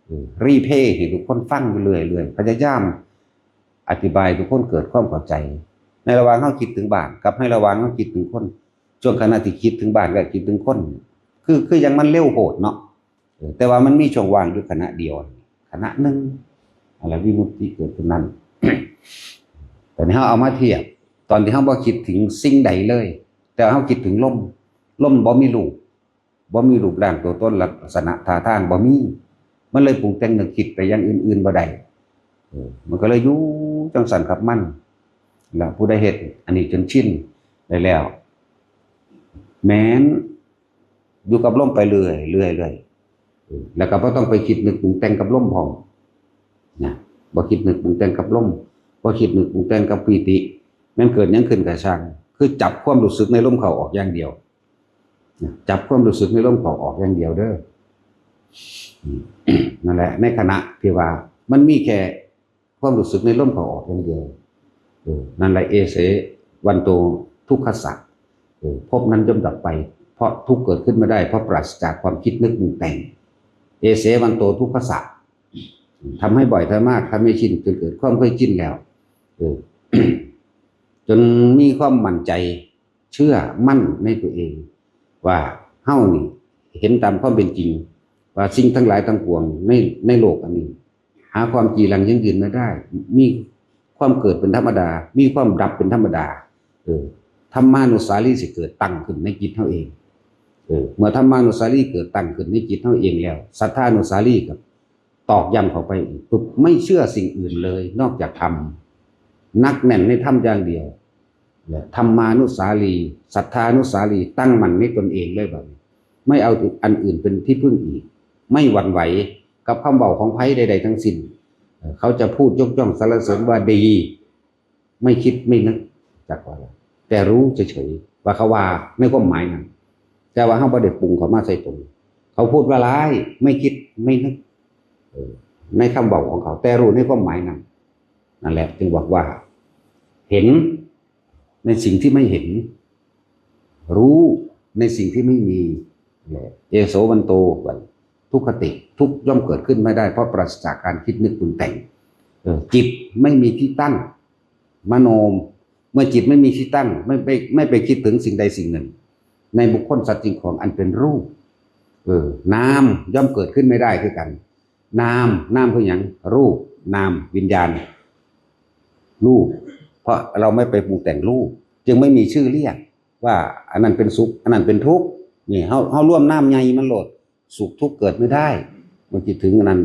เออ รีเพลย์ให้ทุกคนฟังอยู่เรื่อยๆ พยายามอธิบายให้ทุกคนเกิดความเข้าใจ ในระหว่างเราคิดถึงบ้านกับในระหว่างเราคิดถึงคน ช่วงขณะที่คิดถึงบ้านกับคิดถึงคน คือคือยังมันเร็วโพดเนาะ เออ แต่ว่ามันมีช่วงว่างอยู่ขณะเดียว ขณะหนึ่ง อะไรวิมุตติเกิดขึ้นนั้น แต่นี้เราเอามาเทียบ ตอนที่เราบ่คิดถึงสิ่งใดเลย แต่เราคิดถึงลม ลมบ่มีรูป บ่มีรูปร่างตัวตนลักษณะท่าทางบ่มี มันเลยปรุงแต่งนึกคิดไปอย่างอื่นๆบ่ได้ เออ มันก็เลยอยู่จังซั่นกับมัน แล้วผู้ใดเฮ็ดอันนี้จนชินได้แล้ว แม้นอยู่กับลมไปเรื่อยๆเรื่อยๆ เออ แล้วก็บ่ต้องไปคิดนึกปรุงแต่งกับลมพร้อม นะ บ่คิดนึกปรุงแต่งกับลม บ่คิดนึกปรุงแต่งกับปีติ แม่นเกิดหยังขึ้นก็ช่าง คือจับความรู้สึกในลมเข้าออกอย่างเดียว นะ จับความรู้สึกในลมเข้าออกอย่างเดียวเด้อ อืม นั่นแหละ ในขณะที่ว่ามันมีแค่ความรู้สึกในลมเข้าออกอย่างเดียว เออ นั่นแหละ เอเส วันโต ทุกขสสะ เออ ภพนั้นย่อมดับไป เพราะทุกข์เกิดขึ้นไม่ได้ เพราะปราศจากความคิดนึกปรุงแต่ง เอเส วันโต ทุกขสสะ ทำให้บ่อยทำมาก ทำให้ชิน จนเกิดความเคยชินแล้ว เออ จนมีความมั่นใจ เชื่อมั่นในตัวเอง ว่าเฮานี่เห็นตามความเป็นจริง ว่าสิ่งทั้งหลายทั้งปวงในในโลกอันนี้ หาความจีรังยั่งยืนไม่ได้ มีความเกิดเป็นธรรมดา มีความดับเป็นธรรมดา เออ ธรรมานุสาลีสิเกิดตั้งขึ้นในจิตเฮาเอง เออ เมื่อธรรมานุสาลีเกิดตั้งขึ้นในจิตเฮาเองแล้ว ศรัทธานุสาลีก็ตอกย้ำเข้าไปอีกปุ๊บ ไม่เชื่อสิ่งอื่นเลย นอกจากธรรม หนักแน่นในธรรมอย่างเดียว และธรรมานุสาลี ศรัทธานุสาลี ตั้งมั่นในตนเองเลยบัดนี้ ไม่เอาอันอื่นเป็นที่พึ่งอีก ไม่หวั่นไหวกับคำเว้าของไผใดๆทั้งสิ้น เอ่อ เขาจะพูดยกย่องสรรเสริญว่าดี ไม่คิดไม่นึก จักว่า แต่รู้เฉยๆว่าเขาว่าในความหมายนั้น แต่ว่าเฮาบ่ได้ปรุงเข้ามาใส่ตน เขาพูดว่าร้าย ไม่คิดไม่นึก เออ ในคำเว้าของเขา แต่รู้ในความหมายนั้น นั่นแหละ จึงบอกว่า เห็นในสิ่งที่ไม่เห็น รู้ในสิ่งที่ไม่มี เอโสวันโต ทุกขติ ทุกข์ย่อมเกิดขึ้นไม่ได้ เพราะปราศจากการคิดนึกปรุงแต่ง เออ จิตไม่มีที่ตั้ง มโน เมื่อจิตไม่มีที่ตั้ง ไม่ไป ไม่ไปคิดถึงสิ่งใดสิ่งหนึ่ง ในบุคคลสัตว์สิ่งของอันเป็นรูป เออ นามย่อมเกิดขึ้นไม่ได้คือกัน นาม นามคือหยัง รูป นาม วิญญาณ รูป เพราะเราไม่ไปปรุงแต่งรูป จึงไม่มีชื่อเรียกว่าอันนั้นเป็นสุข อันนั้นเป็นทุกข์ นี่ เฮา เฮารวมนามใหญ่มันโลด สุขทุกข์เกิดไม่ได้ มันคิดถึงอันนั้น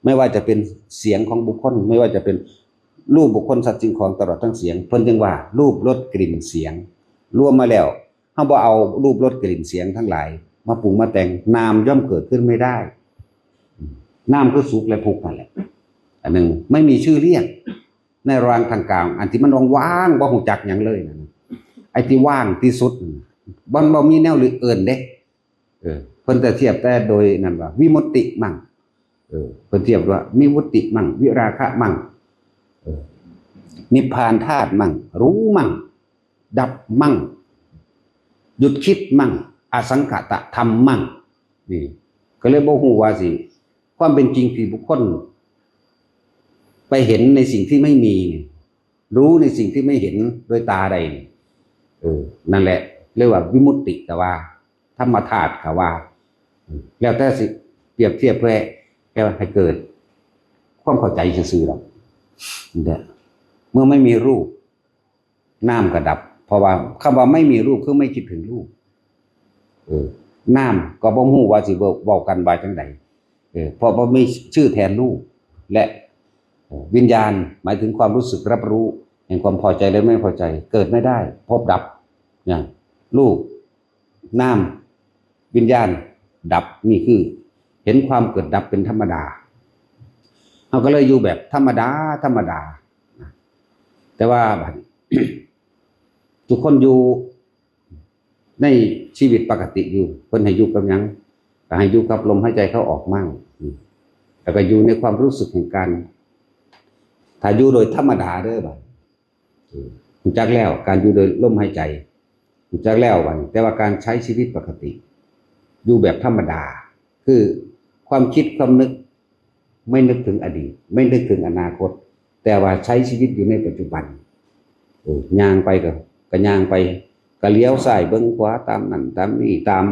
ไม่ว่าจะเป็นเสียงของบุคคล ไม่ว่าจะเป็นรูปบุคคลสัตว์สิ่งของตลอดทั้งเสียง เพิ่นจึงว่ารูปรสกลิ่นเสียง รวมมาแล้ว เฮาบ่เอารูปรสกลิ่นเสียงทั้งหลายมาปรุงมาแต่ง นามย่อมเกิดขึ้นไม่ได้ นามคือสุขและทุกข์นั่นแหละ อันหนึ่ง ไม่มีชื่อเรียก ในระหว่างทางกลาง อันที่มันว่างๆ บ่ฮู้จักหยังเลยนั่นน่ะ ไอ้ที่ว่างที่สุดนั่นน่ะ มันบ่มีแนวอื่นเด้ เออ เพิ่นแต่เทียบแต่โดยนั่นว่า วิมุตติมั่ง เออ เพิ่นเทียบว่า วิมุตติมั่ง วิราคะมั่ง เออ นิพพานธาตุมั่ง รู้มั่ง ดับมั่ง หยุดคิดมั่ง อสังขตธรรมมั่ง นี่ ก็เลยบ่ฮู้ว่าสิ ความเป็นจริงที่บุคคล ไปเห็นในสิ่งที่ไม่มี รู้ในสิ่งที่ไม่เห็นโดยตาใดนี่ เออ นั่นแหละ เรียกว่าวิมุตติก็ว่า ธรรมธาตุก็ว่า แล้วแต่สิเปรียบเทียบเพื่อให้เกิดความเข้าใจซื่อๆหรอก เนี่ย เมื่อไม่มีรูป นามก็ดับ เพราะว่าคำว่าไม่มีรูปคือไม่คิดถึงรูป เออ นามก็บ่ฮู้ว่าสิเว้า เว้ากันว่าจั่งใด เออ เพราะบ่มีชื่อแทนรูป และ เอ่อ วิญญาณหมายถึงความรู้สึกรับรู้แห่งความพอใจและไม่พอใจ เกิดไม่ได้ ภพดับ อย่างรูป นาม วิญญาณ ดับ นี่คือ เห็นความเกิดดับเป็นธรรมดา เราก็เลยอยู่แบบธรรมดา ธรรมดา แต่ว่าบัดนี้ ทุกคนอยู่ในชีวิตปกติอยู่ เพิ่นให้อยู่กับหยัง ก็ให้อยู่กับลมหายใจเข้าออกมั่ง อืม แล้วก็อยู่ในความรู้สึกแห่งการ ถ้าอยู่โดยธรรมดาเด้อบัด รู้จักแล้วการอยู่โดยลมหายใจ รู้จักแล้ววันแต่ว่าการใช้ชีวิตปกติ อยู่แบบธรรมดา คือความคิดความนึก ไม่นึกถึงอดีต ไม่นึกถึงอนาคต แต่ว่าใช้ชีวิตอยู่ในปัจจุบัน เออย่างไปก็ก็ย่างไปก็เลี้ยวซ้ายเบิ่งขวาตามนั่นตามนี่ตาม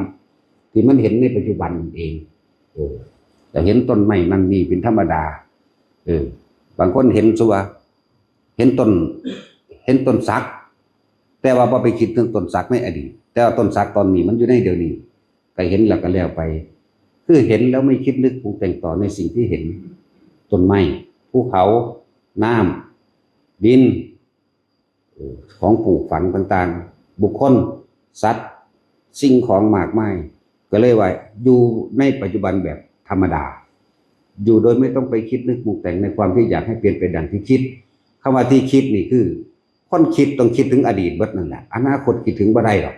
ที่มันเห็นในปัจจุบันเอง เออแต่เห็นต้นไม้นั่นนี่เป็นธรรมดา เออบางคนเห็นสัวเห็นต้น เห็นต้นสัก แต่ว่าพอไปคิดถึงต้นสักในอดีต แต่ว่าต้นสักตอนนี้มันอยู่ในเดี๋ยวนี้ก็เห็นแล้วก็แล้วไป คือเห็นแล้วไม่คิดนึกปรุงแต่งต่อในสิ่งที่เห็น ต้นไม้ภูเขา น้ำดินของปลูกฝังต่างๆ บุคคล สัตว์ สิ่งของมากมาย ก็เลยว่าอยู่ในปัจจุบันแบบธรรมดา อยู่โดยไม่ต้องไปคิดนึกปรุงแต่งในความที่อยากให้เปลี่ยนไปดังที่คิด คำว่าที่คิดนี่คือ คนคิดต้องคิดถึงอดีตเบิดนั่นแหละ อนาคตคิดถึงบ่ได้หรอก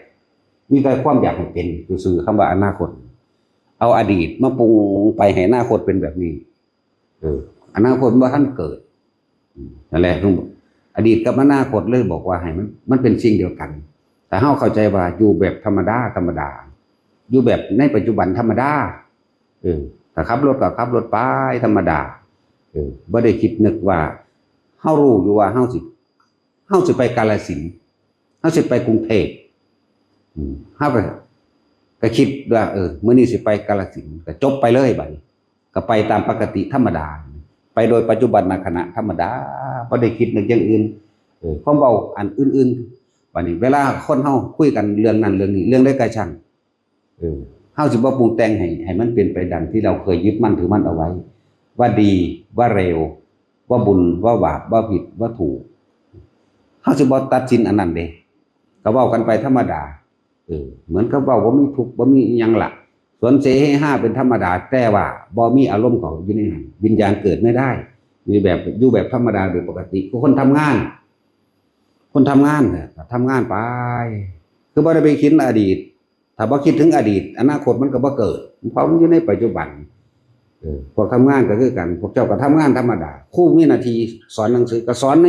มีแต่ความอยากให้เป็นซื่อๆคำว่าอนาคต เอาอดีตมาปรุงไปให้อนาคตเป็นแบบนี้เอออนาคตบ่ทันเกิดนั่นแหละอดีตกับอนาคตเลยบอกว่าให้มันมันเป็นสิ่งเดียวกัน แต่เฮาเข้าใจว่าอยู่แบบธรรมดาธรรมดา อยู่แบบในปัจจุบันธรรมดา เออถ้าขับรถก็ขับรถไปธรรมดา เออบ่ได้คิดนึกว่าเฮารู้อยู่ว่าเฮาสิเฮาสิไปกาฬสินธุ์เฮาสิไปกรุงเทพฯอืมเฮาก็ก็คิดว่า เออมื้อนี้สิไปกาฬสินธุ์ก็จบไปเลยบัดนี้ก็ไปตามปกติธรรมดา ไปโดยปัจจุบันขณะธรรมดาบ่ได้คิดนึกอย่างอื่นเออความเว้าอันอื่นๆบัดนี้เวลาคนเฮาคุยกันเรื่องนั้นเรื่องนี้เรื่องใดก็ช่าง เออเฮาสิบ่ปรุงแต่งให้ให้มันเป็นไปดังที่เราเคยยึดมั่นถือมั่นเอาไว้ ว่าดีว่าเลวว่าบุญว่าบาปว่าผิดว่าถูกเฮาสิบ่ตัดสินอันนั้นเด้ก็เว้ากันไปธรรมดาเออเหมือนกับเว้าบ่มีทุกข์บ่มีอิหยังล่ะสวนเสเฮฮาเป็นธรรมดาแต่ว่าบ่มีอารมณ์เขาอยู่ในนั้นวิญญาณเกิดไม่ได้อยู่แบบอยู่แบบธรรมดาโดยปกติคือคนทำงาน คนทำงานน่ะทำงานไปคือบ่ได้ไปคิดอดีต ถ้าบ่คิดถึงอดีต อนาคตมันก็บ่เกิด เพราะมันอยู่ในปัจจุบันเออพวกทำงานก็คือกัน พวกเจ้าก็ทำงานธรรมดา ครูมีหน้าที่สอนหนังสือก็สอนใน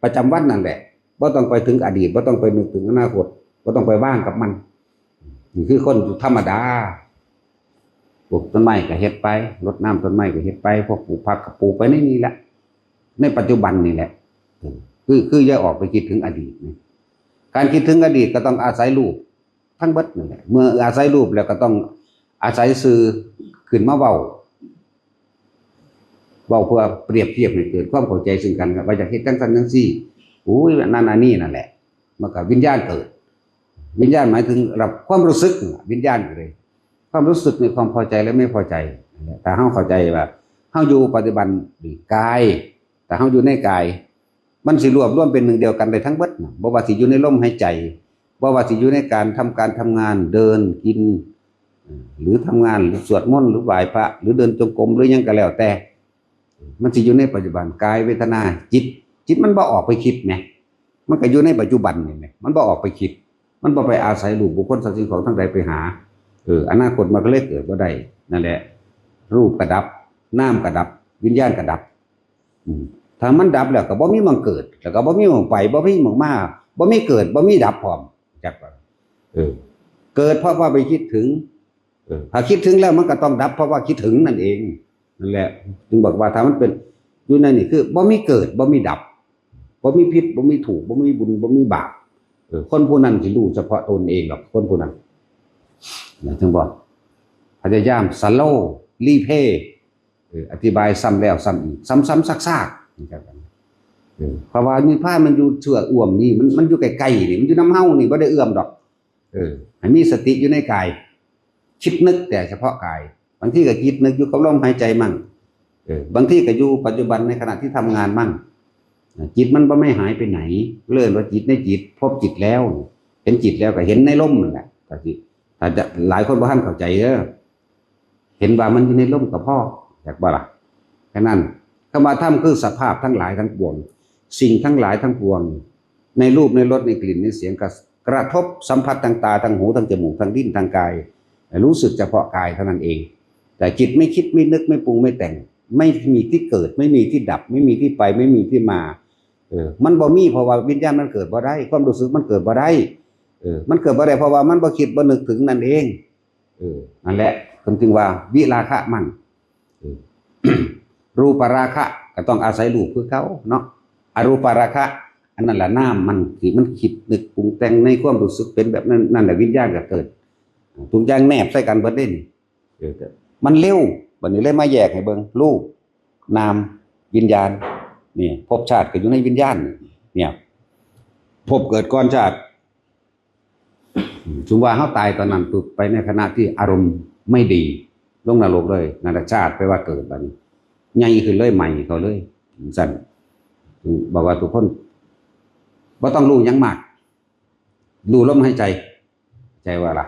ประจำวันนั่นแหละบ่ต้องไปถึงอดีตบ่ต้องไปนึกถึงอนาคตบ่ต้องไปว่างกับมันนี่คือคนธรรมดาปลูกต้นไม้ก็เฮ็ดไปรดน้ำต้นไม้ก็เฮ็ดไปพวกปลูกผักก็ปลูกไปในนี่แหละในปัจจุบันนี่แหละเออคือคืออย่าออกไปคิดถึงอดีตนะการคิดถึงอดีตก็ต้องอาศัยรูป ทั้งเบิดนั่นแหละเมื่ออาศัยรูปแล้วก็ต้องอาศัยสื่อขึ้นมาเว้าเว้าเพื่อเปรียบเทียบให้เกิดความเข้าใจซึ่งกันครับว่าอยากเฮ็ดจังซั่นจังซี่อุ้ยอันนั้นอันนี้นั่นแหละมันก็วิญญาณเกิดวิญญาณหมายถึงรับความรู้สึกวิญญาณเลยความรู้สึกในความพอใจและไม่พอใจถ้าเฮาเข้าใจว่าเฮาอยู่ปัจจุบันกายแต่เฮาอยู่ในกาย มันสิรวบรวมเป็นหนึ่งเดียวกันได้ทั้งเบิดนะบ่ว่าสิอยู่ในลมหายใจบ่ว่าสิอยู่ในการทำการทำงานเดินกินหรือทำงานหรือสวดมนต์หรือไหว้พระหรือเดินจงกรมหรือยังก็แล้วแต่มันสิอยู่ในปัจจุบันกายเวทนาจิตจิตมันบ่ออกไปคิดไงมันก็อยู่ในปัจจุบันนี่ไงมันบ่ออกไปคิดมันบ่ไปอาศัยรูปบุคคลสัตว์สิ่งของทั้งหลายไปหาเอออนาคตมันก็เลยเกิดบ่ได้นั่นแหละรูปกระดับนามกระดับวิญญาณกระดับ อืมถ้ามันดับแล้วก็บ่มีหม่องเกิด แล้วก็บ่มีหม่องไปบ่มีหม่องมาบ่มีเกิดบ่มีดับพร้อมจักว่าเออ เกิดเพราะว่าไปคิดถึง เออถ้าคิดถึงแล้วมันก็ต้องดับเพราะว่าคิดถึงนั่นเองนั่นแหละจึงบอกว่าถ้ามันเป็นอยู่ในนี่คือบ่มีเกิดบ่มีดับบ่มีผิดบ่มีถูกบ่มีบุญบ่มีบาปเออคนผู้นั้นสิรู้เฉพาะตนเองหรอกคนผู้นั้นนะจึงบอกพยายามสโลว์รีเพย์ เอออธิบายซ้ำแล้วซ้ำอีกซ้ำๆซากๆนะครับเออเพราะว่านิพพานมันอยู่เทื่ออ้วมนี่มันมันอยู่ใกล้ๆนี่มันอยู่นำเฮานี่บ่ได้เอื้อมดอกเออให้มีสติอยู่ในกายคิดนึกแต่เฉพาะกายบางทีก็คิดนึกอยู่กับลมหายใจมั่งเออบางทีก็อยู่ปัจจุบันในขณะที่ทำงานมั่งจิตมันบ่ไม่หายไปไหนเรียกว่าจิตในจิตพบจิตแล้วเห็นจิตแล้วก็เห็นในลมนั่นแหละถ้าสิถ้าจะหลายคนบ่ทันเข้าใจเด้อ เห็นว่ามันอยู่ในลมก็พออยากบ่ล่ะแค่นั้นคำว่าธรรมคือสภาพทั้งหลายทั้งปวง สิ่งทั้งหลายทั้งปวง ในรูปในรสในกลิ่นในเสียงกระกระทบสัมผัสทางตาทางหูทางจมูกทางลิ้นทางกายรู้สึกเฉพาะกายเท่านั้นเอง แต่จิตไม่คิดไม่นึกไม่ปรุงไม่แต่ง ไม่มีที่เกิด ไม่มีที่ดับ ไม่มีที่ไป ไม่มีที่มา เออ มันบ่มี เพราะว่าวิญญาณมันเกิดบ่ได้ ความรู้สึกมันเกิดบ่ได้ เออ มันเกิดบ่ได้ เพราะว่ามันบ่คิดบ่นึกถึงนั่นเอง เออ นั่นแหละ เพิ่นจึงว่าวิราคะมัน เออ รูปราคะก็ต้องอาศัยรูปคือเก่าเนาะ อรูปราคะ อันนั้นแหละนามมัน ที่มันคิดนึกปรุงแต่งในความรู้สึกเป็นแบบนั้น นั่นแหละวิญญาณก็เกิด ทุกอย่างแนบใส่กันเบิดเด้นี่ เออ มันเร็ว บัดนี้เลยมาแยกให้เบิ่ง รูป นาม วิญญาณ นี่ ภพชาติก็อยู่ในวิญญาณ เนี่ย ภพเกิดก่อนชาติ สมมุติว่าเฮาตายตอนนั้นปุ๊บ ไปในขณะที่อารมณ์ไม่ดี ลงนรกเลย นั่นแหละชาติแปลว่าเกิด บัดนี้ ใหญ่ขึ้นเลย ใหม่เขาเลย ซั่น บอกว่าทุกคน บ่ต้องรู้หยังมาก รู้ลมหายใจ ใจว่าล่ะ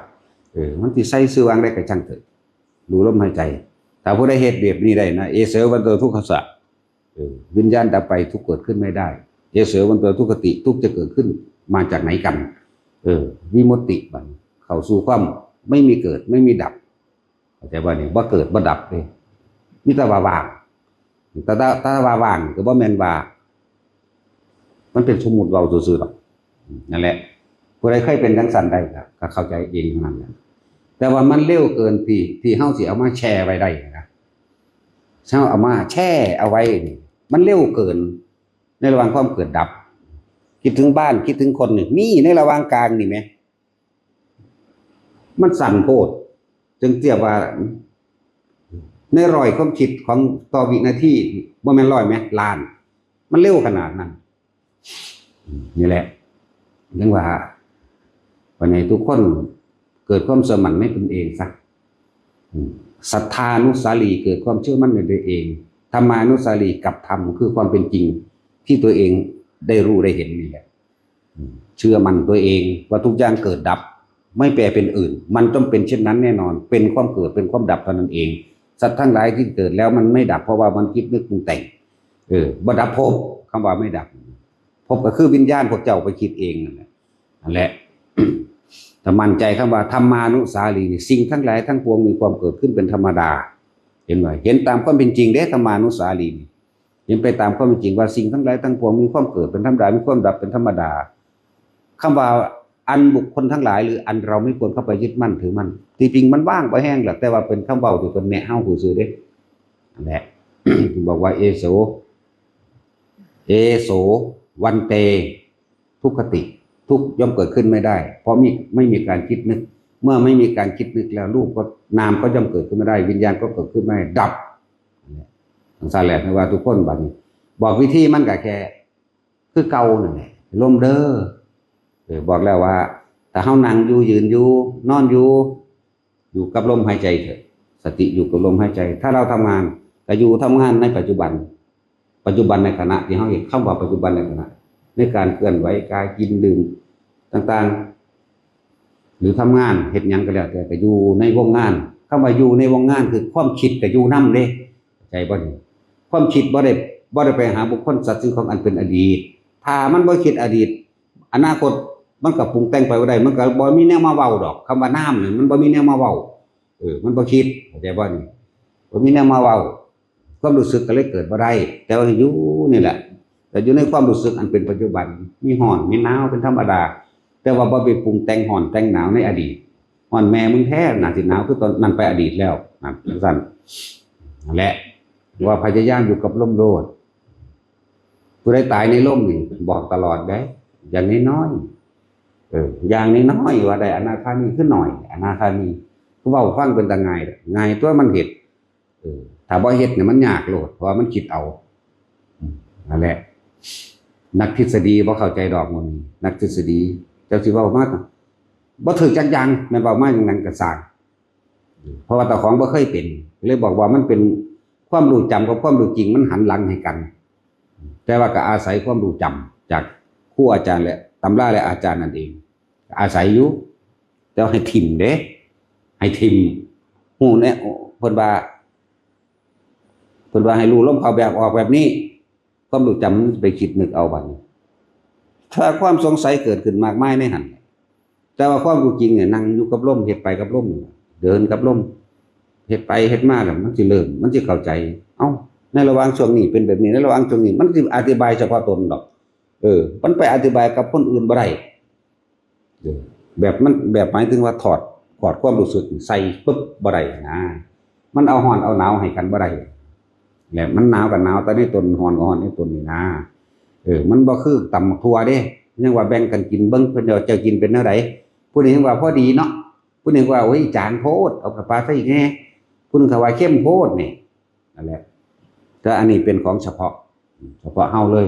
เออ มันสิใส่ชื่อว่าจั่งใดก็ช่างเถอะ รู้ลมหายใจ ถ้าผู้ใดเฮ็ดแบบนี้ได้นะ เอเสวันโตทุกขสสะ เออ วิญญาณดับไป ทุกข์เกิดขึ้นไม่ได้ เอเสวันโตทุกขติ ทุกข์จะเกิดขึ้นมาจากไหนกัน เออ วิมุตติ บัดนี้ เข้าสู่ความไม่มีเกิด ไม่มีดับ เข้าใจบ่นี่ บ่เกิดบ่ดับเด้ มีแต่ว่าว่าง แต่ถ้า ถ้าว่าว่างก็บ่แม่นว่า มันเป็นสมมุติเว้าซื่อๆดอก นั่นแหละ ผู้ใดเคยเป็นจั่งซั่นได้ก็ ก็เข้าใจเองเท่านั้นแหละ แต่ว่ามันเร็วเกินที่ ที่เฮาสิเอามาแชร์ไว้ได้นะ เฮาเอามาแชร์เอาไว้นี่ มันเร็วเกิน ในระหว่างความเกิดดับ คิดถึงบ้าน คิดถึงคนนี่ มีในระหว่างกลางนี่แหม มันสั้นโพด จึงเทียบว่า ในร้อยความคิดของต่อวินาที บ่แม่นร้อยแหม ล้าน มันเร็วขนาดนั้น อืม นี่แหละ ถึงว่า วันนี้ทุกคนเกิดความเชื่อมั่นในตนเองซะ อืม ศรัทธานุสาลี เกิดความเชื่อมั่นในตัวเอง ธรรมานุสาลี กับธรรม คือความเป็นจริงที่ตัวเองได้รู้ได้เห็นนี่แหละ อืม เชื่อมั่นตัวเองว่าทุกอย่างเกิดดับ ไม่แปรเป็นอื่น มันต้องเป็นเช่นนั้นแน่นอน เป็นความเกิด เป็นความดับเท่านั้นเอง สัตว์ทั้งหลายที่เกิดแล้วมันไม่ดับ เพราะว่ามันคิดนึกปรุงแต่ง เออ บ่ดับภพ คำว่าไม่ดับ ภพก็คือวิญญาณพวกเจ้าไปคิดเองนั่นแหละ นั่นแหละ ถ้ามั่นใจคำว่าธรรมานุสาลีนี่ สิ่งทั้งหลายทั้งปวงมีความเกิดขึ้นเป็นธรรมดา เห็นไหม เห็นตามความเป็นจริงเด้ ธรรมานุสาลีนี่ เห็นไปตามความเป็นจริงว่าสิ่งทั้งหลายทั้งปวงมีความเกิดเป็นธรรมดา มีความดับเป็นธรรมดา คำว่าอันบุคคลทั้งหลาย หรืออันเราไม่ควรเข้าไปยึดมั่นถือมั่น ที่จริงมันว่างไปแห้งแหละ แต่ว่าเป็นคำเว้าที่เพิ่นแนะเฮาซื่อๆเด้ นั่นแหละ บอกว่า เอโส เอโส วันเต ทุกขติ ทุกข์ย่อมเกิดขึ้นไม่ได้ เพราะมี ไม่มีการคิดนึก เมื่อไม่มีการคิดนึกแล้ว รูปก็ นามก็ย่อมเกิดขึ้นไม่ได้ วิญญาณก็เกิดขึ้นไม่ได้ ดับ นั่นแหละ จั่งซั่นแหละ ไม่ว่าทุกคนบัดนี้ บอกวิธีมันก็แค่ คือเก่านั่นแหละ ลมเด้อ เออ บอกแล้วว่า ถ้าเฮานั่งอยู่ ยืนอยู่ นอนอยู่ อยู่กับลมหายใจเถอะ สติอยู่กับลมหายใจ ถ้าเราทำงาน ก็อยู่ทำงานในปัจจุบัน ปัจจุบันในขณะที่เฮาเฮ็ด คำว่าปัจจุบันในขณะ ในการเคลื่อนไหว การกินดื่มต่างๆ หรือทำงาน เฮ็ดหยังก็แล้วแต่ ก็อยู่ในวงงาน คำว่าอยู่ในวงงานคือความคิดก็อยู่นำเด้ เข้าใจบ่นี่ ความคิดบ่ได้ บ่ได้ไปหาบุคคลสัตว์สิ่งของอันเป็นอดีต ถ้ามันบ่คิดอดีต อนาคตมันก็ปรุงแต่งไปบ่ได้ มันก็บ่มีแนวมาเว้าดอก คำว่านามนี่มันบ่มีแนวมาเว้า เออ มันบ่คิด เข้าใจบ่นี่ บ่มีแนวมาเว้า ความรู้สึกก็เลยเกิดบ่ได้ แต่ว่าอยู่นี่แหละ แต่อยู่ในความรู้สึกอันเป็นปัจจุบัน มีร้อน มีหนาวเป็นธรรมดา แต่ว่าบ่ไปปรุงแต่งร้อนแต่งหนาวในอดีต ฮ้อนแม่มึงแท้ น่าสิหนาวคือตอนนั้นไปอดีตแล้ว นั่นจั่งซั่น นั่นแหละ ว่าพยายามอยู่กับลมโลด ผู้ใดตายในลมนี่ บอกตลอดเด้ อย่างน้อยๆ เออ อย่างน้อยๆ ว่าได้อนาคามีคือหน่อย อนาคามี คือเว้าฟังเป็นตาง่าย ง่ายตัวมันเฮ็ด เออ ถ้าบ่เฮ็ดเนี่ยมันยากโลด เพราะว่ามันคิดเอา อืม นั่นแหละ นักทฤษฎีบ่เข้าใจดอก มื้อนี้ นักทฤษฎี เจ้าสิเว้ามา บ่ถืกจักอย่าง แม่นเว้ามาอย่างนั้นก็ซ่าง เพราะว่าเจ้าของบ่เคยเป็น เลยบอกว่ามันเป็นความรู้จำกับความรู้จริงมันหันหลังให้กัน แต่ว่าก็อาศัยความรู้จำจากครูอาจารย์และตำราและอาจารย์นั่นเอง อาศัยอยู่ แต่ว่าให้ถิ่มเด้ ให้ถิ่ม ฮู้แน่ เพิ่นว่า เพิ่นว่าให้รู้ลมเข้าแบบออกแบบนี้ ความรู้จำมันไปคิดนึกเอาบัดนี้ ถ้าความสงสัยเกิดขึ้นมากมายในหั่น แต่ว่าความรู้จริงเนี่ยนั่งอยู่กับลม เฮ็ดไปกับลม เดินกับลม เฮ็ดไปเฮ็ดมาแล้วมันสิเริ่ม มันสิเข้าใจ เอ้า ในระหว่างช่วงนี้เป็นแบบนี้ ในระหว่างช่วงนี้ มันสิอธิบายเฉพาะตนดอก เออ มันไปอธิบายกับคนอื่นบ่ได้ เออ แบบมัน แบบหมายถึงว่าถอด ถอดความรู้สึกใส่ปุ๊บบ่ได้นะ มันเอาฮ้อนเอาหนาวให้กันบ่ได้ และมันหนาวกับหนาวแต่ในตน ฮ้อนก็ฮ้อนในตนนี่นะ เออ มันบ่คือตำบักถั่วเด้ ยังว่าแบ่งกันกินเบิ่ง เพิ่นว่าเจ้ากินเป็นแนวใด ผู้นี้ยังว่าพอดีเนาะ ผู้นี้ว่าโอ้ยจางโพด เอาปลาปลาใส่อีกแน่ ผู้นึงก็ว่าเข้มโพดนี่ นั่นแหละ แต่อันนี้เป็นของเฉพาะ เฉพาะเฮาเลย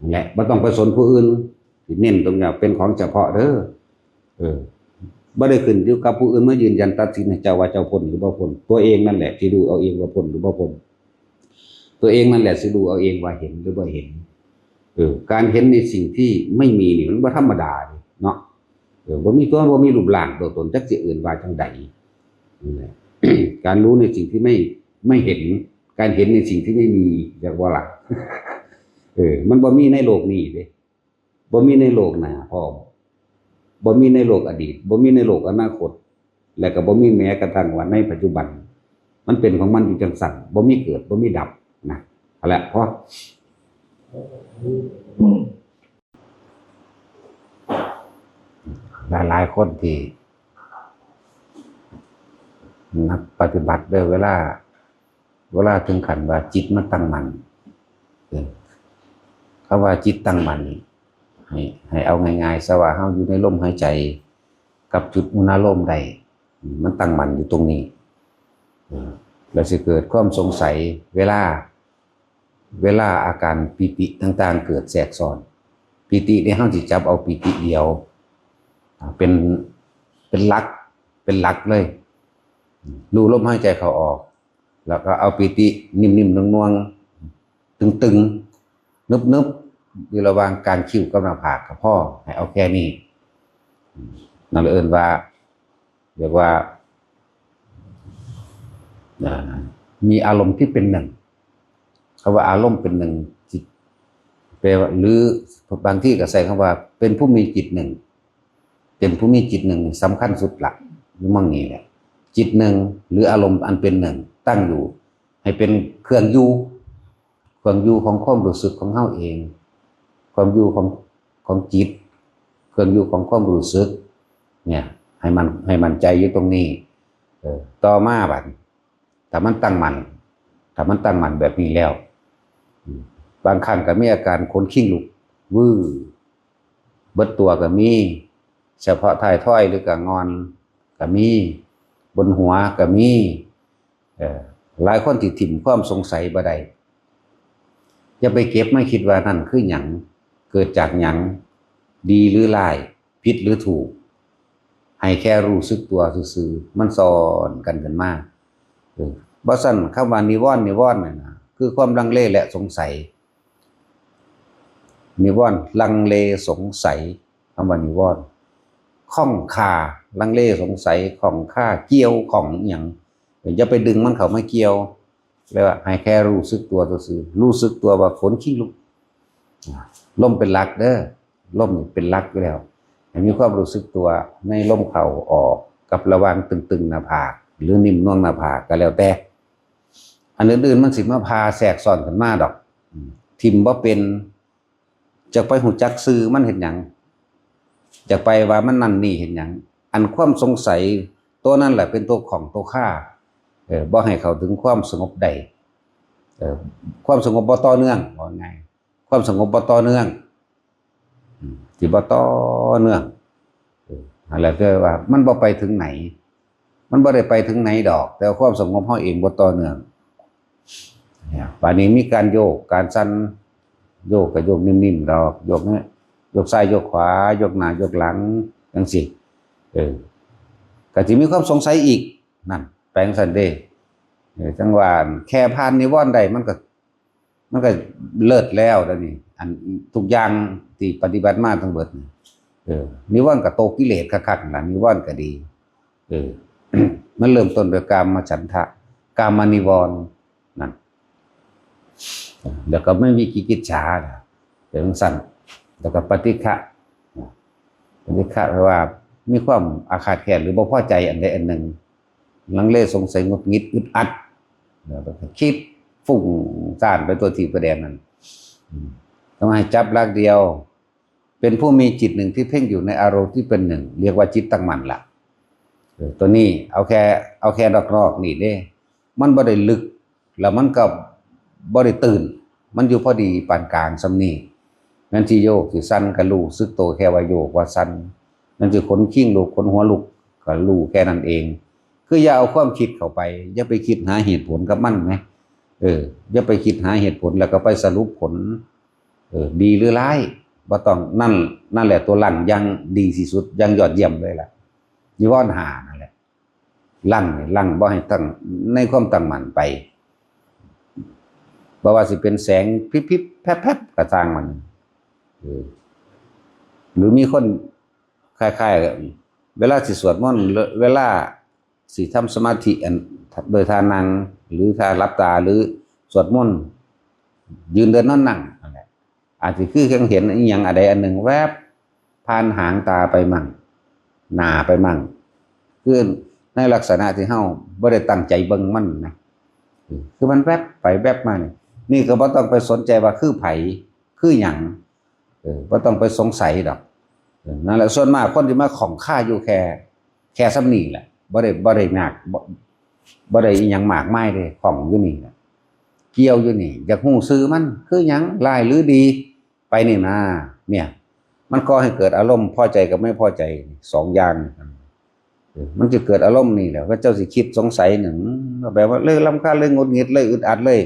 นั่นแหละ บ่ต้องไปสนผู้อื่น สิเน้นตรงนี้เป็นของเฉพาะเด้อ เออ บ่ได้ขึ้นอยู่กับผู้อื่นมายืนยันตัดสินให้เจ้าว่าเจ้าพ้นหรือบ่พ้น ตัวเองนั่นแหละที่รู้เอาเองว่าพ้นหรือบ่พ้น ตัวเองนั่นแหละสิรู้เอาเองว่าเห็นหรือบ่เห็น เออ การเห็นในสิ่งที่ไม่มีนี่มันบ่ธรรมดาเด้เนาะ เออ บ่มีตัว บ่มีรูปร่างตัวตน จักสิเอิ้นว่าจั่งใด นั่นแหละ การรู้ในสิ่งที่ไม่ ไม่เห็น การเห็นในสิ่งที่ไม่มี จักว่าล่ะ เออ มันบ่มีในโลกนี้เด้ บ่มีในโลกหน้าพร้อม บ่มีในโลกอดีต บ่มีในโลกอนาคต และก็บ่มีแม้กระทั่งว่าในปัจจุบัน มันเป็นของมันอยู่จั่งซั้น บ่มีเกิด บ่มีดับนะ เอาละ พอ หลายๆคนที่นักปฏิบัติเด้อ เวลา เวลาถึงขั้นว่าจิตมันตั้งมั่น เออ คำว่าจิตตั้งมั่นนี่ ให้ ให้เอาง่ายๆ ซะว่าเฮาอยู่ในลมหายใจ กับจุดอุณาโลมได้ มันตั้งมั่นอยู่ตรงนี้ เออ แล้วสิเกิดความสงสัย เวลา เวลาอาการปีติต่างๆ เกิดแทรกซ้อน ปีตินี่เฮาสิจับเอาปีติเดียว อ่า เป็น เป็นหลัก เป็นหลักเลย รู้ลมหายใจเข้าออก แล้วก็เอาปีตินิ่มๆ นวลๆ ตึงๆ นึบๆ อยู่ระหว่างกรานคิ้วกับหน้าผากก็พอ ให้เอาแค่นี้ นั่นเอิ้นว่า เรียกว่า อ่า มีอารมณ์ที่เป็นหนึ่ง คำว่าอารมณ์เป็นหนึ่ง จิต แปลว่า หรือบางที่ก็ใช้คำว่าเป็นผู้มีจิตหนึ่ง เป็นผู้มีจิตหนึ่งสำคัญสุดละ อยู่หม่องนี้แหละ จิตหนึ่ง หรืออารมณ์อันเป็นหนึ่ง ตั้งอยู่ ให้เป็นเครื่องอยู่ เครื่องอยู่ของความรู้สึกของเฮาเอง ความอยู่ของ ของจิต เครื่องอยู่ของความรู้สึก เนี่ย ให้มัน ให้มั่นใจอยู่ตรงนี้ เออ ต่อมาบัด ถ้ามันตั้งมั่น ถ้ามันตั้งมั่นแบบนี้แล้ว อืม บางครั้งก็มีอาการขนคิงลุก วื้อ เบิดตัวก็มี เฉพาะท้ายทอยหรือกะงอนก็มี บนหัวก็มี เอ่อ หลายคนที่ถิ่มความสงสัยบ่ได้ อย่าไปเก็บมาคิดว่านั่นคือหยัง เกิดจากหยัง ดีหรือร้าย ผิดหรือถูก ให้แค่รู้สึกตัวซื่อๆ มันซ้อนกันขึ้นมา เออ บ่ซั้นคำว่านิวรณ์ นิวรณ์เนี่ยนะ คือความลังเลและสงสัย นิวรณ์ ลังเลสงสัย คำว่านิวรณ์ ข้องคา ลังเลสงสัย ข้องคา เกี่ยวข้องอิหยัง อย่าไปดึงมันเข้ามาเกี่ยว เรียกว่าให้แค่รู้สึกตัวซื่อๆ รู้สึกตัวว่าขนคิงลุก อ่า ลมเป็นหลักเด้อ ลมเป็นหลักอยู่แล้ว ให้มีความรู้สึกตัวในลมเข้าออก กับระหว่างตึงๆ หน้าผาก หรือนิ่มนวลหน้าผากก็แล้วแต่ อันอื่นๆ มันสิมาพาแทรกซ้อนขึ้นมาดอก อืม ถิ่มบ่เป็น จักไปฮู้จักชื่อมันเฮ็ดหยัง จักไปว่ามันนั่นนี่เฮ็ดหยัง อันความสงสัยตัวนั้นแหละเป็นตัวข้องตัวคา เออ บ่ให้เข้าถึงความสงบได้ เออ ความสงบบ่ต่อเนื่อง ว่าง่าย ความสงบบ่ต่อเนื่อง อืม สิบ่ต่อเนื่อง เออ นั่นแหละคือว่ามันบ่ไปถึงไหน มันบ่ได้ไปถึงไหนดอก แต่ความสงบเฮาเองบ่ต่อเนื่อง เนี่ย บาดนี้มีการโยก การสั่น โยกก็โยกนิ่มๆ ดอก โยกเนี่ย โยกซ้ายโยกขวา โยกหน้าโยกหลัง จั่งซี้ เออ ก็สิมีความสงสัยอีก นั่น แปลงซั่นเด้ เออ จั่งว่าแค่ผ่านนิวรณ์ได้ มันก็ มันก็เลิศแล้วเดี๋ยวนี้ อันทุกอย่างที่ปฏิบัติมาทั้งเบิดนี่ เออ นิวรณ์ก็โตกิเลสคักๆ นั่นล่ะ นิวรณ์ก็ดี เออ มันเริ่มต้นด้วยกามฉันทะ กามนิวรณ์นั่น แล้วก็ไม่มีกิกิจฉานะ เป็นจั่งซั่น แล้วก็ปฏิฆะ ปฏิฆะแปลว่ามีความอาฆาตแค้นหรือบ่พอใจอันใดอันหนึ่ง ลังเลสงสัยหงุดหงิดอึดอัด แล้วก็คิดฟุ้งซ่านไปทั่วทิศทั่วแดนนั่น อืม ต้องให้จับหลักเดียว เป็นผู้มีจิตหนึ่งที่เพ่งอยู่ในอารมณ์ที่เป็นหนึ่ง เรียกว่าจิตตั้งมั่นละ เออ ตัวนี้เอาแค่ เอาแค่นอกๆนี่เด้ มันบ่ได้ลึก แล้วมันก็บ่ได้ตื่น มันอยู่พอดีปานกลางส่ำนี้ นั่นสิโยกสิสั่นก็รู้สึกตัวแค่ว่าโยกว่าสั่น นั่นสิขนคิงลุกขนหัวลุกก็รู้แค่นั้นเอง คืออย่าเอาความคิดเข้าไป อย่าไปคิดหาเหตุผลกับมันนะ เออ อย่าไปคิดหาเหตุผลแล้วก็ไปสรุปผล เออ ดีหรือร้าย บ่ต้อง นั่น นั่นแหละตัวลังอย่างดีที่สุด อย่างยอดเยี่ยมเลยล่ะ นิวรณ์ห้านั่นแหละ ลังนี่ลังบ่ให้ตั้ง ในความตั้งมั่นไป บ่ว่าสิเป็นแสงพริบๆแพรบๆก็ช่างมัน เออ หรือมีคนคล้ายๆ เวลาสิสวดมนต์ เวลาสิทำสมาธิ อัน โดยท่านั่ง หรือท่าหลับตา หรือสวดมนต์ ยืนเดินนอนนั่งนั่นแหละ อาจจะคือยังเห็นอหย่างอันใดอันหนึ่งแวบผ่านหางตาไปมั่ง หน้าไปมั่ง คือในลักษณะที่เฮาบ่ได้ตั้งใจเบิ่งมันนะ เออ คือมันแวบไปแวบมานี่ นี่ก็บ่ต้องไปสนใจว่าคือไผ คือหยัง เออ บ่ต้องไปสงสัยดอก เออ นั่นแหละ ส่วนมากคนที่มาข้องคาอยู่แค่ แค่ส่ำนี้แหละ บ่ได้ บ่ได้มาก บ่ บ่ได้อิหยังมากมายเลย ข้องอยู่นี่แหละ เกี่ยวอยู่นี่ อยากฮู้ชื่อมัน คือหยัง ร้ายหรือดี ไปนี่นะ เนี่ย มันก่อให้เกิดอารมณ์พอใจกับไม่พอใจ สองอย่าง เออ มันจะเกิดอารมณ์นี่แหละ ว่าเจ้าสิคิดสงสัยหนึ่ง แบบว่าเลยรำคาญ เลยหงุดหงิด เลยอึดอัด เลย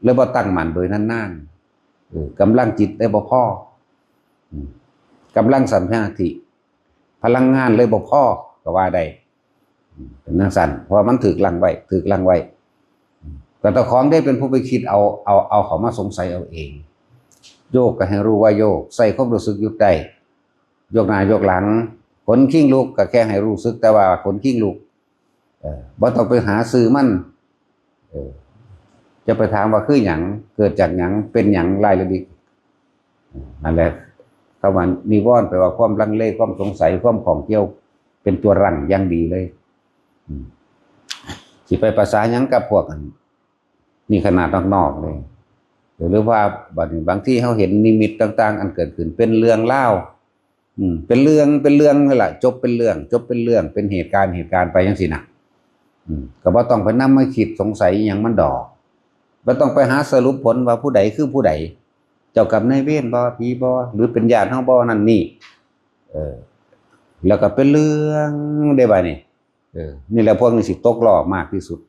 เลยบ่ตั้งมั่นโดยนานๆ เออ กำลังจิตได้บ่พอ อืม กำลังสมาธิ พลังงานเลยบ่พอก็ว่าได้ อืม เป็นจั่งซั้น เพราะว่ามันถูกลังไว้ ถูกลังไว้ อืม ก็เจ้าของได้เป็นผู้ไปคิดเอา เอา เอาเข้ามาสงสัยเอาเอง โยกก็ให้รู้ว่าโยก ใส่ความรู้สึกหยุดได้ ยกหน้ายกหลัง ขนคิงลุกก็แค่ให้รู้สึกแต่ว่าขนคิงลุก เออ บ่ต้องไปหาชื่อมัน เออ จะไปถามว่าคือหยัง เกิดจากหยัง เป็นหยัง ร้ายหรือดี เออ นั่นแหละ คำว่านิวรณ์แปลว่าความลังเล ความสงสัย ความข้องเกี่ยว เป็นตัวรั้งอย่างดีเลย อืม สิไปประสาหยังกับพวกอัน นี่ขนาดนอกๆเลย หรือว่าบางที บางทีเฮาเห็นนิมิตต่างๆ อันเกิดขึ้นเป็นเรื่องราว อืม เป็นเรื่อง เป็นเรื่องนั่นแหละ จบเป็นเรื่อง จบเป็นเรื่อง เป็นเหตุการณ์ เหตุการณ์ไปจั่งซี้นะ อืม ก็บ่ต้องไปนำมาคิดสงสัยอิหยังมันดอก บ่ต้องไปหาสรุปผลว่าผู้ใดคือผู้ใด เจ้ากรรมนายเวรบ่ ผีบ่ หรือเป็นญาติเฮาบ่ นั่นนี่ เออ แล้วก็เป็นเรื่องได้บัดนี้ เออ นี่แหละพวกนี้สิตกล้อมากที่สุด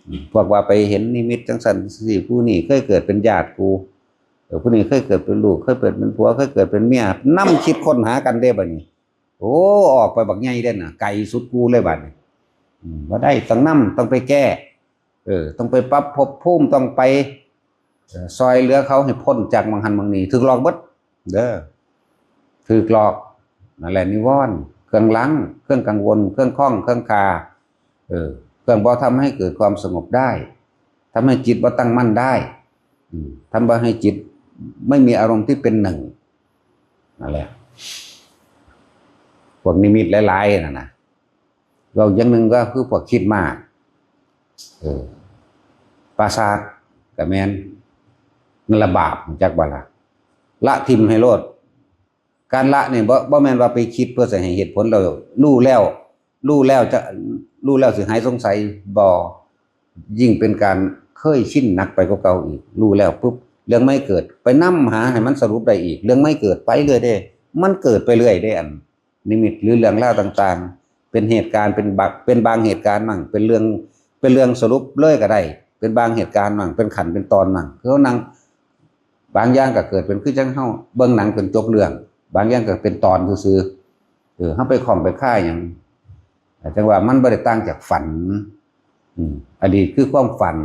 อืม พวกว่าไปเห็นนิมิตจั่งซั้นจั่งซี้ ผู้นี้เคยเกิดเป็นญาติกู เออ ผู้นี้เคยเกิดเป็นลูก เคยเกิดเป็นผัว เคยเกิดเป็นเมีย นำคิดค้นหากันเด้บัดนี้ โอ้ ออกไปบักใหญ่เด้น่ะ ไกลสุดกูเลยบัดนี้ อืม บ่ได้ ต้องนำ ต้องไปแก้ เออ ต้องไปปรับภพภูมิ ต้องไป เออ ซอยเหลือเขาให้พ้นจากหม่องหั้นหม่องนี้ ถูกหลอกเบิด เด้อ ถูกหลอก นั่นแหละนิวรณ์ เครื่องลัง เครื่องกังวล เครื่องข้อง เครื่องคา เออ เครื่องบ่ทำให้เกิดความสงบได้ ทำให้จิตบ่ตั้งมั่นได้ อืม ทำบ่ให้จิตไม่มีอารมณ์ที่เป็นหนึ่ง นั่นแหละ พวกนิมิตหลายๆนั่นนะ เว้าอย่างหนึ่งก็คือพวกคิดมาก เออ ประสาทก็แม่น นั่นละบาป รู้จักบ่ล่ะ ละถิ่มให้โลด การละนี่บ่ บ่แม่นว่าไปคิดเพื่อจะให้เหตุผล แล้วรู้แล้ว รู้แล้วจะ รู้แล้วสิหายสงสัย บ่ ยิ่งเป็นการเคยชินหนักไปกว่าเก่าอีก รู้แล้วปุ๊บ เรื่องไม่เกิด ไปนำหาให้มันสรุปได้อีก เรื่องไม่เกิดไปเรื่อยเด้ มันเกิดไปเรื่อยเด้ อันนิมิตหรือเรื่องราวต่างๆ เป็นเหตุการณ์ เป็นบาง เป็นบางเหตุการณ์มั่ง เป็นเรื่อง เป็นเรื่องสรุปเลยก็ได้ เป็นบางเหตุการณ์มั่ง เป็นขั้นเป็นตอนมั่ง คือเฮานั่ง บางอย่างก็เกิดเป็นคือจั่งเฮาเบิ่งหนังเป็นจบเรื่อง บางอย่างก็เป็นตอนซื่อๆ เออ เฮาไปข้องไปคาหยัง จั่งว่ามันบ่ได้ต่างจากฝัน อืม อดีตคือความฝัน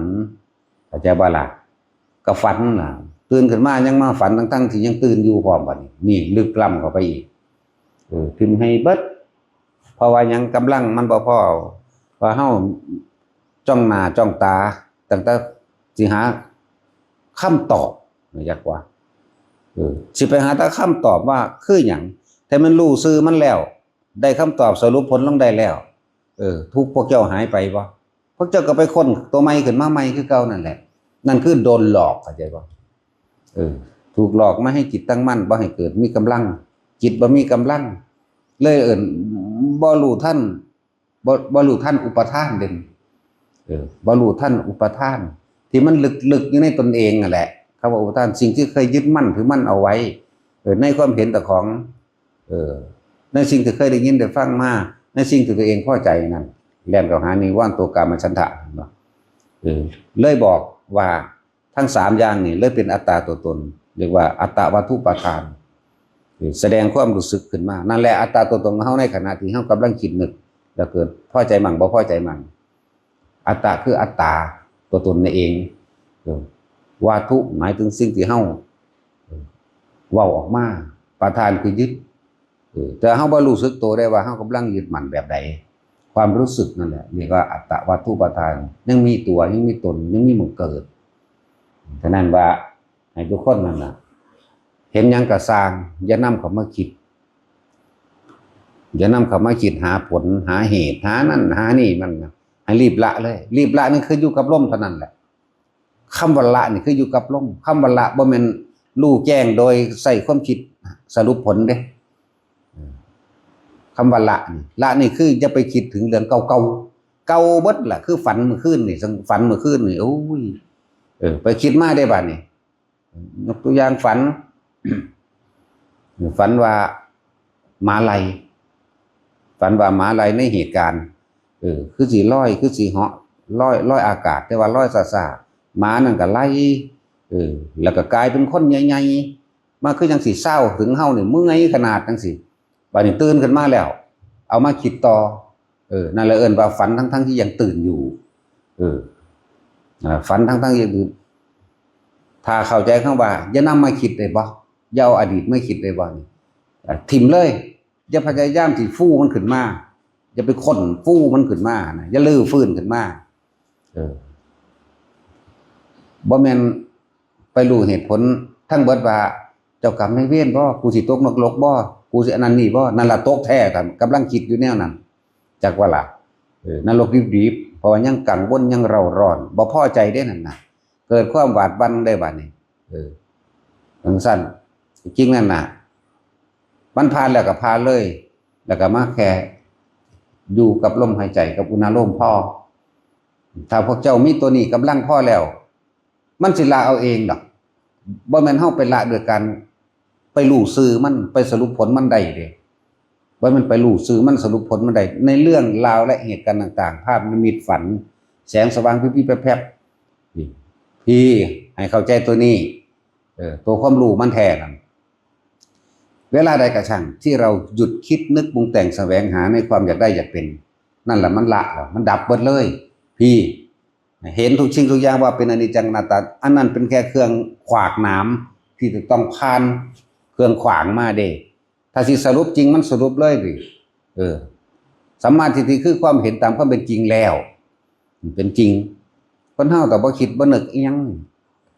เข้าใจบ่ล่ะ ก็ฝันน่ะ ตื่นขึ้นมายังมาฝัน ทั้งๆที่ยังตื่นอยู่พร้อมบัดนี้ นี่ลึกล้ำเข้าไปอีก เออ ถิ่มให้เบิด เพราะว่าหยัง กำลังมันบ่พอ ว่าเฮาจ้องหน้าจ้องตา ตั้งแต่สิหาคำตอบ อยากว่า เออ สิไปหาแต่คำตอบว่าคือหยัง แต่มันรู้ชื่อมันแล้ว ได้คำตอบสรุปผลลงได้แล้ว เออ ทุกข์พวกเจ้าหายไปบ่ พวกเจ้าก็ไปค้นตัวใหม่ขึ้นมาใหม่คือเก่านั่นแหละ นั่นคือโดนหลอก เข้าใจบ่ เออ ถูกหลอกมาให้จิตตั้งมั่น บ่ให้เกิดมีกำลัง จิตบ่มีกำลัง เลยเอิ้นบ่รู้ทัน บ่บ่รู้ทันอุปาทานเด่น เออ บ่รู้ทันอุปาทาน ที่มันลึกๆอยู่ในตนเองนั่นแหละ คำว่าอุปาทาน สิ่งที่เคยยึดมั่นถือมั่นเอาไว้ เออ ในความเห็นแต่ของ เออ ในสิ่งที่เคยได้ยินได้ฟังมา ในสิ่งที่ตัวเองพอใจนั่น แล่นเข้าหานิวรณ์ตัวกามฉันทะเนาะ เออ เลยบอกว่าทั้งสามอย่างนี่เลยเป็นอัตตาตัวตน เรียกว่าอัตตวัตถุปาทาน เออ แสดงความรู้สึกขึ้นมา นั่นแหละอัตตาตัวตนของเฮาในขณะที่เฮากำลังคิดนึก แล้วเกิดพอใจมั่งบ่พอใจมั่ง อัตตะคืออัตตาตัวตนนั่นเอง เออ วัตถุหมายถึงสิ่งที่เฮา เออ เว้าออกมา ปาทานคือยึด เออ แต่เฮาบ่รู้สึกตัวได้ว่าเฮากำลังยึดมั่นแบบใด ความรู้สึกนั่นแหละเรียกว่าอัตตวัตถุปาทาน ยังมีตัว ยังมีตน ยังมีหม่องเกิด ฉะนั้นว่าให้ทุกคนนั่นน่ะ เห็นหยังก็ซ่าง อย่านำเข้ามาคิด อย่านำเข้ามาคิดหาผล หาเหตุ หานั่นหานี่มันนะ ให้รีบละเลย รีบละนี่คืออยู่กับลมเท่านั้นแหละ คำว่าละนี่คืออยู่กับลม คำว่าละบ่แม่นรู้แจ้งโดยใช้ความคิดสรุปผลเด้ คำว่าละนี่ ละนี่คืออย่าไปคิดถึงเรื่องเก่าๆ เก่าเบิดล่ะ คือฝันเมื่อคืนนี่ ฝันเมื่อคืนนี่ โอ้ย เออ ไปคิดมาได้บัดนี้ ยกตัวอย่างฝัน ฝันว่าหมาไล่ ฝันว่าหมาไล่ในเหตุการณ์ เออ คือสิลอย คือสิเหาะ ลอย ลอยอากาศ แต่ว่าลอยซ่าๆ หมานั่นก็ไล่ เออ แล้วก็กลายเป็นคนใหญ่ๆ มาคือจังสิซาวถึงเฮานี่ เมื่อยขนาดจังสิ บัดนี้ตื่นขึ้นมาแล้ว เอามาคิดต่อ เออ นั่นแหละเอิ้นว่าฝันทั้งๆที่ยังตื่นอยู่ เออ อ่า ฝันทั้งๆยังตื่น ถ้าเข้าใจคำว่า อย่านำมาคิดได้บ่ อย่าเอาอดีตมาคิดได้บ่นี่ อ่า ถิ่มเลย อย่าพยายามสิฟูมันขึ้นมา อย่าไปค้นฟูมันขึ้นมานะ อย่ารื้อฟื้นขึ้นมา เออ บ่แม่นไปรู้เหตุผลทั้งเบิดว่า เจ้ากรรมนายเวรบ่ กูสิตกนรกบ่ กูสิอันนั้นนี่บ่ นั่นล่ะตกแท้ กำลังคิดอยู่แนวนั้น จักว่าล่ะ เออ นรกดิบๆ เพราะว่ายังกังวล ยังเร่าร้อน บ่พอใจเด้นั่นน่ะ เกิดความหวาดหวั่นได้บัดนี้ เออ จังซั่น จริงนั่นน่ะ มันผ่านแล้วก็ผ่านเลย แล้วก็มาแค่อยู่กับลมหายใจกับอุณาโลมพอ ถ้าพวกเจ้ามีตัวนี้กำลังพอแล้ว มันสิละเอาเองดอก บ่แม่นเฮาไปละด้วยการไปรู้ซื่อมัน ไปสรุปผลมันได้เด้ บ่แม่นไปรู้ซื่อมันสรุปผลมันได้ ในเรื่องราวและเหตุการณ์ต่างๆ ภาพนิมิตฝัน แสงสว่างพิบๆแพรบๆ นี่ พี่ให้เข้าใจตัวนี้ เออ ตัวความรู้มันแท้นั่น เวลาใดก็ช่างที่เราหยุดคิดนึกปรุงแต่งแสวงหาในความอยากได้อยากเป็น นั่นแหละมันละแล้ว มันดับเบิดเลย พี่ เห็นทุกสิ่งทุกอย่างว่าเป็นอนิจจังอนัตตา อันนั้นเป็นแค่เครื่องขวากหนามที่จะต้องผ่านเครื่องขวางมาเด้ ถ้าสิสรุปจริงมันสรุปเลยดิ เออ สัมมาทิฏฐิคือความเห็นตามความเป็นจริงแล้ว มันเป็นจริง คนเฮาแต่บ่คิดบ่นึกอิหยัง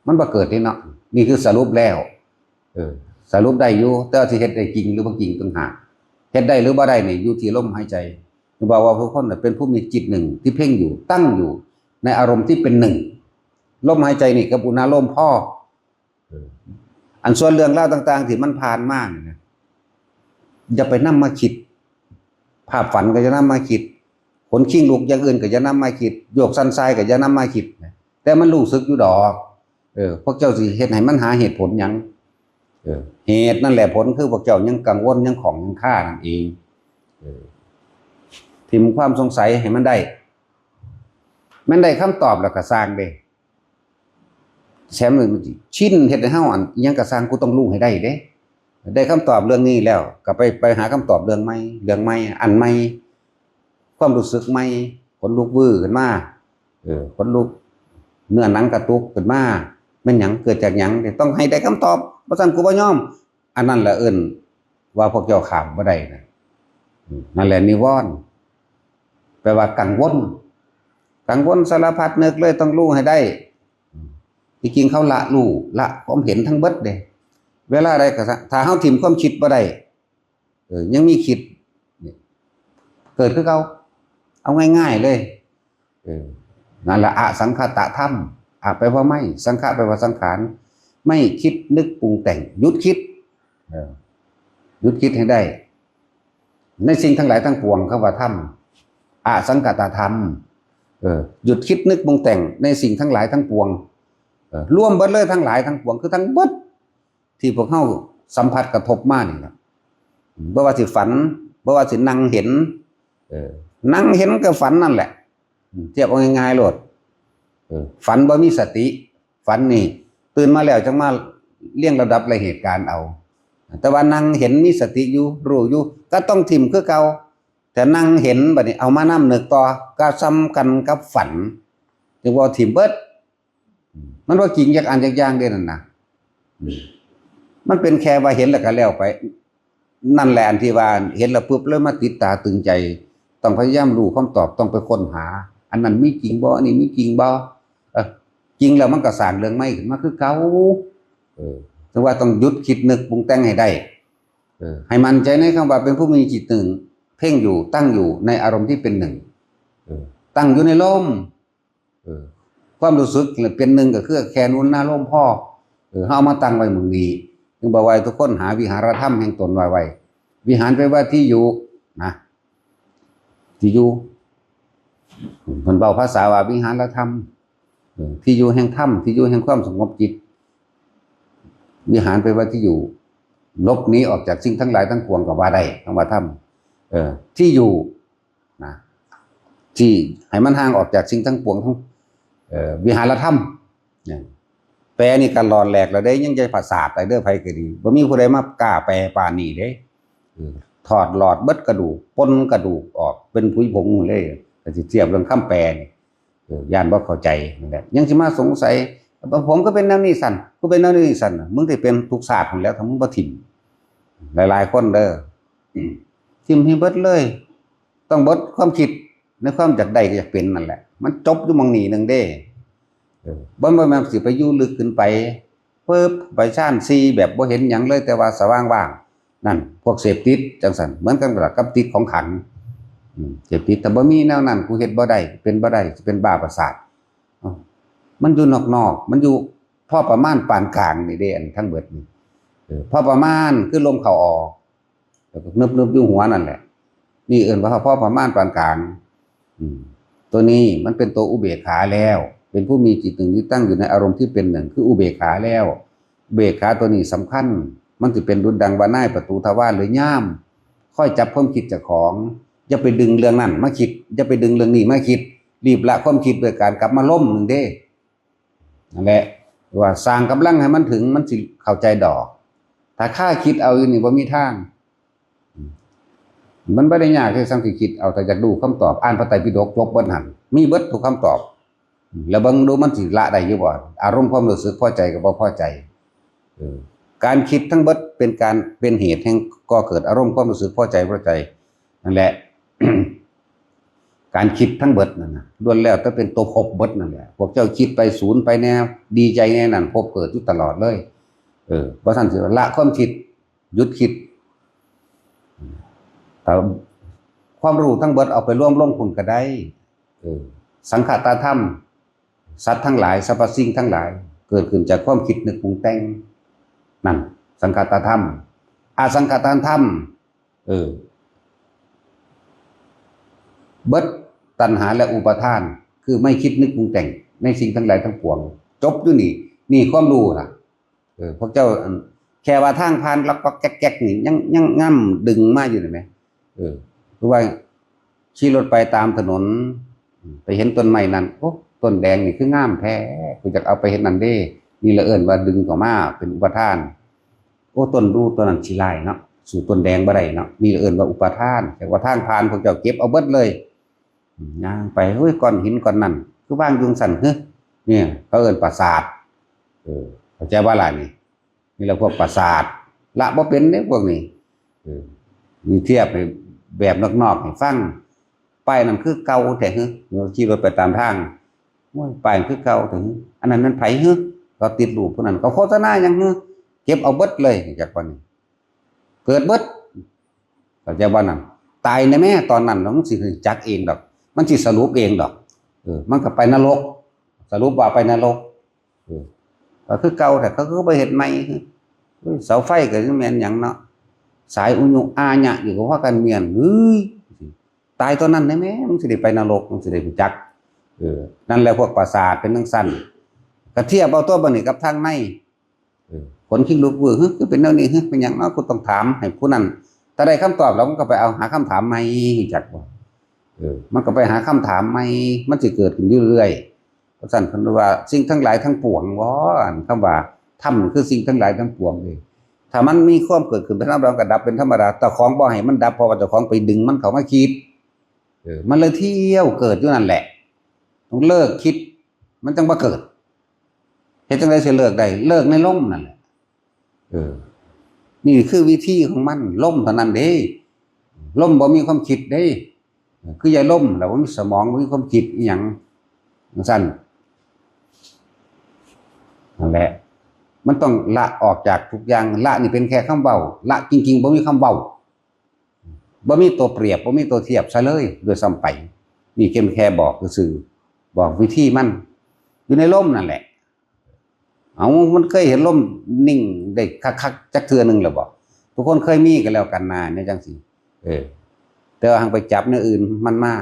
มันบ่เกิดนี่เนาะ นี่คือสรุปแล้ว เออ สรุปได้อยู่ แต่ว่าสิเฮ็ดได้จริงหรือบ่จริงต่างหาก เฮ็ดได้หรือบ่ได้นี่อยู่ที่ลมหายใจ คือบอกว่าผู้คนน่ะเป็นผู้มีจิตหนึ่งที่เพ่งอยู่ ตั้งอยู่ในอารมณ์ที่เป็นหนึ่ง ลมหายใจนี่กับอุณาโลมพอ เออ อันส่วนเรื่องราวต่างๆที่มันผ่านมานี่นะ อย่าไปนำมาคิด ภาพฝันก็อย่านำมาคิด ขนคิงลุกอย่างอื่นก็อย่านำมาคิด โยกสั่นทรายก็อย่านำมาคิดนะ แต่มันรู้สึกอยู่ดอก เออ พวกเจ้าสิเฮ็ดให้มันหาเหตุผลหยัง เออ เหตุนั่นแหละผลคือพวกเจ้ายังกังวลยังข้องยังคานั่นเอง เออ ถิ่มความสงสัยให้มันได้ แม่นได้คำตอบแล้วก็ซ่างเด้ แถมมันสิชินเฮ็ดให้เฮาอันอิหยังก็ซ่าง กูต้องรู้ให้ได้เด้ ได้คำตอบเรื่องนี้แล้ว ก็ไป ไปหาคำตอบเรื่องใหม่ เรื่องใหม่ อันใหม่ ความรู้สึกใหม่ ขนลุกวื้อขึ้นมา เออ ขนลุก เนื้อหนังกระตุกขึ้นมา แม่นหยัง เกิดจากหยัง ต้องให้ได้คำตอบ บ่ซั้นกูบ่ยอม อันนั้นแหละเอิ้นว่าพวกเจ้าข้ามบ่ได้นะ อืม นั่นแหละนิวรณ์ แปลว่ากังวล กังวลสารพัดนึกเลยต้องรู้ให้ได้ อืม ที่จริงเขาละรู้ ละความเห็นทั้งเบิดเด้ เวลาใดก็ซะ ถ้าเฮาถิ่มความคิดบ่ได้ เออ ยังมีคิด เนี่ย เกิดคือเก่า เอาง่ายๆเลย เออ นั่นละอสังขตธรรม อะแปลว่าไม่ สังขะแปลว่าสังขาร ไม่คิดนึกปรุงแต่ง หยุดคิด เออ หยุดคิดให้ได้ ในสิ่งทั้งหลายทั้งปวง คำว่าธรรม อสังขตธรรม เออ หยุดคิดนึกปรุงแต่งในสิ่งทั้งหลายทั้งปวง เออ รวมเบิดเลยทั้งหลายทั้งปวง คือทั้งเบิด ที่พวกเฮาสัมผัสกระทบมานี่ล่ะ บ่ว่าสิฝัน บ่ว่าสินั่งเห็น เออ นั่งเห็นกับฝันนั่นแหละ อืม เทียบเอาง่ายๆโลด เออ ฝันบ่มีสติ ฝันนี่ ตื่นมาแล้วจังมาเรียงลำดับรายเหตุการณ์เอา แต่ว่านั่งเห็นมีสติอยู่ รู้อยู่ ก็ต้องถิ่มคือเก่า แต่นั่งเห็นบัดนี้เอามานำนึกต่อ ก็ส่ำกันกับฝัน จึงว่าถิ่มเบิด มันบ่จริงจักอันจักอย่างเด้นั่นนะ อืม มันเป็นแค่ว่าเห็นแล้วก็แล้วไป นั่นแหละอันที่ว่าเห็นแล้วปุ๊บเลยมาติดตาตึงใจ ต้องพยายามรู้คำตอบ ต้องไปค้นหา อันนั้นมีจริงบ่ อันนี้มีจริงบ่ เออ จริงแล้วมันก็สร้างเรื่องใหม่ขึ้นมาคือเก่า เออ ถึงว่าต้องหยุดคิดนึกปรุงแต่งให้ได้ เออ ให้มั่นใจในคำว่าเป็นผู้มีจิตหนึ่ง เพ่งอยู่ ตั้งอยู่ในอารมณ์ที่เป็นหนึ่ง เออ ตั้งอยู่ในลม เออ ความรู้สึกเป็นหนึ่งก็คือแค่นุนนาลมพอ เออ เฮาเอามาตั้งไว้หม่องนี้ จึงบอกว่าทุกคนหาวิหารธรรมแห่งตนไว้ไว้ วิหารแปลว่าที่อยู่นะ ที่อยู่ เพิ่นเว้าภาษาว่าวิหารธรรม เออ ที่อยู่แห่งธรรม ที่อยู่แห่งความสงบจิต วิหารแปลว่าที่อยู่ หลบหนีออกจากสิ่งทั้งหลายทั้งปวงก็ว่าได้ คำว่าธรรม เออ ที่อยู่นะ ที่ให้มันห่างออกจากสิ่งทั้งปวงทั้ง เอ่อ วิหารธรรม เนี่ย แปลนี่ก็หลอนแหลกแล้วเด้ ยังจะประสาทไปเด้อ ไผก็ดี บ่มีผู้ใดมากล้าแปลปานนี้เด้ เออ ถอดหลอดเบิดกระดูก ปนกระดูกออกเป็นผุยผงเลย ก็สิเทียบเรื่องคำแปลนี่ เออ ย่านบ่เข้าใจนั่นแหละ ยังสิมาสงสัย ผมก็เป็นแนวนี้สั่น กูเป็นแนวนี้สั่น มึงได้เป็นทุกชาติหั้นแหล้ว ถ้ามึงบ่ถิ่ม หลายๆคนเด้อ อืม ถิ่มให้เบิดเลย ต้องเบิดความคิดในความอยากได้ก็อยากเป็นนั่นแหละ มันจบอยู่หม่องนี้หนึ่งเด้ เออ บ่ บ่แม่นสิไปอยู่ลึกขึ้นไป ปึ๊บ ไปฌานสี่แบบบ่เห็นหยังเลย แต่ว่าสว่างว่าง นั่น พวกเสพติดจังซั่น เหมือนกันกับติดของขัง อืม เสพติด แต่บ่มีแนวนั้น กูเฮ็ดบ่ได้ เป็นบ่ได้ สิเป็นบ้าประสาท เอ้า มันอยู่นอกๆ มันอยู่พอประมาณปานกลางนี่เด้ อันทั้งเบิดนี่ เออ พอประมาณคือลมเข้าออก แล้วก็นึบๆอยู่หัวนั่นแหละ นี่เอิ้นว่าพอประมาณปานกลาง อืม ตัวนี้มันเป็นตัวอุเบกขาแล้ว เป็นผู้มีจิตหนึ่งที่ตั้งอยู่ในอารมณ์ที่เป็นหนึ่ง คืออุเบกขาแล้ว อุเบกขาตัวนี้สำคัญ มันสิเป็นดุจดังว่านายประตูทวารหรือย่าม คอยจับความคิดเจ้าของ อย่าไปดึงเรื่องนั้นมาคิด อย่าไปดึงเรื่องนี้มาคิด รีบละความคิดด้วยการกลับมาลมหนึ่งเด้ นั่นแหละ ว่าสร้างกำลังให้มันถึง มันสิเข้าใจดอก ถ้าคาคิดเอาอยู่นี่บ่มีทาง มันบ่ได้ยากที่สั่งสิคิดเอา แต่อยากรู้คำตอบ อ่านพระไตรปิฎกจบเบิดหั่น มีเบิดทุกคำตอบ แล้วเบิ่งดูมันสิละได้อยู่บ่ อารมณ์ความรู้สึกพอใจกับบ่พอใจ เออ การคิดทั้งเบิดเป็นการ เป็นเหตุแห่งก่อเกิดอารมณ์ความรู้สึกพอใจบ่พอใจ นั่นแหละ การคิดทั้งเบิดนั่นน่ะ ล้วนแล้วแต่เป็นตัวภพเบิดนั่นแหละ พวกเจ้าคิดไปสูญไปแน่ ดีใจแน่นั่น ภพเกิดอยู่ตลอดเลย เออ บ่ซั่นสิละความคิด หยุดคิด แต่ความรู้ทั้งเบิดเอาไปรวมลงพุ้นก็ได้ เออ สังคตธรรม สัตว์ทั้งหลาย สรรพสิ่งทั้งหลาย เกิดขึ้นจากความคิดนึกปรุงแต่ง นั่น สังคตธรรม อสังคตธรรม เออ เบิดตัณหาและอุปาทาน คือไม่คิดนึกปรุงแต่งในสิ่งทั้งหลายทั้งปวง จบอยู่นี่ นี่ความรู้น่ะ เออ พวกเจ้า อัน แค่ว่าทางผ่านลักปักแก๊กๆนี่ ยัง ยังง่ำดึงมาอยู่นี่แหม เออ คือว่าขี่รถไปตามถนน ไปเห็นต้นไม้นั่น โอ้ ต้นแดงนี่คืองามแท้ กูอยากเอาไปเฮ็ดนั่นเด้ นี่ละเอิ้นว่าดึงเข้ามาเป็นอุปาทาน โอ้ ต้นดูต้นนั้นขี้ร้ายเนาะ สู้ต้นแดงบ่ได้เนาะ นี่ละเอิ้นว่าอุปาทาน แต่ว่าทางผ่านพวกเจ้าเก็บเอาเบิดเลย ย่างไป เฮ้ย ก้อนหินก้อนนั่น คือวางอยู่จั่งซั้น เฮ้ย เนี่ย เขาเอิ้นประสาท เออ เข้าใจบ่ล่ะนี่ นี่ละพวกประสาท ละบ่เป็นเด้พวกนี้ เออ นี่เทียบให้แบบนอกๆให้ฟัง ป้ายนั่นคือเก่าแท้ เฮ้ย ขี่รถไปตามทาง โอ้ย ป้ายคือเก่าแท้ เฮ้ย อันนั้นมันไผ เฮ้ย เขาติดรูปผู้นั้น เขาโฆษณาหยัง เฮ้ย เก็บเอาเบิดเลย จักปานนี้ เกิดเบิด เข้าใจบ่นั่น ตายแน่แม่ตอนนั้น มันสิรู้จักเองดอก มันสิสรุปเองดอก เออ มันก็ไปนรก สรุปว่าไปนรก เออ ก็คือเก่า แต่เขาก็บ่เฮ็ดใหม่ เฮ้ย เสาไฟก็ยังแม่นหยังเนาะ สายอุญุอาญะอยู่ก็ว่ากันเมียน เฮ้ย ตายตอนนั้นได้แหม มึงสิได้ไปนรก มึงสิได้รู้จัก เออ นั่นแหละพวกประสาทเป็นจั่งซั่น กะเทียบเอาตัวบัดนี้กับทางใน เออ ขนคิงลุกเว้ย เฮ้ย คือเป็นแนวนี้ เฮ้ย เป็นหยังเนาะ กูต้องถามให้ผู้นั้น ถ้าได้คำตอบแล้วมันก็ไปเอาหาคำถามใหม่ รู้จักบ่ เออ มันก็ไปหาคำถามใหม่ มันสิเกิดขึ้นอยู่เรื่อย เพราะฉะนั้นเพิ่นว่าสิ่งทั้งหลายทั้งปวง ว่าอันคำว่าธรรมนี่คือสิ่งทั้งหลายทั้งปวงเลย ถ้ามันมีความเกิดขึ้นเป็นธรรมดา มันก็ดับเป็นธรรมดา เจ้าของบ่ให้มันดับ เพราะว่าเจ้าของไปดึงมันเข้ามาคิด เออ มันเลยเที่ยวเกิดอยู่นั่นแหละ ต้องเลิกคิด มันจั่งบ่เกิด เฮ็ดจั่งใดสิเลิกได้ เลิกในลมนั่นแหละ เออ นี่คือวิธีของมัน ลมเท่านั้นเด้ ลมบ่มีความคิดเด้ เออ คือยาลม แล้วบ่มีสมอง บ่มีความคิดอิหยังจั่งซั่น นั่นแหละ มันต้องละออกจากทุกอย่าง ละนี่เป็นแค่คำเว้า ละจริงๆ บ่มีคำเว้า บ่มีตัวเปรียบ บ่มีตัวเทียบซะเลยด้วยซ้ำไป นี่เพียงแค่บอกซื่อๆ บอกวิธีมัน อยู่ในลมนั่นแหละ เอา มันเคยเห็นลมนิ่งได้คักๆ จักเทื่อหนึ่งแล้วบ่ ทุกคนเคยมีกันแล้วกันนาเนี่ยจั่งซี้ เออ แต่ว่าหังไปจับแนวอื่นมันมา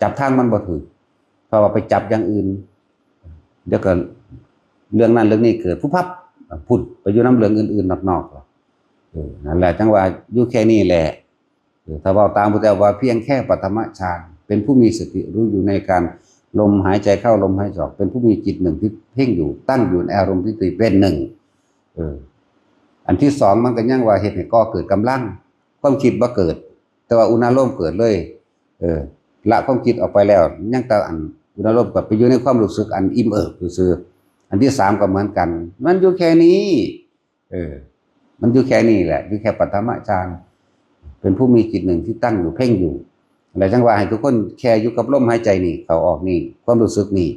จับทางมันบ่ถืก เพราะว่าไปจับอย่างอื่น เดี๋ยวก็เรื่องนั้นเรื่องนี้เกิด พุบพับ พุดไปอยู่นำเรื่องอื่นๆ นอกๆ เออ นั่นแหละ จั่งว่าอยู่แค่นี้แหละ เออ ถ้าเว้าตามพุทธเจ้าว่าเพียงแค่ปฐมฌาน เป็นผู้มีสติรู้อยู่ในการลมหายใจเข้าลมหายใจออก เป็นผู้มีจิตหนึ่งที่เพ่งอยู่ ตั้งอยู่ในอารมณ์ที่เป็นหนึ่ง เออ อันที่สองมันก็ยังว่าเฮ็ดให้ก่อเกิดกำลัง ความคิดบ่เกิด แต่ว่าอุณาโลมเกิดเลย เออ ละความคิดออกไปแล้ว ยังแต่อันอุณาโลมก็ไปอยู่ในความรู้สึกอันอิ่มเอิบซื่อๆ อันที่สามก็เหมือนกัน มันอยู่แค่นี้ เออ มันอยู่แค่นี้แหละ อยู่แค่ปฐมฌาน เป็นผู้มีจิตหนึ่งที่ตั้งอยู่เพ่งอยู่ แล้วจั่งว่าให้ทุกคนแค่อยู่กับลมหายใจนี่ เข้าออกนี่ ความรู้สึกนี่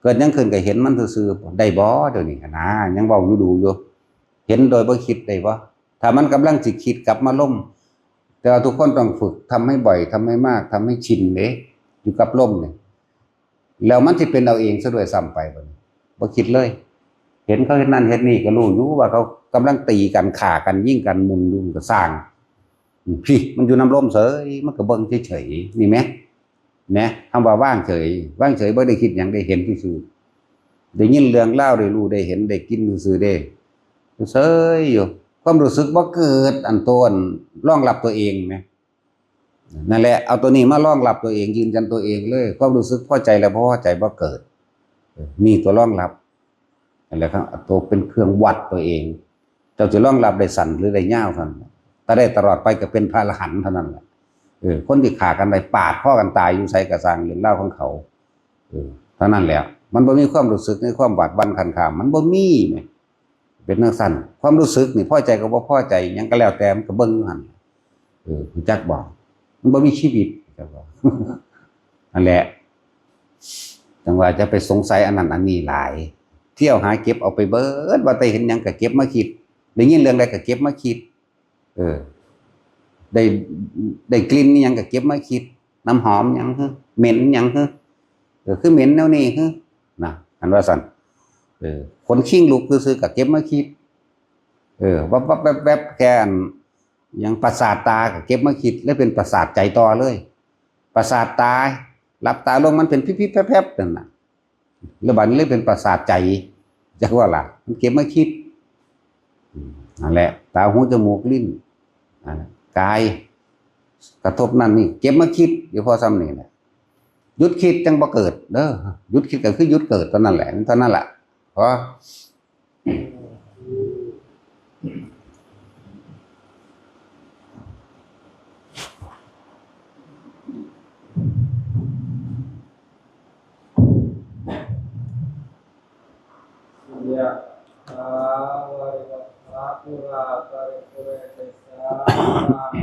เกิดหยังขึ้นก็เห็นมันซื่อๆ ได้บ่ เดี๋ยวนี้นะ ยังเว้าอยู่ดูอยู่ เห็นโดยบ่คิดได้บ่ ถ้ามันกำลังสิคิดกลับมาลม แต่ว่าทุกคนต้องฝึกทำให้บ่อย ทำให้มาก ทำให้ชินเด้ อยู่กับลมเนี่ย แล้วมันสิเป็นเอาเองซะด้วยซ้ำไปบัดนี้ บ่คิดเลย เห็นเขาเฮ็ดนั่นเฮ็ดนี่ก็รู้อยู่ว่าเขากำลังตีกัน ฆ่ากัน ยิงกัน หมุนอยู่ก็ซ่าง อืม พี่ มันอยู่นำลมเฉย มันก็เบิ่งเฉยๆ นี่แหม นะ คำว่าว่างเฉย ว่างเฉยบ่ได้คิดหยัง ได้เห็นซื่อๆ ได้ยินเรื่องราว ได้รู้ ได้เห็น ได้กินซื่อๆ เด้ เฉยอยู่ ความรู้สึกบ่เกิด อันตัวรองรับตัวเองแหม นั่นแหละ เอาตัวนี้มารองรับตัวเอง ยืนยันตัวเองเลย ความรู้สึกพอใจและบ่พอใจบ่เกิด เออ นี่ตัวรองรับ นั่นแหละครับ ตัวเป็นเครื่องวัดตัวเอง เจ้าสิรองรับได้สั้นหรือได้ยาวเท่านั้น ถ้าได้ตลอดไปก็เป็นพระอรหันต์เท่านั้นแหละ เออ คนที่ฆ่ากันได้ปาดคอกันตายอยู่ไสก็ซ่าง เรื่องราวของเขา เออ เท่านั้นแหละ มันบ่มีความรู้สึกในความหวาดหวั่นขันข้าม มันบ่มีแหม เป็นจั่งซั่น ความรู้สึกนี่พอใจก็บ่พอใจ หยังก็แล้วแต่ มันก็เบิ่งอยู่หั่น เออ รู้จักบ่ มันบ่มีชีวิต จักบ่ นั่นแหละ จั่งว่าจะไปสงสัยอันนั้นอันนี้หลาย เที่ยวหาเก็บเอาไปเบิด ว่าแต่เห็นหยังก็เก็บมาคิด ได้ยินเรื่องใดก็เก็บมาคิด เออ ได้ ได้กลิ่นอิหยังก็เก็บมาคิด น้ำหอมหยังฮึ เหม็นหยังฮึ เออ คือเหม็นแนวนี้ฮึ นะ อันว่าซั่น เออ ขนคิงลุกซื่อๆ ก็เก็บมาคิด เออ วับๆ แวบๆ แค่อัน อย่างประสาทตาก็เก็บมาคิด แล้วเป็นประสาทใจต่อเลย ประสาทตา หลับตาลงมันเป็นพิบๆ แพรบๆ นั่นน่ะ แล้วบัดนี้เลยเป็นประสาทใจ จักว่าล่ะ มันเก็บมาคิด อืม นั่นแหละ ตา หู จมูก ลิ้น อ่า กาย กระทบนั่นนี่ เก็บมาคิด อยู่พอส่ำนี่แหละ หยุดคิดจั่งบ่เกิดเด้อ หยุดคิดก็คือหยุดเกิดเท่านั้นแหละ เท่านั้นล่ะ พอ ยะถาวาริวะหาปูราปะริปูเรนติสา